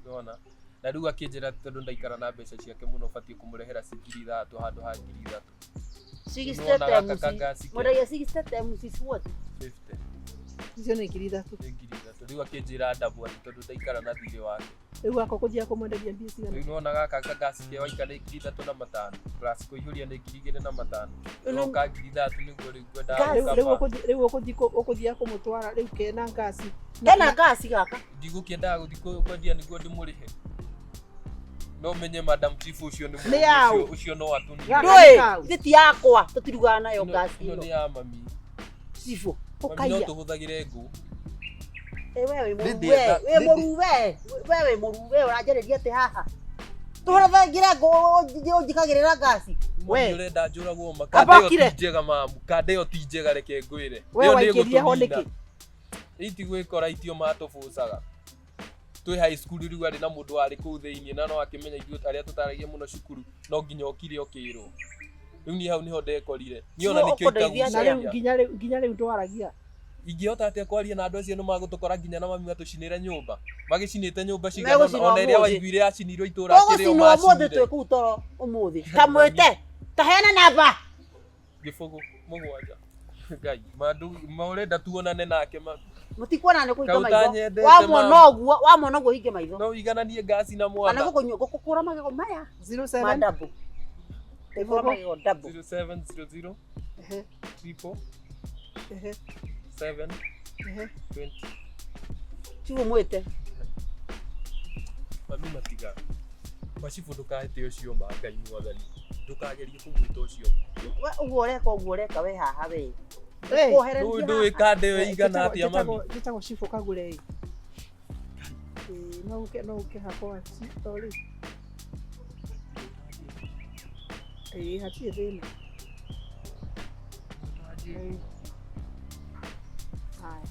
Nĩwona? Na rĩu akĩnjĩra tondũ ndaikara na mbeca ciake mũno batiĩ kũmũrehera ci 3,000 handũ ha 3,000. 60 Nĩwona gaka times. kangasi ke- Mwendagia 60 times is what? 50. Icio nĩ 3,000. Nĩ 3,000. Rĩu akĩnjĩra ndabũ atĩ tondũ ndaikara na thirĩ wake. Rĩu gaka ũkũthiaga kũmwenderia mbia cigana? Rĩu nĩwona gaka kangasi ke waika nĩ 3,500 plus kũihũria nĩ 2,500. Roka 3,000 nĩguo rĩu ngwendaga Rĩu gũkaba. rĩu ũkũthiaga kũmũtwara rĩu kena ngasi. Kena ngasi gaka? Ndigũkĩendaga gũthiĩ kwendia nĩguo ndĩmũrĩhe. No menye Madam Chief ũcio nĩ Nĩ yaũ? ũcio no atũnine. Ndũĩ, ithe ti yakwa, tũtirugaga nayo ngasi Ĩno ĩno. nĩ ya mami. Cibũ, Mami no ũkaiya. tũhũthagĩre ngũ. Ĩ we wĩ mũru Nĩ we, ndĩenda- wĩ mũru we, we wĩ mũru we ũranjarĩria atĩ haha. Tũhũthagĩre ngũ ũnjĩkagĩrĩra ngasi. We ũrenda njũragwo ma. Amba Kanda ĩyo ũkire. ti njega mamu. Kanda ĩyo ti njega reke ngwĩre. We Ĩyo nĩ waikĩria ho ĩgũtũnina. nĩkĩ? Itigwĩkora itio matũbũcaga. Twĩ high school rĩu arĩ na mũndũ warĩ kũu thĩiniĩ na no akĩmenya ithuĩ arĩa tũtaragia mũno cukuru no nginya ũkire ũkĩrwo. Rĩu niĩ hau nĩho ndekorire. Niĩ ona nĩkĩo Na rĩu itagucagia. nginya rĩu ndwaragia. Ingĩhota atĩa kwaria na andũ acio nĩ magũtũkora nginya na mami matũcinĩre nyũmba. Magĩcinĩte nyũmba cigana Megũcinwo ona ĩrĩa ũmũthĩ. waiguire yacinirwo itũra akĩrĩ o Tũgũcinwo ũmũthĩ macinire. twĩ kũu toro ũmũthĩ. Ta mwĩte, ta heana namba. 0 7. Ngai, ma ũrenda tuonane nake ma. Mũtikuona nĩ kũhinga Kau maitho. ũtanyendete, Wamwona mama. ũguo, wamwona ũguo hinge maitho. No ũigananie ngasi na Kana mwanda. gũkũnyua gũkũkũra magego maya. 07 Ma double. Gũkũra magego double. 0700 Ehe. 444 Ehe. 7 Ehe. 20. Cibũ mwĩte. Mami matiga. Macibũ ndũkahĩte ũcio ma Ngai mwathani. Ndũkagerie kũmwĩta ũcio ma. We ũguo ũreka ũguo ũreka we haha we. Hey. Kwohereria Ndũĩ kanda ĩyo ĩigana atĩa mami. Njĩtagwo Cibũ Kagure. Ĩĩ, no ũke no ũke hakwa sorry. Ĩĩ, hatirĩ thĩna. Ĩĩ. Haya.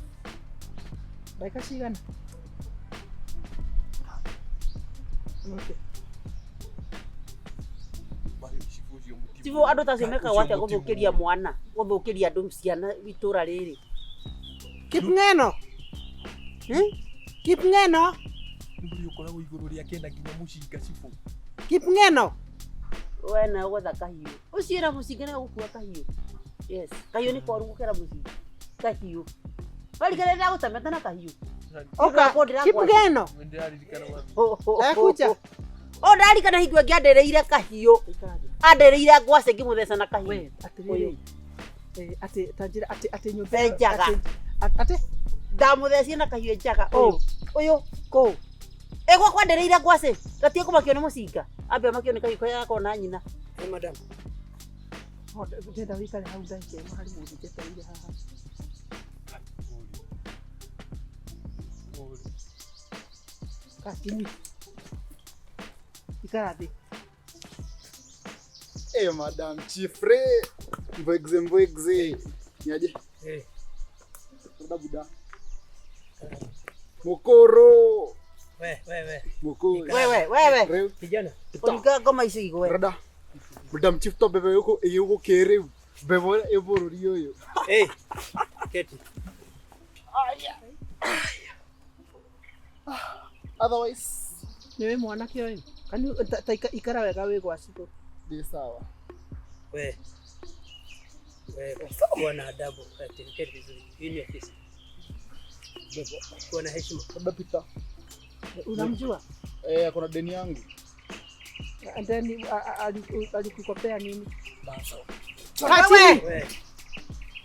Ndagĩka cigana? Okay. Cibũ andũ ta acio mekaga atĩa gũthũkĩria mwana, gũthũkĩria andũ ciana itũra rĩrĩ. Kipng'eno. Kipng'eno. Rĩu ũkoragwo igũrũ rĩake na nginya mũcinga cibũ. Kipng'eno. We na ũgwetha kahiũ. Ũcio na mũcinga na gũkua kahiũ. Yes, kahiũ nĩ koru gũkĩra mũcinga. Kahiũ. Warikana ndagũtemete na kahiũ. Oka, Kipng'eno. Nĩndĩraririkana mami. Ekuja. O ndarikana hingo ĩngĩ andereire kahiũ. Andereire ngwacĩ ngĩmũtheca na kahiũ. Atĩrĩrĩ. Atĩ ta njĩra atĩ atĩ nyũmba Enjaga. Atĩ Ndamũthecire na kahiũ enjaga ũyũ. Ũyũ. Kũ? Ĩ gwakwa andereire ngwacĩ. Gatige kũmakio nĩ mũcinga. Ambe amakio nĩ kahiũ karĩa gakoragwo na nyina. Ĩ madam. Ndĩrenda wĩikare hau ndagĩka ĩmwe harĩ mũndũ njetereire haha. Kakinyi. Ikara thĩ. Eh, Madam Chief re. Mboegze mboegze. Niaje? Eh. Buda buda. Mokoro. We, we, we. Mokoro. Wewe, wewe. Reu. Kijana. Ũringa ngoma icio igwe. Brada. Madam Chief to bebe yuko yuko kere. Bebe e bũrũri ũyũ. Eh. Keti. Otherwise Nĩ wĩ mwanake ũyũ. Kani ta ikara wega wĩ gwa cibũ. Ndĩ sawa. We. We, kuwa na adabu. Keti vizuri. Hii ni ofisi. Kuwa na heshima. Labda Peter. Unamjua? Eh, akona deni yangu. And then alikukopea nini? Wewe. We.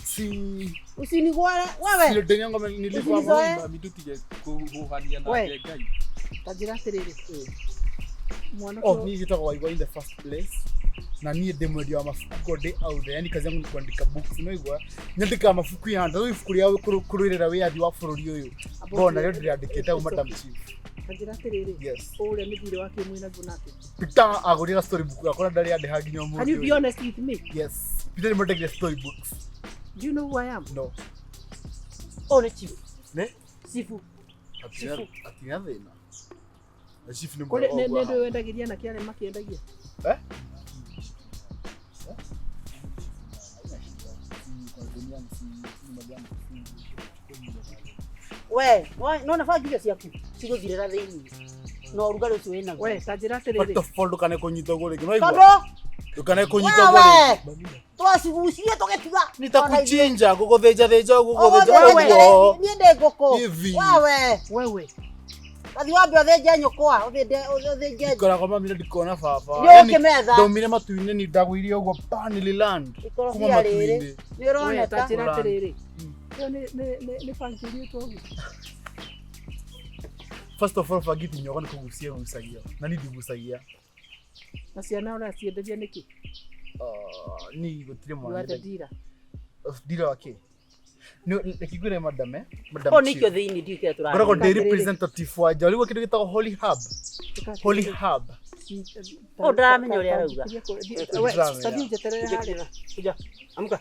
Si Usinigware wewe. si deni yangu nilipa. Usinizoe. Mami tũtige kũhuhania We. nake Ngai. Ta njĩra atĩrĩrĩ. Mwanake Oh, ni njĩtagwo Waigwa in the first place. Na niĩ ndĩ mwendia wa mabuku ko ndĩ out there. Yani kazi yangu ni kuandika books. Unaigua? Nyandĩkaga mabuku ya nda. Rĩu ibuku rĩa kũrũĩrĩra wĩyathi wa bũrũri ũyũ. Mbona rĩo ndĩrĩandĩkĩte hau Madam Chief. Kanjĩra atĩrĩrĩ. Yes. Ũrĩa nĩ thirĩ wake mwĩ naguo nake. Peter agũrĩra storybook yakwa na ndarĩ andĩha nginya ũmũthĩ. Can you be ũyũ. honest with me? Yes. Peter nĩ mwendagĩria storybooks. Do you know who I am? No. Ũyũ nĩ chief. Nĩ? Chifu. Atina thĩna. Na chief nĩ Kũrĩ mwega nĩ ũguo nĩ haha. ndũĩ wendagĩria anake arĩa makĩendagia. Eh? We, nona bangi icio ciaku cigũthirĩra thĩinĩ na ũrugarĩ ũcio wĩnaguo. We, ta njĩra First atĩrĩrĩ. of all ndũkane kũnyita ũguo rĩngĩ. Nĩwaigua? Tondũ Ndũkane kũnyita ũguo wewe rĩngĩ. twacigucirie tũgĩtiga. Nitakuchinja gũgũthĩnja thĩnja ũguo gũgũthĩnja Ũgũthĩnja ũguo. niĩ ndĩ ngũkũ. Hivi. Wewe Wewe. Gathi wambe ũthĩnje nyũkwa, ũthĩnje ũthĩnje Ndikoragwo mami na ndikona baba. Nĩ Yaani, ũkĩmetha. Ndaumire matu-inĩ ni ndagũirie ũguo pa nililand. Kuma ikorobia rĩrĩ. matu-inĩ. Nĩ We, ta ũroneka. njĩra Ũrani. atĩrĩrĩ. Ĩyo nĩ nĩ nĩ nĩ bangi ĩrĩtwo ũguo. First of all bangi tinyogo nĩ kũgucia gucagia. Na niĩ ndigucagia. Na ciana ũracienderia nĩkĩ? Ah, ni gũtirĩ You mwana. are the dealer. Dealer wa kĩ? Nĩ reke ngwĩre madam eh? Madam Ũyũ nĩ Chief. ikio thĩinĩ ndiũĩ kĩrĩa tũraria. Ngoragwo ndĩ Atĩrĩrĩ. representative wa nja. Ũrĩgua kĩndũ gĩtagwo Holy Hub. Holy Hub. Ũyũ ndaramenya ũrĩa arauga. We, Ndiramenya. tathiĩ ũnjeterere harĩa. Kuja. Amka.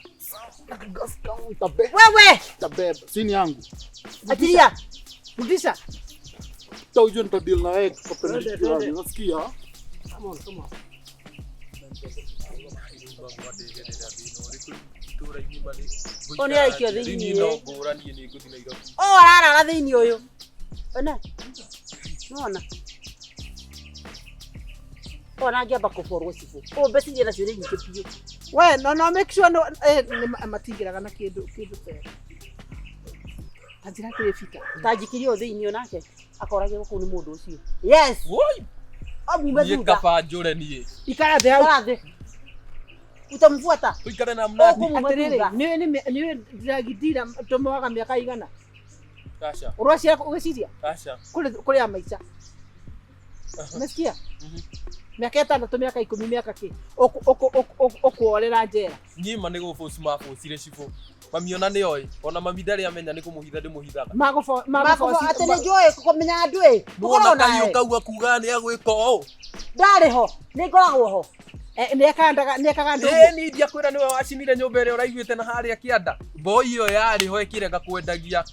Wewe, Tabeba. Sini yangu. achilia. Rudisha. Hata ujue nitadeal na wewe kwa Twende, penalty twende. Unasikia? Come on, come on. Ũyũ nĩ araikio thĩinĩ. No ngũra niĩ nĩ ngũthiĩ Nairobi. Ũyũ ararara thĩinĩ ũyũ. One. Nĩwona? Ona angĩamba kũborwo cibũ. Ũyũ mbeca iria nacio nĩ nyingĩ biũ. We, no no make sure no eh nĩ matingĩraga na kĩndũ kĩndũ ta ta njĩra atĩrĩ Peter. Tanjikirie ũyũ thĩinĩ onake akoragĩrwo kũu nĩ mũndũ ũcio. Yes. Woi, Amume niĩ thutha. kaba njũre niĩ. Ikara thĩ hau. Ikara thĩ. Utamfuata. Tũikare na mnadi. Ũkũmume Atĩrĩrĩ, thutha. nĩũĩ nĩ nĩũĩ ndĩragindira tũmoaga mĩaka igana. Aca, Ũracia ũgĩciria aca. kũrĩ kũrĩ ya maica. Umesikia? Mĩaka ĩtandatũ, mĩaka ikũmi, mĩaka kĩ. Ũkũorera njera. Niĩ ma nĩ gũbũci mabũcire cibũ. Mami ona nĩ oĩ. Ona mami ndarĩ amenya nĩ kũmũhitha ndĩmũhithaga. Magũbo Makũbo atĩ nĩ njũĩ kũmenya andũ ĩ. Nĩwona Tũkoragwo kahiũ nawe. kau akuga nĩ agwĩka ũũ. Ndarĩ ho. Nĩ ngoragwo ho. Nĩekaga nĩekaga andũ Ĩĩ niĩ ndiakwĩra nĩwe wacinire nyũmba ĩrĩa ũraiguĩte na harĩa kĩanda. Mboi ĩyo yarĩ ho ĩkĩrega kwendagia.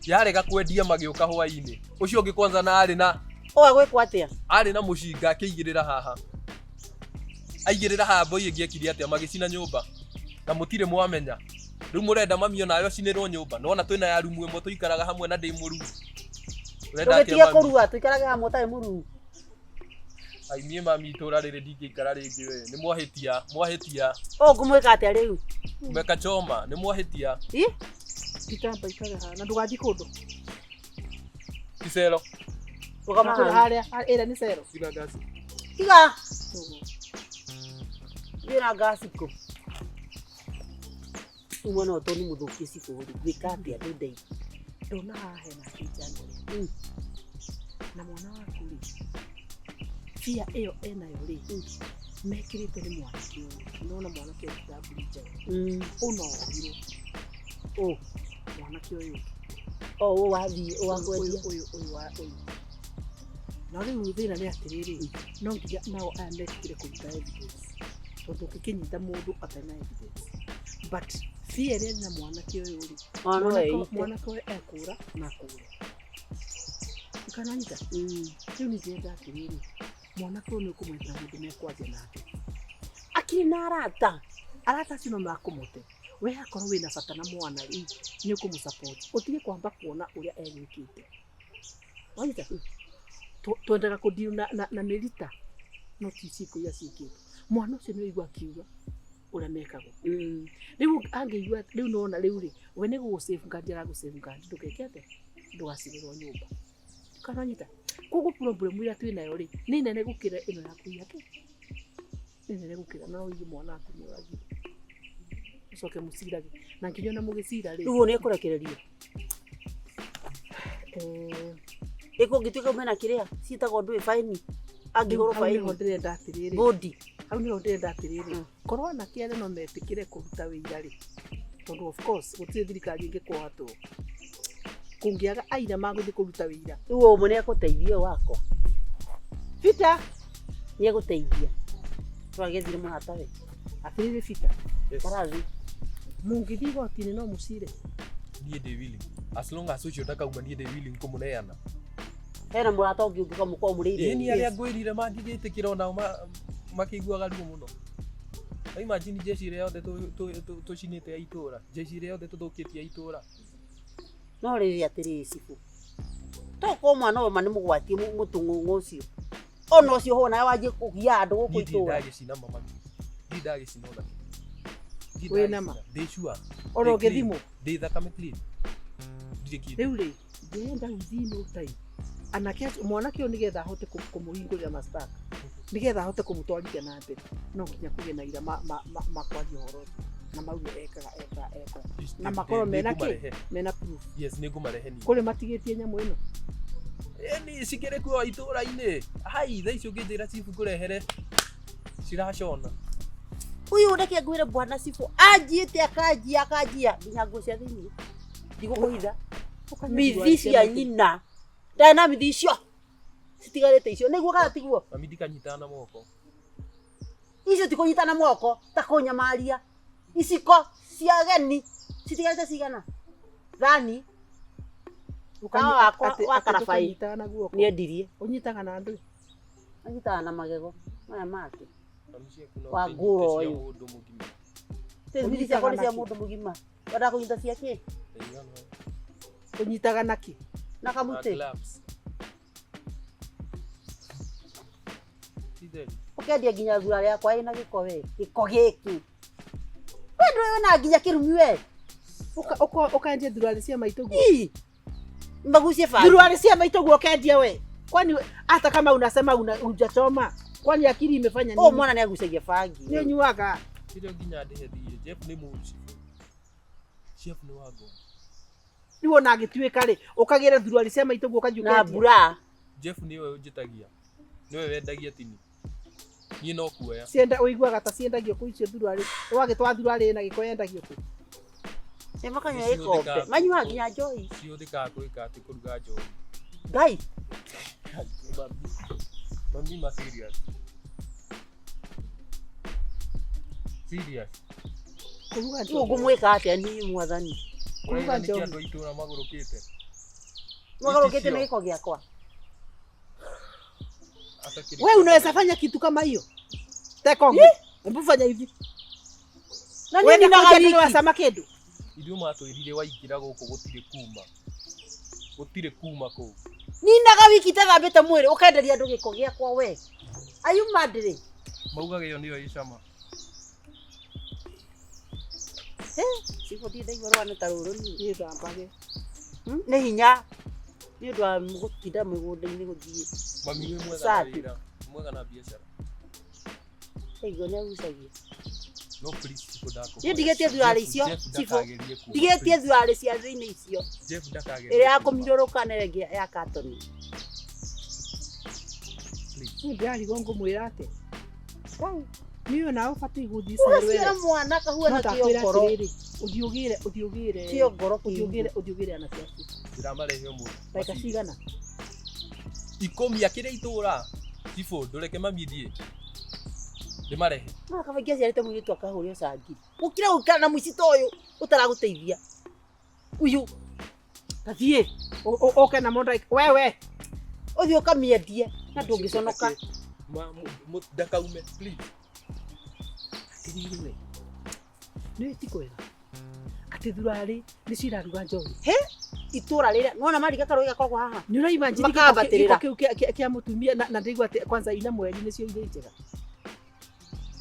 Yarega kwendia magĩũka hwainĩ. Ũcio ũngĩ kwanza na arĩ na Ũyũ agwĩkwo atĩa? arĩ na mũcinga akĩigĩrĩra haha. Aigĩrĩra haha mboi ĩngĩ ekire atĩa magĩcina nyũmba. Na mũtirĩ mwamenya. Rĩu mũrenda mami onawe acinĩrwo nyũmba. Nĩwona twĩna ya rumu ĩmwe tũikaraga hamwe na ndĩ mũruu. Ũrenda atĩa Ndũgĩtige mami? kũrua tũikarage hamwe ũtarĩ mũruu. Ai niĩ mami itũra rĩrĩ ndingĩikara rĩngĩ we. Nĩ mwahĩtia, mwahĩtia. Ũyũ ngũmwĩka atĩa rĩu? Mekachoma, nĩ mwahĩtia. Ĩ? Peter amba ikare haha na ndũgathiĩ kũndũ. Icero. Rũgama Kũrĩ haha. harĩa ĩrĩa nĩ cero. Tiga ngasi. Tiga. Thiĩ na ngasi kũ? Rĩu mwana ũyũ tondũ nĩ mũthũkie cibũ rĩ, ngwĩka atĩa ndũndeithie? Ndona haha hena kĩnjano rĩ. Na mwana waku rĩ, bia ĩyo enayo rĩ, mekĩrĩte nĩ mwanake ũyũ. Nĩwona mwanake ũyũ ti mburi njega. Ũyũ no ohirwo. Ũ. Mwanake ũyũ ũngĩ. O ũyũ wathiĩ ũyũ wa kwendia. Ũyũ ũyũ wa ũyũ. Na rĩu thĩna nĩ atĩrĩrĩ, no nginya nao aya metĩkĩre kũruta evidence. Tondũ ũngĩkĩnyita mũndũ atarĩ na evidence. But fear ĩrĩa ĩrĩ na mwanake ũyũ rĩ, Ona no eite. mwanake ũyũ ekũra na akũre. Ũkananyita? Rĩu niĩ ndĩrenda atĩrĩrĩ, mwanake ũyũ nĩ ũkũmwethera mũndũ mekwaria nake. Akĩrĩ na arata. Arata acio no makũmũte. We akorwo wĩna bata na mwana rĩ, nĩ ũkũmũ-support. Ũtige kwamba kuona ũrĩa egwĩkĩte. Wanyita? Twendaga kũdeal na mĩrita no ti ciĩko iria ciĩkĩtwo. Mwana ũcio nĩ ũigua akiuga ũrĩa mekagwo. Rĩu angĩigua rĩu nĩwona rĩu rĩ, we nĩ gũgũ safeguard aragũ safeguard ndũgeke atĩa? Ndũgacinĩrwo nyũmba. Kananyita? Koguo problem ĩrĩa twĩnayo rĩ, nĩ nene gũkĩra ĩno ya kũiya kĩ? Nĩ nene gũkĩra no ũige mwana waku nĩ ũragire. Mũcoke mũcirage. Na nginya ona mũgĩcira rĩ. Rĩu ũyũ nĩ ekũrekererio. Eh, Ĩkũngĩtuĩka mena kĩrĩa ciĩtagwo ndũĩ faini angĩhũrwo Hau nĩho faini ndĩrenda atĩrĩrĩ, bodi. Hau nĩho ndĩrenda atĩrĩrĩ, korwo anake arĩa no metĩkĩre kũruta wĩira rĩ, tondũ of course gũtirĩ thirikari ĩngĩkuoha tũ kũngĩaga aira magũthiĩ kũruta wĩira. Rĩu ũmwe nĩ egũteithia ũyũ wakwa. Peter nĩ egũteithia twagethire mũratawe. Atĩrĩrĩ Peter. Yes. Karathi. Mũngĩthiĩ igoti-inĩ no mũcire. Niĩ ndĩ willing, as long as ũcio ndakauma, niĩ ndĩ willing kũmũneana. Hena mũrata ũngĩ ũngĩka mũkorwo mũrĩire. Ĩĩ, ni arĩa ngwĩrire mangĩgĩtĩkĩra onao makĩiguaga ruo mũno. Ta imagine jeshi ĩrĩa yothe tũcinĩte ya itũra, jeshi ĩrĩa yothe tũthũkĩtie ya itũra. No rĩrĩ atĩrĩrĩ cibũ, tokorwo mwana ũyũ ma nĩ mũgwatie mũtũng'ũng'ũ ũcio ona ũcio ho nawe wanjie kũgia andũ gũkũ Niĩ ndirĩ itũra. ndagĩcina mama, ndirĩ ndagĩcina ona kĩ. Ndirĩ Wĩ na ma? ndagĩcina. Ndĩ sure. Ona Ndĩ clean. ũngĩthimwo? Ndĩ thakame clean, ndirĩ kĩndũ. Rĩu rĩ, ndĩrenda within no time anake acio, mwanake ũyũ, nĩgetha ahote kũmũhingũrĩra mastaka, nĩgetha ahote kũmũtwarithia na mbere, no nginya kũgĩe na ira makwaria ũhoro ũcio na mauge ekaga ekaga ekaga na makorwo mena kĩ, Nĩngũmarehe. mena proof. Yes, nĩngũmarehe niĩ. Kũrĩ matigĩtie nyamũ ĩno. Ĩni cikĩrĩ kuo itũra-inĩ. Hai, thaa ici ũngĩnjĩra chifu ngũrehere ciracona. Ũyũ reke ngwĩre bwana cibũ anjiĩte akanjia akanjia nginya nguo cia thĩiniĩ ndigũkũhitha mithi cia nyina ndarĩ na mithi icio citigarĩte icio nĩguo kana tiguo. Mami, ndikanyitana na moko. Icio ti kũnyitana moko ta kũnyamaria iciko cia ageni citigarĩte cigana thani. Tawa wakwa wa karabai Ũkanyitaga na guoko. nĩendirie. Ũnyitaga na ndũ. Anyitaga na magego maya make. Mami, ciaku no Wa ũkĩnyite ngũrũ cia ũyũ. mũndũ mũgima. Mithi ciakwa nĩ cia mũndũ mũgima, wendaga kũnyita cia kĩ? Ndaigana. Ũnyitaga na kĩ? Na Na kamũtĩ. gloves. Ti theri. Ũkendia nginya thura rĩakwa ĩna gĩko we, gĩko gĩkĩ we ndũĩ wĩna nginya kĩrumi we. Ũkendia thuruarĩ cia maitũ guo? Ii, magucie bangi. Thuruarĩ cia maitũ guo ũkendia we? Kwani hata kama unasema una hujachoma, kwani akili imefanya Ũyũ nini? mwana nĩ agucagia bangi. Nĩ ũnyuaga. Kĩrĩa nginya ndĩhe thiirĩ. Jeff nĩ mũru chifu. Jeff nĩ wa ngoma. Rĩu ona agĩtuĩka rĩ, ũkagĩra thuruarĩ cia maitũ guo ũkathiĩ Na ũkendia. mbura. Jeff nĩwe ũnjĩtagia, nĩwe wendagia tini, niĩ no kuoya. Cienda ũiguaga ta ciendagio kũ icio thuruarĩ? Wagĩtwara thuruarĩ ĩna gĩko yendagio kũ? Nĩ makanyua gĩkombe manyuaga nginya njohi. Cihũthĩkaga gwĩka atĩ? Kũruga njohi. Ngai. Mami, mami, ma serious, serious. Kũruga Rĩu ngũmwĩka atĩa niĩ mwathani? Ũraiga nĩkĩ andũ a itũra magũrũkĩte? Magarũkĩte nĩ gĩko gĩakwa. Atakĩrĩ. We unaweza fanya kitu kama hiyo? Tekongo. Hebu fanya hivi. Na niĩ Wenda ninaga kwendia nĩ wiki. wacama kĩndũ. Ithuĩ matwĩrire waingĩra gũkũ gũtirĩ kuma, gũtirĩ kuma kũu. Ninaga wiki itathambĩte mwĩrĩ ũkenderia andũ gĩko gĩakwa we. Are you mad rĩ? Maugaga ĩyo nĩyo ĩ cama. Cibũ ndirĩ ndaigua rwano ta rũrũ niĩ. Gĩthambage. Nĩ hinya nĩ ũndũ wa gũtinda mĩgũnda-inĩ gũthiĩ. Mami, wĩ mwega na Safi. wĩra, wĩ mwega na biacara. Ndaigua nĩ agucagia. No please Chifu, ndakũhoya. Niĩ ndigĩtie thuruarĩ icio Jeff Cibũ. ndakagerie kuma, Ndigĩtie please. thuruarĩ cia thĩinĩ icio. Jeff ndakagerie Ĩrĩa ya kuma. kũmirũrũka na ĩrĩa ĩngĩ ya katoni. Niĩ ndĩrarigwo ngũmwĩra atĩa. Niĩ ona ũbatiĩ gũthiĩ Ũgaciara mwana kahuana No ndakwĩra kĩongoro. atĩrĩrĩ, ũthiĩ ũgĩre, ũthiĩ ũgĩre, Kĩongoro ũthiĩ ũgĩre, ũthiĩ ũgĩre anake acio. Ndĩramarehe ũmũthĩ. Ndagĩka cigana? 10 akĩrĩ itũra. Chifu, ndũreke mami thiĩ. Ndĩmarehe. No kaba ingĩaciarĩte mũirĩtu akahũrĩo cangiri. Gũkira gũikara na mũici ta ũyũ ũtaragũteithia. Ũyũ. Tathiĩ. Ũke na mũndũ wewe. Ũthiĩ ũkamĩendie na ndũngĩconoka. Ndakaume please. Atĩrĩrĩ we. Nĩ ti kwega. Atĩ thurarĩ nĩ ciraruga njohi. He? Itũra rĩrĩa nĩwona mariga karũĩ gakoragwo haha. Nĩ ũraimagine Makambatĩrĩra. gĩko kĩu kĩa mũtumia na ndĩraigua atĩ kwanza ina mweri nĩcio irĩ njega.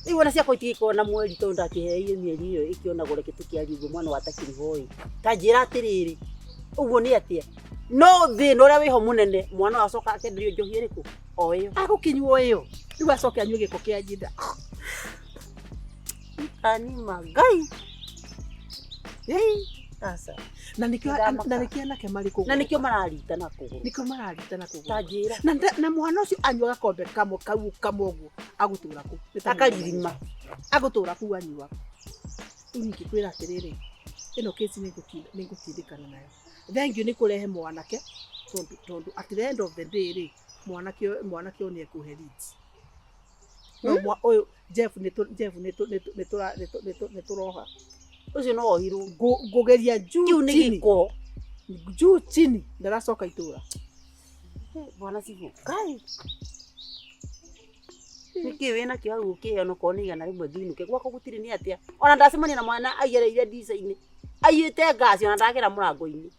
Rĩu ona ciakwa itigĩkorwo na mweri tondũ ndakĩheire mĩeri ĩyo ĩkĩonagwo reke tũkĩarie ũguo mwana wa takĩrihoi. Ta njĩra atĩrĩrĩ, ũguo nĩ atĩa? No thĩna ũrĩa wĩho mũnene mwana ũyũ acoka akenderio njohi ĩrĩkũ? O ĩyo. Agũkĩnyua ĩyo. Rĩu acoke anyue gĩko kĩa nyina. Anima Ngai. Ĩĩ. Aca. Na nĩkĩo Ndamaka. na nĩkĩo anake marĩ kũgũrũka. Na nĩkĩo mararita na kũgũrũ. Nĩkĩo mararita na kũgũrũ. Ta njĩra. Na mwana ũcio anyua gakombe kamwe kau kamwe ũguo agũtũra kũ. Nĩ ta Akaririma. Agũtũra kũu anyuaga. Rĩu ingĩkwĩra atĩrĩrĩ, ĩno kesi nĩngũtindĩkana nayo. Thengiũ nĩ kũrehe mwanake tondũ at the end of the day rĩ, mwanake ũyũ nĩ ekũhe leads. No ũyũ Jeff nĩ tũroha. Ũcio no ohirwo. Ngũgeria juu Kĩu nĩ chini. gĩko. Juu chini ndaracoka itũra. Bwana Cibũ. Kai. Nĩkĩ wĩna kĩo hau ũkĩheo onokorwo nĩ 100 nginũke gwakwa gũtirĩ nĩ atĩa. Ona ndacemania na mwana aigereire ndica-inĩ. Aiyĩte ngaci ona ndagera mũrango-inĩ.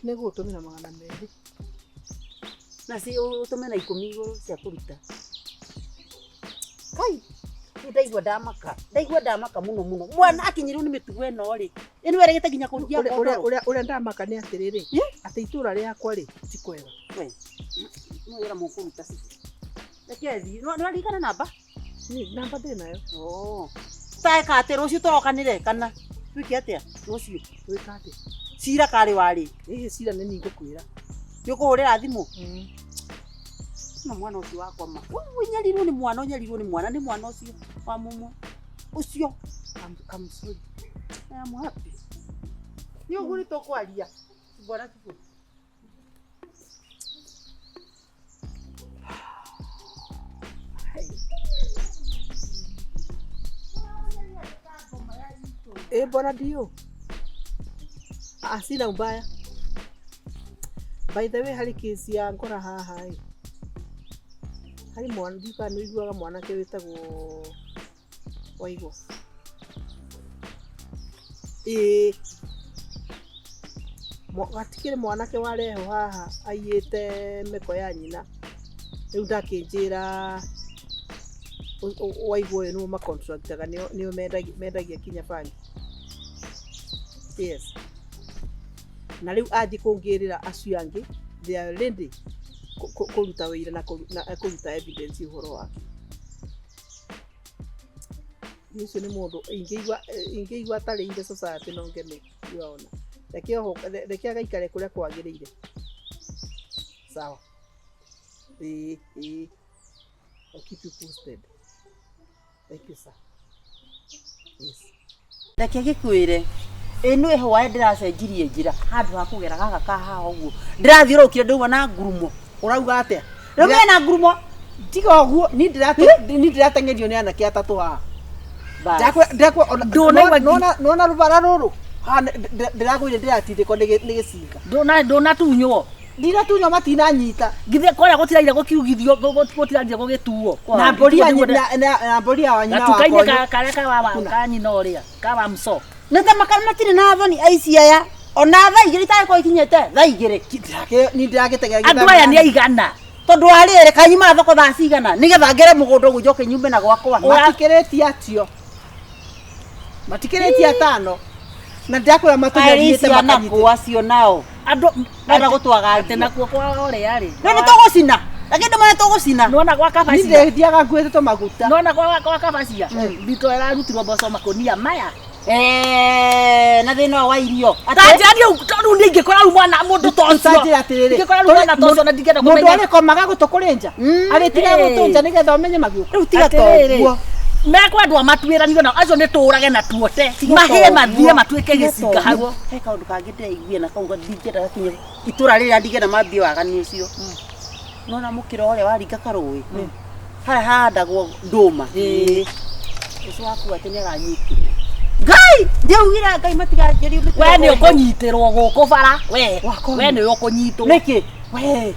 Nĩngũgũtũmĩra 200. Na si ũtũme na 10 igũrũ cia kũruta. Kai. Ndaigua ndamaka. Ndaigua ndamaka mũno mũno. Mwana akinyĩrwo nĩ mĩtugo ĩno rĩ. Ĩno erĩgĩte nginya kũnjia kondoro. Ũrĩa ndamaka nĩ atĩrĩrĩ, atĩ itũra rĩakwa rĩ ti kwega. We. No wĩra mũkũruta Cibũ. Reke thiĩ. Nĩ waririkana namba? Namba ndĩ nayo. Oh. Ta ĩka atĩ rũciũ tũrokanĩre kana twĩke atĩa rũciũ? Twĩka atĩa? Cira karĩ warĩ. Ĩĩ cira nĩ niĩ ngũkwĩra. Nĩ ũkũhũrĩra thimũ? Na mwana ũcio wakwa ma. Ũnyarirwo nĩ mwana, ũnyarirwo nĩ mwana, nĩ mwana ũcio wa mũmwe. Ũcio. I'm sorry. I am happy. Nĩ ũguo nĩ tũkwaria. Bwana Cibũ. Ĩ bwana ndio. Ah, sina ubaya. By the way, harĩ kesi ya ngora haha ĩ. Harĩ mwana ndiũĩ kana nĩ ũiguaga mwanake wĩtagwo Waigũ. Ĩĩ. Gatikĩrĩ mwanake warehwo haha aiyĩte mĩko ya nyina. Rĩu ndakĩnjĩra Waigũ ũyũ nĩo macontractaga nĩo mendagia kinya bangi. Yes. Na rĩu athiĩ kũngĩrĩra acio angĩ they are ready kũruta wĩira na kũruta evidence ũhoro wake. Ũcio nĩ mũndũ ingĩigua atarĩire society no ngene waona. Reke agaikare kũrĩa kwagĩrĩire. Sawa. Ĩĩ ĩĩ. I'll keep you posted. Thank you, sir. Yes. Reke gĩkwĩre ĩno ĩhwae ndĩracenjirie njĩra handũ ha kũgera gaka ka haha ũguo ndĩrathiũrũrũkire ndauma na ngurumo. Ũrauga atĩa? Rĩu mena ngurumo. Tiga ũguo niĩ ndĩrateng'erio nĩ anake atatũ haha. Nona rũbara rũrũ haha ndĩragũire ndĩratindĩkwo nĩ gĩcinga. Ndũnatunywo. Ndinatunywo matinanyita. Githĩ kũrĩa gũtiraire gũkiugithio gũtiraire gũgĩtuo. Na mbũri ya nyina wakwa. Gatuka-inĩ karĩa ka nyina ũrĩa ka wa mso. Nĩ ta matirĩ na thoni aici aya. Ona thaa 2 itagĩkorwo ikinyĩte thaa 2. Niĩ ndĩragĩteng'era. Andũ aya nĩ aigana. Tondũ wa rĩrĩ kanyuma thoko thaa cigana nĩgetha ngere mũgũnda ũguo njoke nyume na gwakwa. Matikĩrĩtie atio. Matikĩrĩtie atano. Na ndĩrakwĩra matũnyariĩte makanyitĩte. Acio nao. Andũ marenda gũtwagagia. Nakuo kwa ũrĩa rĩ. Rĩu nĩ tũgũcina. Lakini ndũmane tũgũcina. Nĩwona gwa kabacia. Niĩ ndĩthiaga nguĩte tũmaguta. Nĩwona gwa kabacia. Mbito ĩrarutirwo mboco makũnia maya. Na thĩna wa irio. Ta njĩra niĩ rĩu niĩ ingĩkora rĩu mwana mũndũ ta ũcio. Ta njĩra atĩrĩrĩ. Ingĩkora rĩu mwana ta ũcio na ndingĩenda kũmenya. Mũndũ arĩkomaga gũtũ kũrĩ nja. Arĩtigaga gũtũ nja nĩgetha ũmenye magĩũka. Rĩu tiga ta ũguo. Mekwendwo matuĩranio nao acio nĩ tũrage na tuote mahĩe mathiĩ matuĩke gĩcinga hau. He kaũndũ kangĩ ndĩraiguire na kau ndingĩenda gakinye itũra rĩrĩa ndingĩenda mambie waganu ũcio. Nĩwona mũkĩra ũrĩa waringa karũĩ harĩa hahandagwo ndũma. Ũcio waku atĩ nĩaranyitirwo. Ngai ndiaugire Ngai matiganjĩrie We nĩ ũkũnyitĩrwo gũkũ bara we we nĩ ũkũnyitwo. Nĩkĩ? We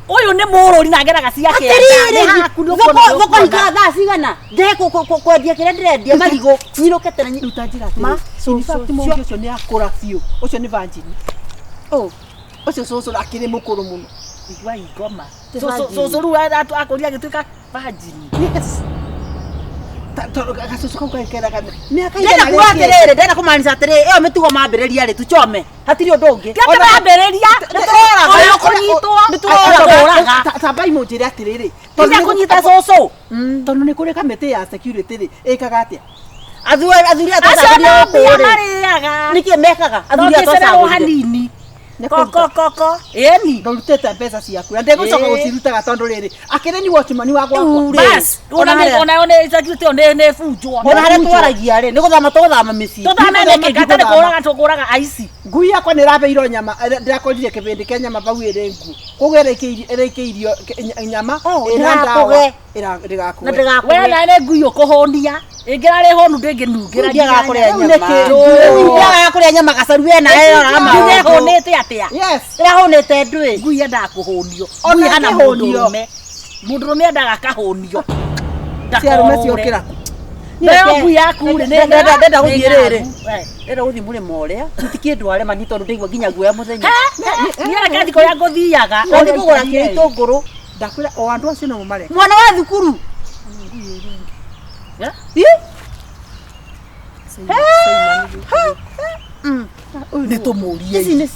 Ũyũ nĩ mũrũri na ageraga cia kĩanda. Atĩrĩrĩ thoko hingaga thaa cigana ndĩhe kwendia kĩrĩa ndĩrendia marigũ nyinũke tene. Rĩu ta njĩra atĩrĩrĩ. In fact mũndũ ũcio nĩ akũra biũ. Ũcio nĩ virgin. Ũcio cũcũ akĩrĩ mũkũrũ mũno. Igua ingoma. Cũcũ rĩu akũria agĩtuĩka virgin. Yes. Gacũcũ kau gakeraga mĩaka Ndĩrenda kuga atĩrĩrĩ, ndĩrenda kũmaanisha atĩrĩrĩ, ĩyo mĩtugo mambĩrĩria rĩ tuchome hatirĩ ũndũ ũngĩ. Ti atĩ mambĩrĩria. Ũyũ ũkũnyitwo. Nĩtũroraga. Tambai mũnjĩre atĩrĩrĩ. Tiga kũnyita cũcũ. Tondũ nĩ kũrĩ kamĩtĩ ya security rĩ ĩkaga atĩa? Athuri Acio atwacagũrire no gũkũ mbia rĩ. marĩaga. Nĩkĩ mekaga? Athuri No ngĩcererwo atwacagũrire. hanini. Koko koko. Ĩni. Ndũrutĩte mbeca ciaku na ndĩgũcoka Ĩĩ. gũcirutaga tondũ rĩrĩ akĩrĩ ni watchman wa gwakwa. Rĩu rĩ, Bas, ona nĩ ona nĩ security ĩyo nĩ bunjwo. Ona harĩa twaragia rĩ, nĩ gũthama tũgũthama mĩciĩ. Tũthame nĩkĩ? Gata nĩ kũraga tũkũraga aici. Ngui yakwa nĩ ĩrabeirwo nyama, ndĩrakorire kĩbĩndĩ kĩa nyama bau ĩrĩ nguo. Koguo ĩrĩkĩirio nyama ĩna ndawa Na ndĩgakũge. ndĩgakũge. We nawe nĩ ngui ũkũhũnia. Ĩngĩrarĩ hũnu ndĩngĩnungĩra Ndiagaga kũrĩa Rĩu nyama. nĩkĩ? Ndiagaga kũrĩa nyama gacaru we nawe roraga Nginya maũndũ. ĩhũnĩte atĩa? Yes. Ĩrahũnĩte ndwĩ. Ngui yendaga kũhũnio. Ona Ngui hana ĩngĩhũnio. mũndũrũme. Mũndũrũme endaga akahũnio. Cia arũme Ndakorũre. ciokĩra kũ? Nayo ngui yaku rĩ, nĩ Ndenda gũthiĩ rĩrĩ. Eh. Ndenda gũthiĩ mũrĩmo ũrĩa. Tũtikĩndware mani tondũ ndaigua nginya guoya mũthenya. Niĩ reke thiĩ kũrĩa ngũthiaga. Ũthiĩ kũgũra kĩitũngũrũ. Ndakwĩra o andũ acio no mareka. Mwana wa thukuru. Eh? Ĩ? Nĩ tũmũrie. Ici nĩ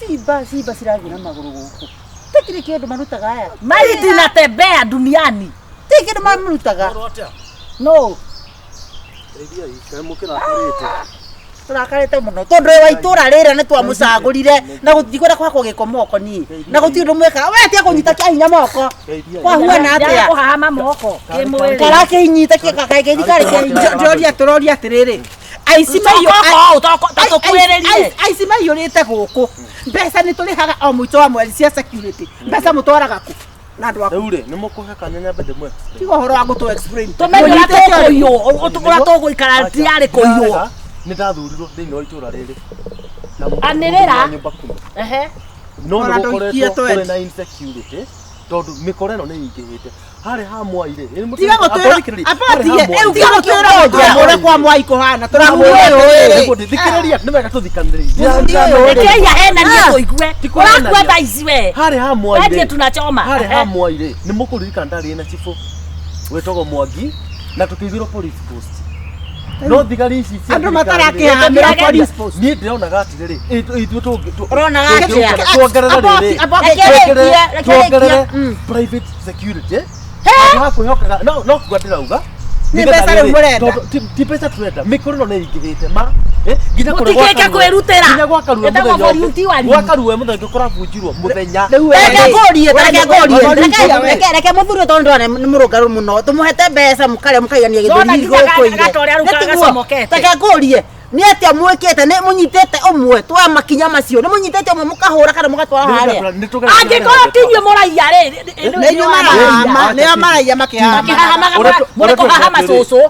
cimba cimba cirathiĩ na magũrũ gũkũ. Tikĩrĩ kĩndũ marutaga aya. Maiti natembea duniani. Ti kĩndũ marutaga. No. Tũrakarĩte mũno tondũ wa itũra rĩrĩa nĩ twamũcagũrire na gũtikwenda kwakwo gĩko moko niĩ na gũtirĩ ũndũ mwĩkaga we tiga kũnyita kĩa hinya moko kwahuana atĩa Kũhahama moko. Kĩmwĩrĩ. karakĩinyita kĩthikari kĩa hinya Ndĩroria tũroria atĩrĩrĩ. Aici Toko, toko, ta tũkwĩrĩrie. aici maiyũrĩte gũkũ. Mbeca nĩ tũrĩhaga o mũico wa mweri cia security. Mbeca mũtwaraga kũ? Na andũ aku. Rĩu rĩ, nĩ mũkũhe kanya nyambe ndĩmũ explain. Tiga ũhoro wa gũtũ explain. Tũmenye ũrĩa Mũnyitĩte tũkũiywo, ũrĩa tũgũikara tiarĩ kũiywo. Nĩ ndathurirwo thĩinĩ wa itũra rĩrĩ. Na Anĩrĩra. nyũmba kumi. Ehe. No nĩ Ona ndũikie gũkoretwo twendi. kũrĩ na insecurity tondũ mĩkora ĩno nĩ ĩingĩhĩte. Harĩ ha Mwai rĩ, Tiga gũtwĩra abatige Mwai. tiga gũtwĩra ũrĩa ũrĩa kwa Mwai kũhana tũramwĩra atĩrĩrĩ. Thikĩrĩria, nĩ wega tũthikanĩrĩrie. Rekei ahenanie tũigue. Ti kũhenania. Ũrakua thaa ici we. Harĩ ha Mwai Wendie rĩ, tunachoma. harĩ ha Mwai rĩ, nĩ mũkũririkana ndarĩ na cibũ wĩtagwo Mwangi na tũkĩigĩrwo police post. No thigari ici cia Andũ thirikari rĩ, matarakĩhamĩra police post. niĩ ndĩronaga atĩrĩrĩ, ithuĩ Ũronaga atĩa? tuongerere rĩrĩ, Aboki- Reke rĩkie, tuongerere reke rĩkie. private security handũ ha kwĩhokaga no kuga ndĩrauga Nĩ nĩgetha mbeca rĩu rĩrĩ, mũrenda. tondũ ti mbeca tũrenda mĩkũrũ ĩno nĩ ĩingĩhĩte ma nginya kũrĩa Mũtikĩke gwa Karue- kwĩrutĩra. nginya gwa Karue Ĩtagwo mũthenya ũngĩ- volunteering. gwa Karue mũthenya ũngĩ kũrabunjirwo mũthenya Rĩu we Reke rĩ, ngũrie, we reke nĩ- ngũrie, we nĩ- reke mũthuri ũyũ tondũ ndĩrona nĩ mũrũngarũ mũno tũmũhete mbeca mũkarĩa mũkaigania Ndona gĩthũri nginya gũkũ ire. gatorĩa rĩu Nĩ tiguo? gacomokete. Reke ngũrie nĩ atĩa mwĩkĩte nĩ mũnyitĩte ũmwe twa makinya macio nĩ mũnyitĩte ũmwe mũkahũra kana mũgatwara harĩa Angĩkorwo ti inyuĩ mũraiya rĩ, Nĩ inyuĩ marahama, nĩo maraiya makĩhama. Makĩhahamaga Ũrĩa mũrĩ kũhahama cũcũ.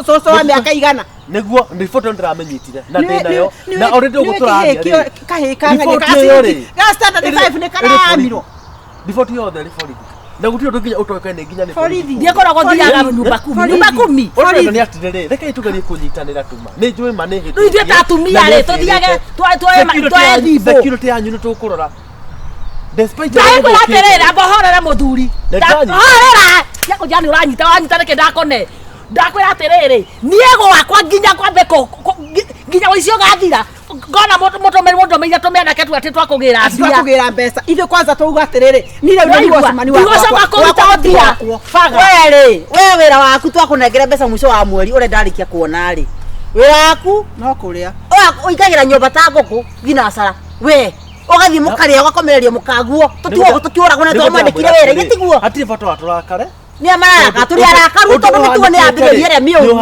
Cũcũ wa mĩaka igana. Nĩguo riboti ĩyo ndĩramĩnyitire na ndĩ nayo na already ũguo tũraria rĩ Kahĩ kang'ania Riboti ĩyo rĩ, ga standard 5 nĩ ĩrĩ karamirwo. borithi. Riboti yothe ĩrĩ borithi na gũtirĩ ũndũ nginya ũtoĩkaine nginya nĩ Borithi. Niĩ ngoragwo thiaga nyumba kumi. Nyumba kumi. Ũrĩa nĩ atĩrĩrĩ, rekei tũgerie kũnyitanĩra tuma nĩ njũĩ ma nĩ Rĩu ithuĩ ta atumia rĩ, tũthiage twoe thimũ. Security yanyu nĩ tũkũrora despite Ndakwĩra atĩrĩrĩ, amba horera mũthuri. Nĩ ndanyita. Horera! Tiga nĩ ũranyita, wanyita nĩkĩ ndakone. Ndakwĩra atĩrĩrĩ, niĩ gwakwa nginya kwambe nginya ũici ũgathira. Ngona mũndũmĩire tũmĩanake tu atĩ twakũgĩra Ati mbia. twakũgĩra mbeca. Ithuĩ kwanza twauga atĩrĩrĩ, niĩ rĩu nĩ Waigua? watchman wakwa. Ndigũcoka kũruta Gwakwa ti mbia. gwakwo. Baga. we rĩ we wĩra waku twakũnengere mbeca mũico wa mweri ũrĩa ndarĩkia kuona rĩ wĩra waku No kũrĩa. ũingagĩra nyũmba ta ngũkũ thinacara we ũgathiĩ mũkarĩa ũgakomereria mũkaguo tũtiũragwo na twamwandĩkire wĩra ithe tiguo hatirĩ bata wa tũrakare nĩ mararaka tũrĩ arakaru tondũ mĩtugo nĩ yambĩrĩria ĩrĩa mĩũru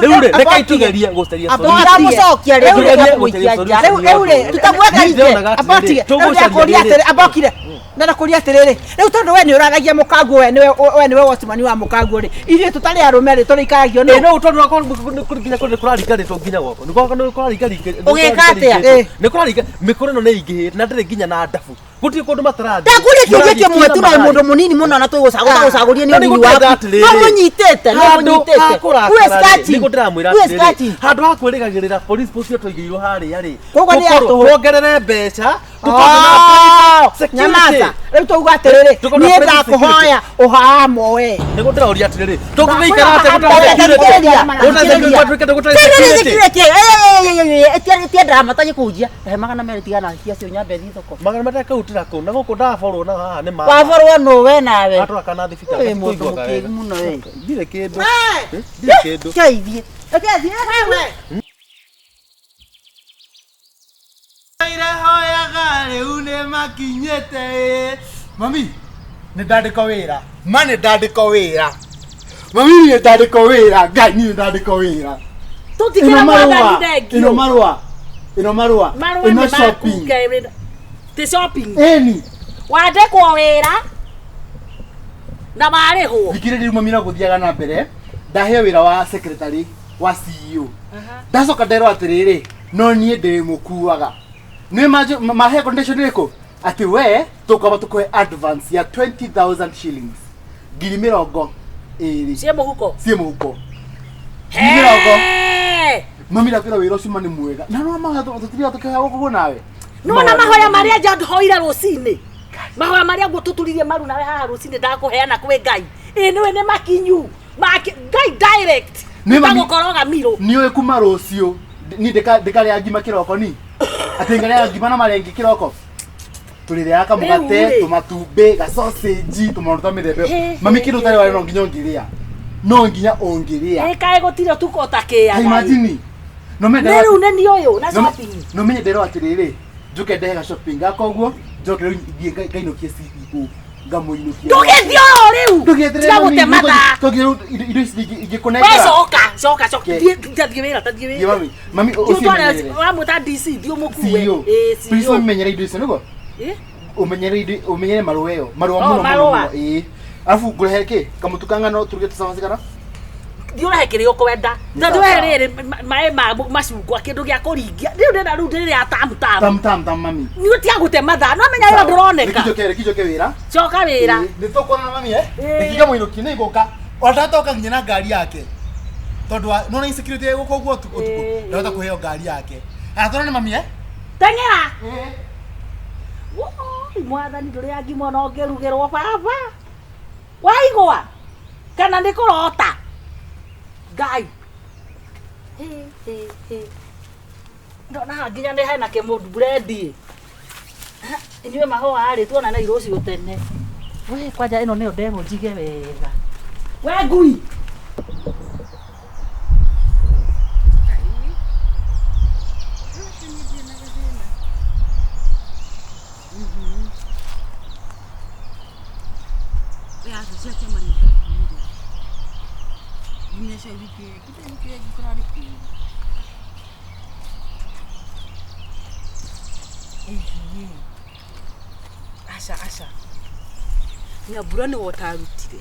rĩu rĩ rekei tũgerie gũcaria Tũtiramũcokia rĩ Tũgerie tũramũikia gũcaria nja solution. Rĩu rĩ, Tũtamweka nje. Abokire, rĩu ndakũria atĩrĩ, abokire. Ndakũria atĩrĩrĩ, rĩu tondũ we nĩ ũraragia mũkanguo we nĩwe we nĩwe watchman wa mũkanguo rĩ, ithuĩ tũtarĩ arũme rĩ tũrĩikaragio Ĩ nũ? no tondũ wakwa nginya kũrĩ kũrarigarĩtwo nginya gwakwa nĩ gwakwa nĩ kũrarigarĩtwo Ũgĩka atĩa? nĩ kũrariga mĩkũrũ ĩno nĩ ĩingĩhĩte na ndĩrĩ nginya na ndabu gũtirĩ kũndũ matarathiĩ ndakũria kĩũria kĩmwe tu no mũndũ mũnini mũno na tũgũcagũria nĩ ũnini waku no mũnyitĩte no mũnyitĩte Who is catching? nĩguo ndĩramwĩra Who is atĩrĩrĩ catching? handũ ha kwĩrĩgagĩrĩra police post ĩyo tũigĩirwo harĩa rĩ Koguo nĩ ya tũkorwo tũhũ. tuongerere mbeca tũkorwo na security. Nyamaza, rĩu twauga atĩrĩrĩ, Tũkorwo na niĩ private ndakũhoya ũhahamo we. nĩguo ndĩraũria atĩrĩrĩ tũngĩgĩikara atĩa gũtarĩ security? Gũtarĩ security, gũtarĩ security. Tia ndarama tagĩkũnjia he 200 tigana cia cio nyambe thiĩ thoko 200 kau Ndĩrarutĩra kũ? Na gũkũ ndaborwo na haha nĩ ma. Waborwo nũ we nawe? Atwara kana thibitarĩ. Wĩ mũndũ mũkĩgu mũno we. Ndirĩ kĩndũ. Ndirĩ kĩndũ. Keithie. Keithie wewe. Irehoyaga rĩu nĩ makinyĩte ĩ. Mami, nĩ ndandĩkwo wĩra. Ma nĩ ndandĩkwo wĩra. Mami nĩ ndandĩkwo wĩra. Ngai nĩ ndandĩkwo wĩra. Tũtikĩra mwathani thengio. Ĩno marũa. Ĩno marũa. Marũa Ĩno nĩ maku shopping. Ngai, ti shopping. Ĩni. Wandĩkwo wĩra na warĩhwo. Thikĩrĩria rĩu mami na gũthiaga na mbere. Ndaheo wĩra wa secretary wa CEO. Ndacoka nderwo atĩrĩrĩ, no niĩ ndĩmũkuaga. Nĩ mahe condition ĩrĩkũ? Atĩ we tũkwamba tũkũhe advance ya 20,000 shillings. Ngiri mĩrongo ĩrĩ. Ciĩ mũhuko. Ciĩ mũhuko. Ngiri mĩrongo. Mami ndakwĩra wĩra ũcio ma nĩ mwega. Na no mahoya tũtiriga tũkĩhoya gũkũ nawe. Nĩwona mahoya marĩa nja hoire rũcinĩ. Mahoya marĩa ngũtũturirie maru nawe haha rũcinĩ ndakũheana kwĩ Ngai. Ĩ nĩwe nĩ makinyu. Ngai direct. Nĩ mami- Tagũkoroga mirũ. Nĩ ũĩ kuma rũciũ ni ndĩkarĩa ngima kĩroko ni. Atĩ ngarĩa ngima na marenge kĩroko. Tũrĩrĩaga kamũgate, Rĩu rĩ. tũmatumbĩ, ga sausage, tũmaũndũ ta mĩthemba ĩyo. He, Mami he, kĩndũ ũtarĩ warĩa no nginya ũngĩrĩa. No nginya ũngĩrĩa. Ĩ kaĩ gũtirĩ ũtukũ ũtakĩaga. Ta imagine. No Nĩ mende rĩu nĩ niĩ ũyũ na shopping. No menye nderwo atĩrĩrĩ, njoke ndehe ga shopping gakwa ũguo, njoke rĩu thiĩ ngainũkie CEO, ngamũinũkia. Ndũgĩthiĩ oro rĩu. Ndũgĩeterere Tiga mami, gũte mathaa. tũgĩ rĩu indo ici ingĩkũnengera. We coka, coka, coka. Ke. Thiĩ tathiĩ wĩra, tathiĩ Thiĩ wĩra. mami, mami Thiĩ ũtware ũcimenyerere. wamwĩta DC, thiĩ ũmũkue. CEO. Ĩ, Please CEO. ũmenyere indo icio nĩguo? Ĩ? Ũmenyere indo, ũmenyere marũa ĩyo. Marũa Oh, mũno mũno marũa. mũno. Ĩĩ. Arabu ngũrehe kĩ? Kamũtu ka ngano tũruge tũcabaci kana? Thiĩ ũrehe kĩrĩa ũkwenda. Nĩ Ta sawa, thiĩ ũrehe sawa. rĩrĩ maĩ ma macungwa kĩndũ gĩa kũringia. Rĩu ndĩrenda rĩu ndĩrĩa tamu tamu. Tam tam tam mami. Nĩ ũtiga gũte mathaa. No menya wĩra ndũroneka. Reke njoke wĩra. Coka wĩra. Ĩĩ, Nĩ tũkuonana mami eh? Reke ngamũinũkie nĩ ngũka. Ona ndatoka nginya na ngari yake. Tondũ wa nona insecurity ĩ gũkũ ũguo ũtukũ ũtukũ. Ndahota kũheo ngari yake. Aya tũrone mami eh? Teng'era. Woi, mwathani ndũrĩa ngima ona ũngĩrugĩrwo baba. Waigua? Kana nĩ kũrota? Ngai. Hĩ, hĩ, hĩ. Ndona haha nginya nĩ hena kĩmũndũ burendi. Inyuĩ mahũa rĩ tuonane rũciũ tene. We kwanja ĩno nĩyo nderwo njige wega. We ngui. Aca aca nyambura nĩwe ũtarutire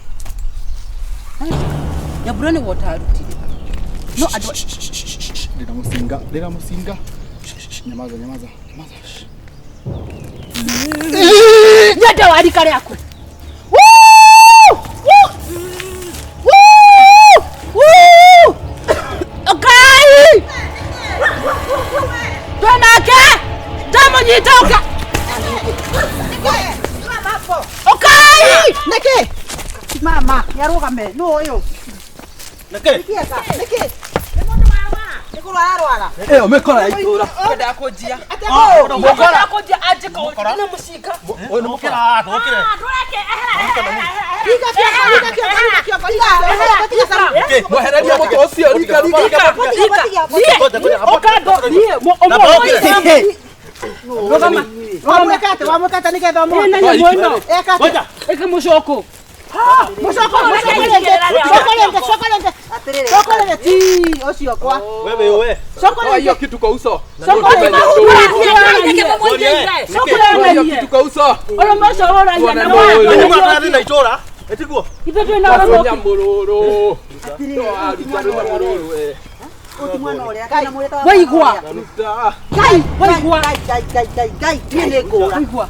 nyambura nĩwe ũtarutire no andũ Ndĩna mũcinga, ndĩna mũcinga. Nyamaza, nyamaza, nyamaza. Nyende wa rika rĩaku. Woo! Woo! Woo! Woo! Ngai! Twenake! Ndamũnyita ũka! Ũkai! Nĩkĩ? Mama, nĩarũgame. Nũ ũyũ? Nĩkĩ? Nĩkĩ eka? Nĩkĩ? Nĩ kũrwara arwara. Ĩyo mĩkora ya itũra. Kwendaga kũnjia. Mũkora. kũnjia anjĩka nĩ mũcinga. Ũyũ nĩ mũkora haha, tũkĩre. Iga kĩongo, iga kĩongo, iga kĩongo, iga kĩongo, tiga sabu. Mwehereria mũtũ ũcio, rika, rika, rika. Wamwĩka atĩ, wamwĩka atĩ nĩgetha ũmũhote? Ĩna nyamũ ĩno. Eka atĩ? Ĩka mũcoko. Mũcoko, mũcoko rĩngĩ, coko rĩngĩ, coko rĩngĩ. Coko rĩngĩ, ti, ũcio kwa. Wewe wewe. Coko Toa hiyo rĩngĩ. kitu kwa uso. Coko rĩngĩ. Toa hiyo kitu kwa uso. Ũrĩa mũco ũragia na Nĩ mũrathiĩ na itũra. Ĩtiguo. Ithuĩ twĩna ũrũmũki. Nyamũrũrũ. Toa ruta nyamũrũrũ, eh. Ũti mwana ũrĩa, kana mwĩrĩ wa Waigua. Ruta. Ngai, waigua. Ngai, Ngai, Ngai, Ngai, Ngai, niĩ nĩ ngũra. Waigua.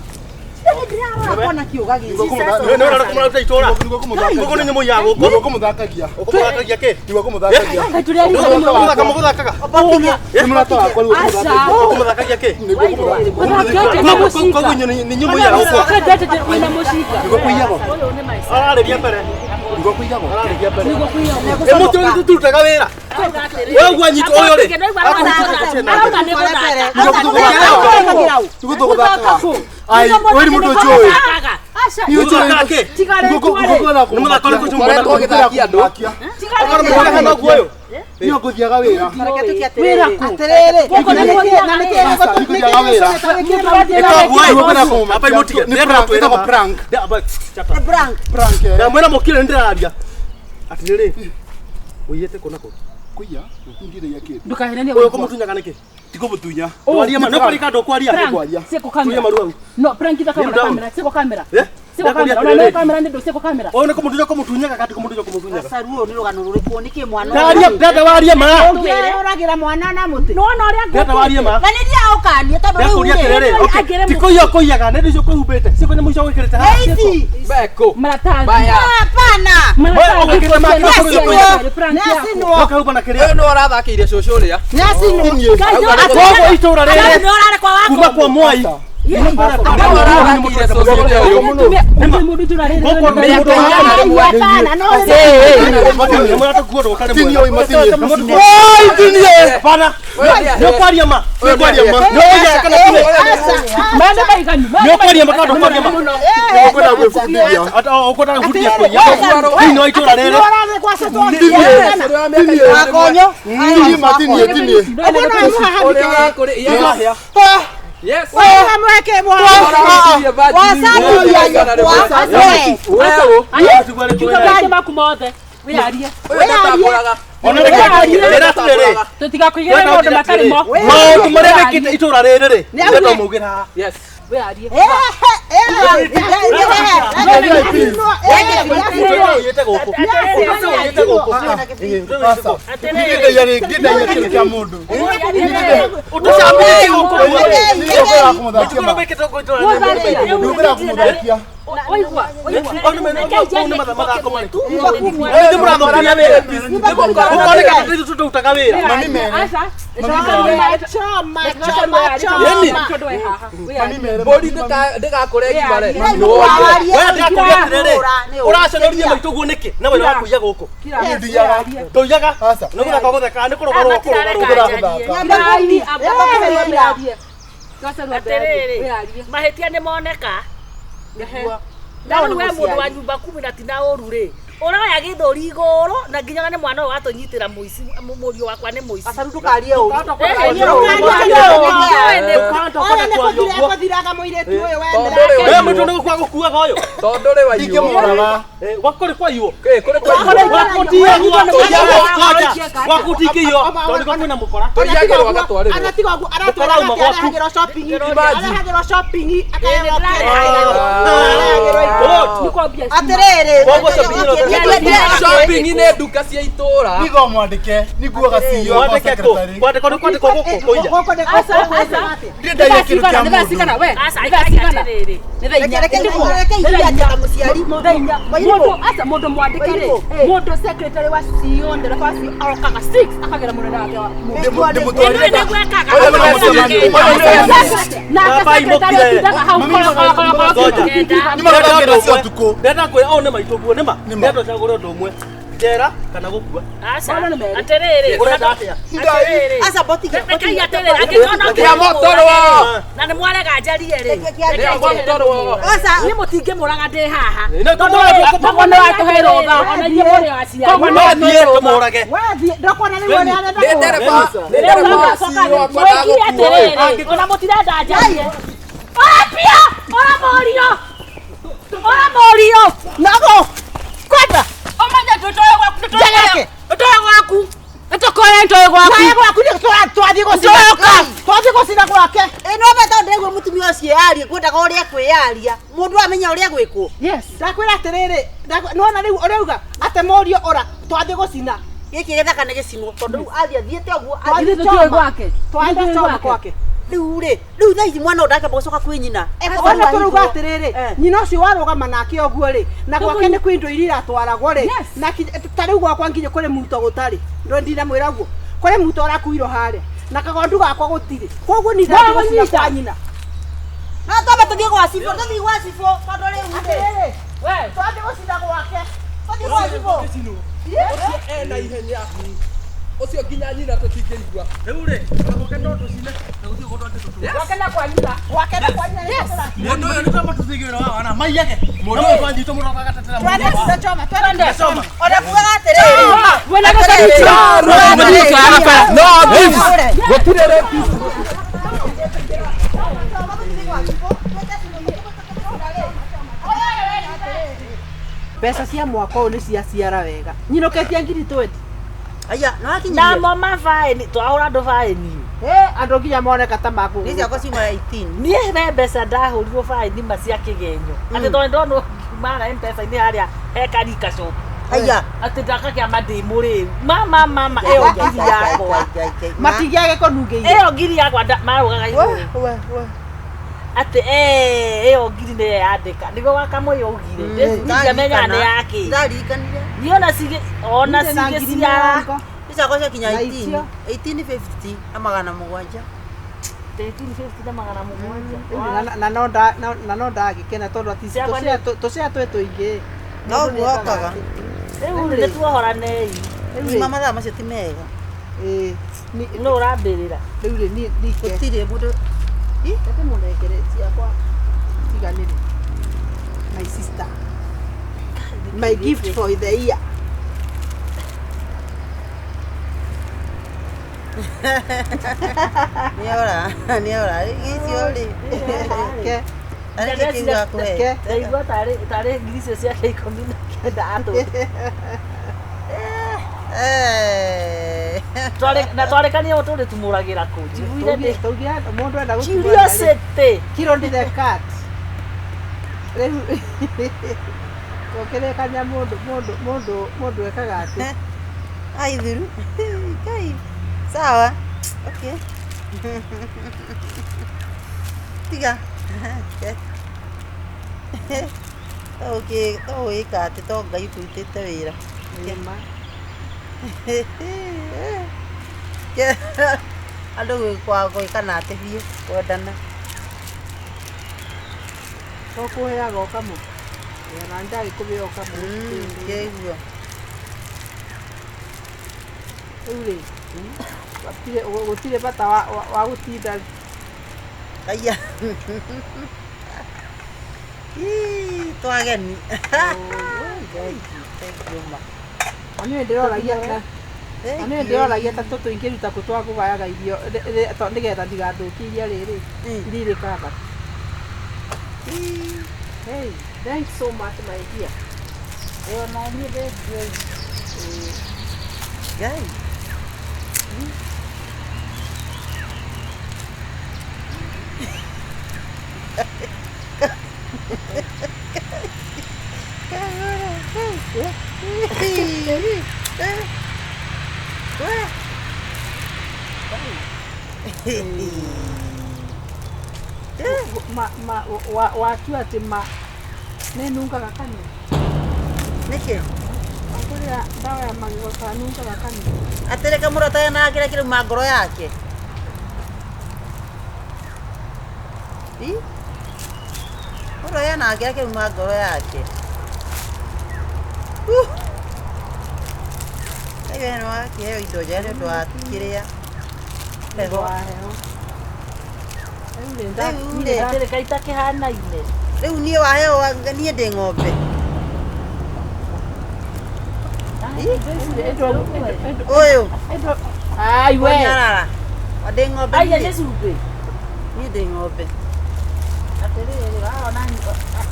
Nĩ ndĩrarora kuona kĩũga gĩkĩ. Nĩ ũrona kũmũraruta itũra. Gũkũ nĩ nyamũ ya gũkũ. Nĩguo kũmũthakagia. Ũkũmũthakagia kĩ? Nĩguo kũmũthakagia. Ngai tũrĩa rika rĩmwe. Mũthaka mũgũthakaga. Nĩ mũrata wakwa nĩguo Aca. kũmũthakagia. Ũkũmũthakagia kĩ? Ũthakĩte na mũcinga. Koguo inyuĩ nĩ nyamũ ya gũkũ. Ũkendete wĩna mũcinga. Nĩguo kũiyagwo. Ararĩria mbere. Niguo kũigagwo. Niguo kũigagwo. Ĩ mũtĩ ũyũ tũrutaga wĩra. Wewe ũguo anyitwo ũyũ rĩ. Arauga nĩ gũthaka. Niguo tũgũthakaga. Ai, ũyũ nĩ mũndũ ũnjũĩ. Nĩ ũnjũĩ. Kĩ? Nĩ mũthako ũrĩkũ ũcio mũthako ũgĩthakia andũ? Okorwo mũhana hana ũguo ũyũ. Nĩ ngũthiaga wĩra. Wĩra kũ? Atĩrĩrĩ, Gũkũ nĩ na nĩkĩ Nĩngũthiaga wĩra. Ĩkoguo ĩ. Amba imũtige. Nĩ prank, ĩtagwo prank. Prank. Prank. eh. Ndamwĩra mũkire nĩ ndĩraria. Atĩrĩrĩ. Ũiyĩte kũ na kũ? Kũiya? Ndirĩ kĩndũ. Ndũkahenanie Ũyũ kũmũtunyaga nĩkĩ? Tikũmũtunya. Waria ma, nĩ kwaria kana ndũkwaria? Kwaria. Siko kamera. Tulia maru hau. No, prank ithakagwo na Kneel down. kamera, siko kamera. Eh? Siko Ndakũria kamera. Ona atĩrĩrĩ. no kamera nĩ ndũ, siko kamera. Ũyũ nĩ kũmũtunya kũmũtunyaga kana ti kũmũtunya kũmũtunyaga? Gacaru ũyũ nĩ rũgano rũrĩkũ nĩkĩ mwana Ndaria, ndenda warie ma. Ũragĩra mwana na mũtĩ. Nĩwona ũrĩa Ndenda warie ma. Na nĩ thiaga ũkanie tondũ rĩu Ndakũria rĩ atĩrĩrĩ, okay, Angĩre ti kũiya ũkũiyaga, nĩ indo icio ũkwĩhumbĩte, ciĩko nyamũ icio wĩkĩrĩte haha. Ici. Beko. Maratathi. Baya. Hapana. Maratathi. Ũgĩkĩrĩte make Nĩacinwo. Prank Nĩ yaku. acinwo. Ũkahumba na kĩrĩa. Ũyũ nĩ ũrathakĩire cũcũ ũrĩa. Nĩ acinwo. Koguo itũra rĩrĩ Nĩ ũrarekwa wako. kuma kwa Mwai. Ũrathakĩire cũcũ ũrĩa ũyũ. Mũndũ itũra rĩrĩ. Gũkũ nĩ mũndũ Mĩaka wa ĩigana rĩmwe. Hapana, no Oi, tinie. Hapana. Nĩ ũkwaria ma. Nĩ ũkwaria ma. Nĩ ũkwaria kana tinie. Maũndũ maiganu. Nĩ ũkwaria ma kana ndũkwaria ma. Ũkwenda gwĩbundithia. Ata ũkwenda gwĩbundithia kũiya. Thĩinĩ wa itũra rĩrĩ. Makonyo. Tinie ma tinie tinie. Ũrĩa ũrakũrĩ- Yes. Yes. Wewe. Kiuga maku mothe. Wĩyarie. Ũyũ ndatambũraga. Ona rĩrĩ atĩrĩrĩ. Tũtigakũigĩre maũndũ matarĩ mo. Maũndũ marĩa mekĩte itũra rĩrĩ rĩ. Ndĩrenda maugĩre haha. Yes. Wĩyarie. Ũiyĩte gũkũ. Ũiyĩte gũkũ. Ndindaia rĩ, ndindaia kĩndũ kĩa mũndũ. Ũtũcambĩtie gũkũ. Nĩũkwenda kũmũthakia ma. Wĩkĩte gũkũ itũra rĩrĩ. Nĩũkwenda kũmũthakia. Waigua. Nĩ mũrathũkiria wĩra. Ũkoneka ta ithuĩ tũrutaga wĩra. Mami mere. Choma, choma, choma. Mami mere. Mbũri ndĩgakũre ngimare. Wewe ndĩrakũria atĩrĩrĩ, ũraconorithia maitũ ũguo nĩkĩ? Na wĩra wa kũiya gũkũ. Ndiaga. Ndũiyaga. Aca. Nĩ gũthaka ũgũthekaga, nĩ kũrũgarũga ũkũrũgarũga. Atĩrĩrĩ, mahĩtia nĩ moneka. Na rĩu we mũndũ wa nyumba kumi na tina ũru rĩ, ũroya gĩthũri igũrũ na nginyaga nĩ mwana ũyũ watũnyitĩra mũici, mũriũ wakwa nĩ mũici. Gacaru ndũkarie ũru. Oya nĩ gũthiraga mũirĩtu ũyũ Tondũ rĩ Wewe mũndũ nĩ gũkua gũkuaga ũyũ. Tondũ rĩ waiywo. Ingĩmũraga. Gwaku kũrĩ kwaiywo. Kĩ, kũrĩ kwaiywo. Gwaku tiyagwo. Gwaku tingĩiywo. Tondũ nĩkuo kwĩna mũkora. Tũiyagĩrwo agatwarĩrwo. Anatiga ũguo aratwara Mũkora uma gwaku. arehagĩrwo shopping, Imagine. arehagĩrwo shopping, akaheo Good. Atĩrĩrĩ. Koguo shopping ĩno Shopping nĩ nduka cia itũũra. Nigo mwandĩke. Niguaga CEO wa Mwandĩke kũ? secretary. Kwandĩkwo nĩ kwandĩkwo gũkũ kũiya. Gũkũ nĩ Ndindaia kĩndũ kĩa mũndũ. Aca, ikari atĩrĩrĩ. Reke iria ta mũciari. Aca mũndũ mwandĩke rĩ, mũndũ secretary wa CEO ndereba wa CEO arokaga 6 akagera mũnene wake wa Ĩno nĩ gwekaga. nake secretary atindaga hau korokoro Ngoja. Nĩ marathakĩra cia ũtukũ. Ndenda kwĩra ũũ nĩ maitũ guo nĩ ma. Nĩ ma. Ndenda ũcagũre ũndũ ũmwe. Njera kana gũkua. Aca, atĩrĩrĩ. Ũrenda atĩa? Atĩrĩrĩ. Aca botige. Rekei atĩrĩrĩ, angĩkorwo no Nĩa mũtũrwo. na nĩ mwarega njarie rĩ. Nĩa mũtũrwo. Aca. Niĩ mũtingĩmũraga ndĩ haha. Nĩ tũmũrage. koguo nĩ watũhe rũtha ona inyuĩ mũrĩ aciari No thiĩ tũmũrage. Wathiĩ ndũkuona rĩu ũrĩa arenda Nĩ ndereba. Nĩ ndereba wa CEO wakwa Mwĩkire ndagũkua. atĩrĩrĩ, ona mũtirenda njarie. Ora pia! Ora mũriũ! Ora mũriũ! Nago. Kwenda. ũmenye tũtoe gwaku Njegeke. tũtoe gwaku nĩtũkoe ntoe gwaku Twae gwaku nĩ twathiĩ gũcina. Twathiĩ gũcina gwake. Ĩ no be tondũ ndĩraigua mũtumia ũcio yarie ngwendaga ũrĩa kwĩyaria. Mũndũ amenya ũrĩa gwĩkwo. yes Ndakwĩra atĩrĩrĩ, nĩwona rĩu ũrauga atĩ mũriũ ora twathiĩ gũcina. Gĩkĩ gĩthaka nĩ gĩcinwo tondũ rĩu athiĩ athiĩte ũguo Twathiĩ athiĩ tũtiũĩ gwake. Twathiĩ choma gwake. Rĩu rĩ, rĩu thaa ici mwana ũyũ ndakĩamba gũcoka kwĩ nyina. Ona tũrauga atĩrĩrĩ, nyina ũcio warũgama nake ũguo rĩ, na gwake nĩ kwĩ indo iria iratwaragwo rĩ, na ta rĩu gwakwa nginya kũrĩ muto gũtarĩ. Ndinamwĩra ũguo. Kũrĩ muto ũrakuirwo harĩa. Na kagondu gakwa gũtirĩ. Koguo niĩ ndathiĩ gũcina kwa nyina. No twambe tũthiĩ gwa cibũ, tũthiĩ gwa cibũ tondũ rĩu rĩ. Twathiĩ gũcina gwake. Twathiĩ Gwathimũ. Ũcio ena ihenya. Ũcio nginya nyina tũtingĩigua. Rĩu rĩ, gwake no tũcine na gũtirĩ kũndũ angĩtũtũma. Gwake na kwa nyina. Gwake na kwa nyina. Yes. Mũndũ ũyũ nĩ kwamba tũthigĩrĩra wa wana maiyage. Mũndũ ũyũ twanyitwo mũno agatetera Twende mũndũ. choma, twende. Choma. Ona kugaga atĩrĩrĩ. Wena gacari No beef. Gũtirĩ rapist. Mbeca cia mwaka ũyũ nĩ ciaciara wega. Nyinũkĩtie ngiri 20. Aya, no wakinyirie. Namo mabaĩni twahũra andũ baĩni. Eh, andũ nginya moneka ta makũ. Niĩ ciakwa ciuma 18. Niĩ he mbeca ndahũrirwo baĩni ma cia kĩgenyo. Atĩ tondũ ndonwo ngiumara M-Pesa-inĩ harĩa he Karika shop. Aya. Atĩ ndakakĩama ndĩ mũrĩu. Mama mama ĩyo ngiri yakwa. Matigĩage kũnungĩire. Ĩyo ngiri yakwa marũgaga igũrũ. Atĩ ĩyo ngiri nĩyo yandĩka. Nĩguo wakamũyũ augire. Ndingĩamenya nĩ yakĩ. Ndaririkanire. Niĩ ona cigĩ ona Ndirĩ na ngiri cigĩciara. mĩrongo. Niĩ ciakwa ciakinya Na 18. icio? 1850 na magana mũgwanja. 1350 na magana mũgwanja. Na no nda na no ndagĩkena tondũ ati Ciakwa nĩ- tũcea twĩ tũingĩ. No ũguo okaga. Rĩu rĩ nĩtuohoranei. Nima mathaa macio ti mega. Ĩĩ. Nũ ũrambĩrĩra? Rĩu rĩ niĩ ndike. Gũtirĩ mũndũ. Reke mũnengere ciakwa tiganĩre. My sister. My gift for the year. Nĩora, nĩora. Icio rĩ. Ke. Arĩ kĩ kĩu gakũhe? Ndaigua tarĩ ngiri icio ciake 19 atũ. Eh. Na twarĩkania ũũ tũrĩtumũragĩra kũ? Njiguire ndĩ Tũngĩa mũndũ enda gũtumũra. curiosity. Kiro ndi the cat. Rĩu tũkĩrĩkania mũndũ mũndũ mũndũ mũndũ ekaga atĩ. Ai thiru. Kai. Sawa. Okay. Tiga. Okay, to wĩka atĩ to Ngai ũkũrutĩte wĩra. Nĩma. Andũ gwĩkwa gwĩkana atĩ biũ kwendana. To kũheaga ũkamũ. Ona ndagĩkũbĩa ũkamũ. Kĩguo. Rĩu rĩ gũtirĩ bata wa gũtinda. Aya. Ii, twageni. Niĩ ndĩroragia na niĩ ndĩroragia ta tũtũ ingĩruta kũ twa kũgayaga irio nĩgetha ndigathũkie iria rĩrĩ iria irĩ kabati. Hey, thanks so much my dear. Ĩyo na niĩ thengiũ. Ngai. Ma watua atĩ ma nĩ nungaga kanua. Nĩkĩ? Wakũrĩa ndawa ya magego ta nungaga kanua. Atĩrĩ kamũrata na kĩrĩa kĩrauma ngoro yake. Ĩ? Mũndũ na kĩrĩa kĩrauma ngoro yake. Kaĩ nĩ wakĩheo indo njega nĩ ũndũ wa kĩrĩa. Heho. Rĩu rĩ Rĩu rĩ, Atĩrĩ kaĩ itakĩhanaine. Rĩu niĩ waheo niĩ ndĩ ng'ombe. Ũyũ. Ai we. Kũnyarara. Ndĩ ng'ombe Aya niĩ. nĩ cumbĩ. Niĩ ndĩ ng'ombe. Atĩrĩrĩ waona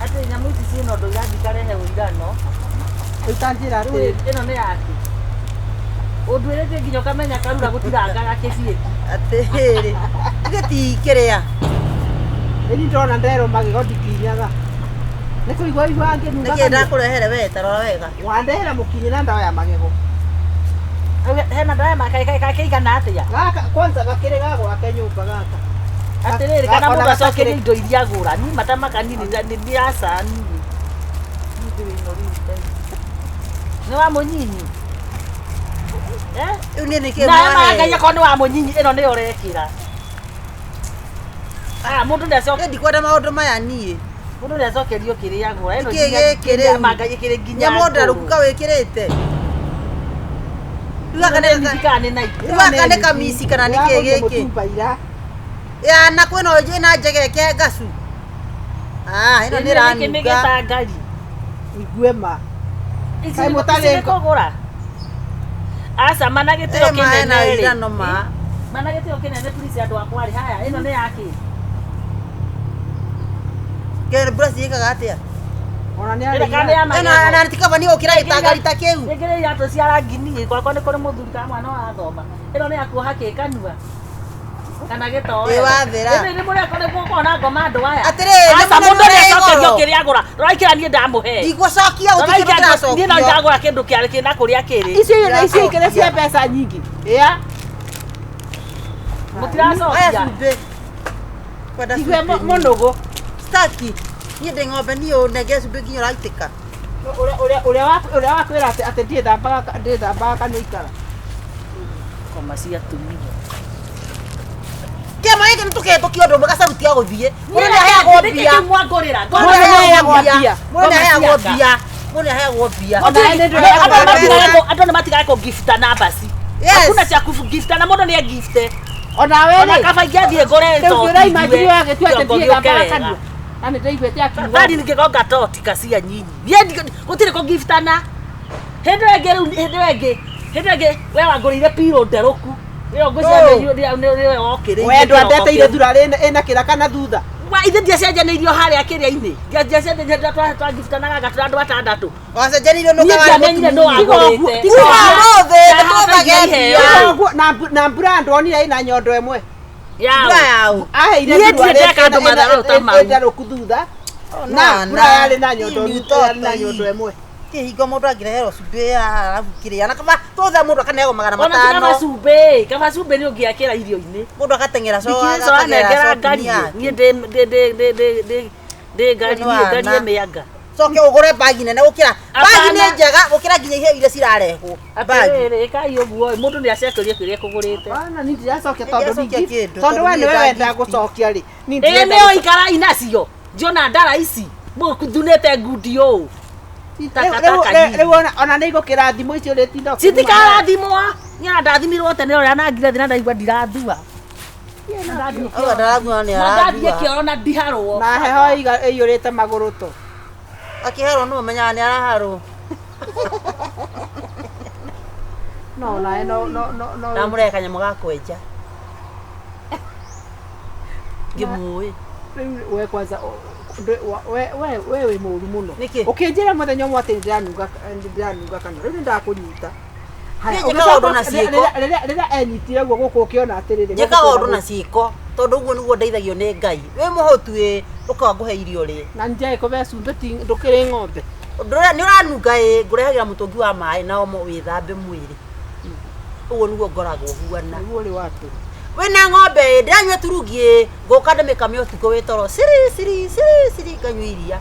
atĩ nyamũ ici ciĩna ũndũ irathiĩ ikarehe ũigano. Rĩu ta njĩra Rĩu atĩrĩ. ĩno nĩ yake. Ũnduĩrĩtie nginya ũkamenya karura gũtirangaga kĩbiĩki. Atĩrĩrĩ. Ithe ti kĩrĩa. Ĩni ndona nderwo magego ndikinyaga. Nĩ kũigua igua ngĩnunga Nĩkĩ kanua. ndakũrehere we ta rora wega. Wandehera mũkinyi na ndawa ya magego. Hena ndawa ya magego kĩigana atĩa? Gaka kwanza gakĩrĩ ga gwake nyũmba gaka. Atĩrĩrĩ kana Gaka mũndũ ona acokerie gatakĩrĩ- indo iria agũra. Niĩ matamaka niĩ nĩ aca niĩ. Nĩ wa mũnyinyi. Eh? Rĩu niĩ nĩkĩ Na mwahe? Ngai akorwo nĩ wa mũnyinyi ĩno nĩyo ũrekĩra. Ah, mũndũ nĩ acoka. Niĩ ndikwenda maũndũ maya niĩ. Mũndũ nĩ acokerio kĩrĩa agũra. Ĩno Nĩkĩ nginya- gĩkĩ rĩu? manga ĩkĩrĩ nginya Nyamũ ndarũku ngũrũ. ka wĩkĩrĩte. Rĩu gaka Nĩ nĩ nini kana nĩ Nike? Rĩu gaka nĩ kamici kana nĩ kĩ gĩkĩ? Mũtumba ira. Ya na kwĩna ĩna njegeke ngacu. Ah, ĩno nĩ Gĩkĩ nĩ ĩranunga. gĩtangari. Igue ma. Ici Kaĩ nĩ mũtarĩ ici nĩ kũgũra. Aca mana gĩtĩo Eh, ma hena kĩnene rĩ. irano ma. Mana gĩtĩo kĩnene please andũ akwa rĩ. Haya, ĩno nĩ yakĩ? Kĩ brush ĩkaga atĩa? Ona nĩ Ĩno kana nĩ ya Ĩno magego? na tikaba nĩ gũkĩra gĩtangari ta kĩu. Ĩkĩrĩ iratũ cia rangi niĩ gwakwa nĩ kũrĩ mũthuri kana mwana ũrathoma. Ĩno nĩ ya kuoha kĩ kanua. Kana gĩtoero. Ĩ wathera. Ĩno nĩ mũrĩa kũrĩ gũkorwo na ngoma andũ aya. Atĩrĩrĩ, Aca nĩ mũndũ mũnene nĩ acokerio igũrũ. kĩrĩa agũra. Rora ikĩra niĩ ndamũhe. Ndigũcokia Rora gũtirĩ kĩndũ ikĩra niĩ no kĩracokio. ndagũra kĩndũ kĩa kĩna kũrĩa kĩrĩ. Icio icio ikĩrĩ cia mbeca nyingĩ. Ĩa. Aya Mũtiracokia. cumbĩ. Kwenda Igue cumbĩ. mũnũgũ. Staki. Niĩ ndĩ ng'ombe niĩ ũnenge cumbĩ nginya ũraitĩka. Ũrĩa ũrĩa ũrĩa wa ũrĩa wakwĩra atĩ atĩ ndiĩthambaga ndiĩthambaga kanua ikara. Ngoma cia atumia. Kĩama gĩkĩ nĩ tũkĩhĩtũkia ũndũ ũmwe gacaruti ya gũthiĩ. Mũndũ nĩ aheagwo Nĩkĩ mbia. kĩu mwangũrĩra? Mũndũ nĩ aheagwo mbia. Mũndũ nĩ Ngoma aheagwo cia aka. mbia. Mũndũ nĩ aheagwo mbia. Ona nĩ ndĩrona Andũ mbeca. andũ nĩ matigage kũgifta numbers. Yes. Hakuna cha kugifta na mũndũ nĩ agifte. Ona we Ona rĩ. kaba ingĩathiĩ ngũre Rĩu toti ũraimagine ngue, wagĩtua atĩ kĩongo gĩũke ndiĩthambaga wega. kanua. Na nĩ ndaiguĩte akiuga. Thani ningĩgonga toti kacia nyinyi. Niĩ gũtirĩ kũgiftana. Hĩndĩ ĩyo ĩngĩ rĩu hĩndĩ ĩyo ĩngĩ hĩndĩ ĩyo ĩngĩ we wangũrĩire piro nderũku. Ĩyo ngwĩciria nĩwe wokĩrĩirie We kĩroko ndwandeteire kĩu. thura ĩna kĩraka na thutha. Wa ithe ndiacenjanĩirio harĩa kĩrĩa-inĩ. Ndiacenjanĩirio twagiftanaga ngatũra andũ atandatũ. Wacenjanirio nũ Niĩ ndiamenyire nũ wagũrĩte. Kuma ũmũthĩ Ndahotagia ndũthage iheo. mbia. Ũguo, na na mbura ndonire ĩna nyondo ĩmwe. Yao. Mbura yaũ. Aheire Niĩ mbura ndirĩ ndeka andũ matharũ ta mau. ĩndarũku thutha. Na na, mbura na. yarĩ na nyondo Hii ni yarĩ na utoto hii. nyondo ĩmwe. Kĩhingo mũndũ angĩreherwo cumbĩ arabu kĩrĩa na kaba tũthe mũndũ akaneagwo magana Ona ti matano kaba cumbĩ, kaba cumbĩ nĩ ũngĩakĩra irio-inĩ. mũndũ agateng'era co Ndikiso anengera ngari niĩ ndĩ ndĩ ndĩ ndĩ ndĩ ndĩ ndĩ ngari Nĩ niĩ ngari wana. mĩanga. coke ũgũre bagi nene gũkĩra bagi nĩ Apana. njega gũkĩra nginya iheo iria cirarehwo bagi Atĩrĩrĩ ĩkai ũguo mũndũ nĩ acokerio kĩrĩa ekũgũrĩte. Bana niĩ ndiracokia tondũ Ndiracokia ningĩ- kĩndũ, tondũ tondũ we niĩ nĩwe nda wenda gift. gũcokia rĩ. Niĩ Ĩĩ ndirenda nĩyo ikara inacio njiona ndara ici mũthunĩte ngundi ũũ. Takataka Rĩu- nyinyi. rĩu ona nĩ igũkĩra thimũ icio ũrĩtinda ũkĩruma. Citikarathimwo. Niĩ ndathimirwo tene ũrĩa nangire thĩ na ndaigua ndirathua. Auga ndarathua nĩ Na ndathiĩ arathua kĩoro na ndiharwo. Na heho ĩiyũrĩte magũrũ to. Akĩharwo nũ ũmenyaga nĩ araharwo. No nawe no no no no. Ndamũrehe kanyamũ ga kwenja ngĩmũĩ. Rĩu we kwanza we we we wĩ mũru mũno. Nĩkĩ? Ũkĩnjĩra mũthenya ũmwe atĩ nĩndĩranunga nĩndĩranunga kanua. Rĩu nĩndakũnyita. Haya, Niĩ njĩkaga ũndũ na ũgĩcoka- ciĩko. rĩrĩa rĩrĩa enyitire guo gũkũ ũkĩona atĩrĩrĩ. Njĩkaga ũndũ na ciĩko tondũ ũguo nĩguo ndeithagio nĩ Ngai. Wĩ mũhũtu ĩ ũkaga ngũhe irio rĩ. Na njage kũbe cumbĩ ti ndũkĩrĩ ng'ombe. Nĩ ũranunga ĩ ngũrehagĩra mũtũngi wa maĩ na omo wĩthambe mwĩrĩ. Ũguo nĩguo ngoragwo huana. Nĩguo ũrĩ watũ. Wĩna ng'ombe ĩ ndĩranyua turungi ĩ ngũka ndĩmĩkame ũtukũ wĩ toro ciri ciri ciri ciri nganyua iria.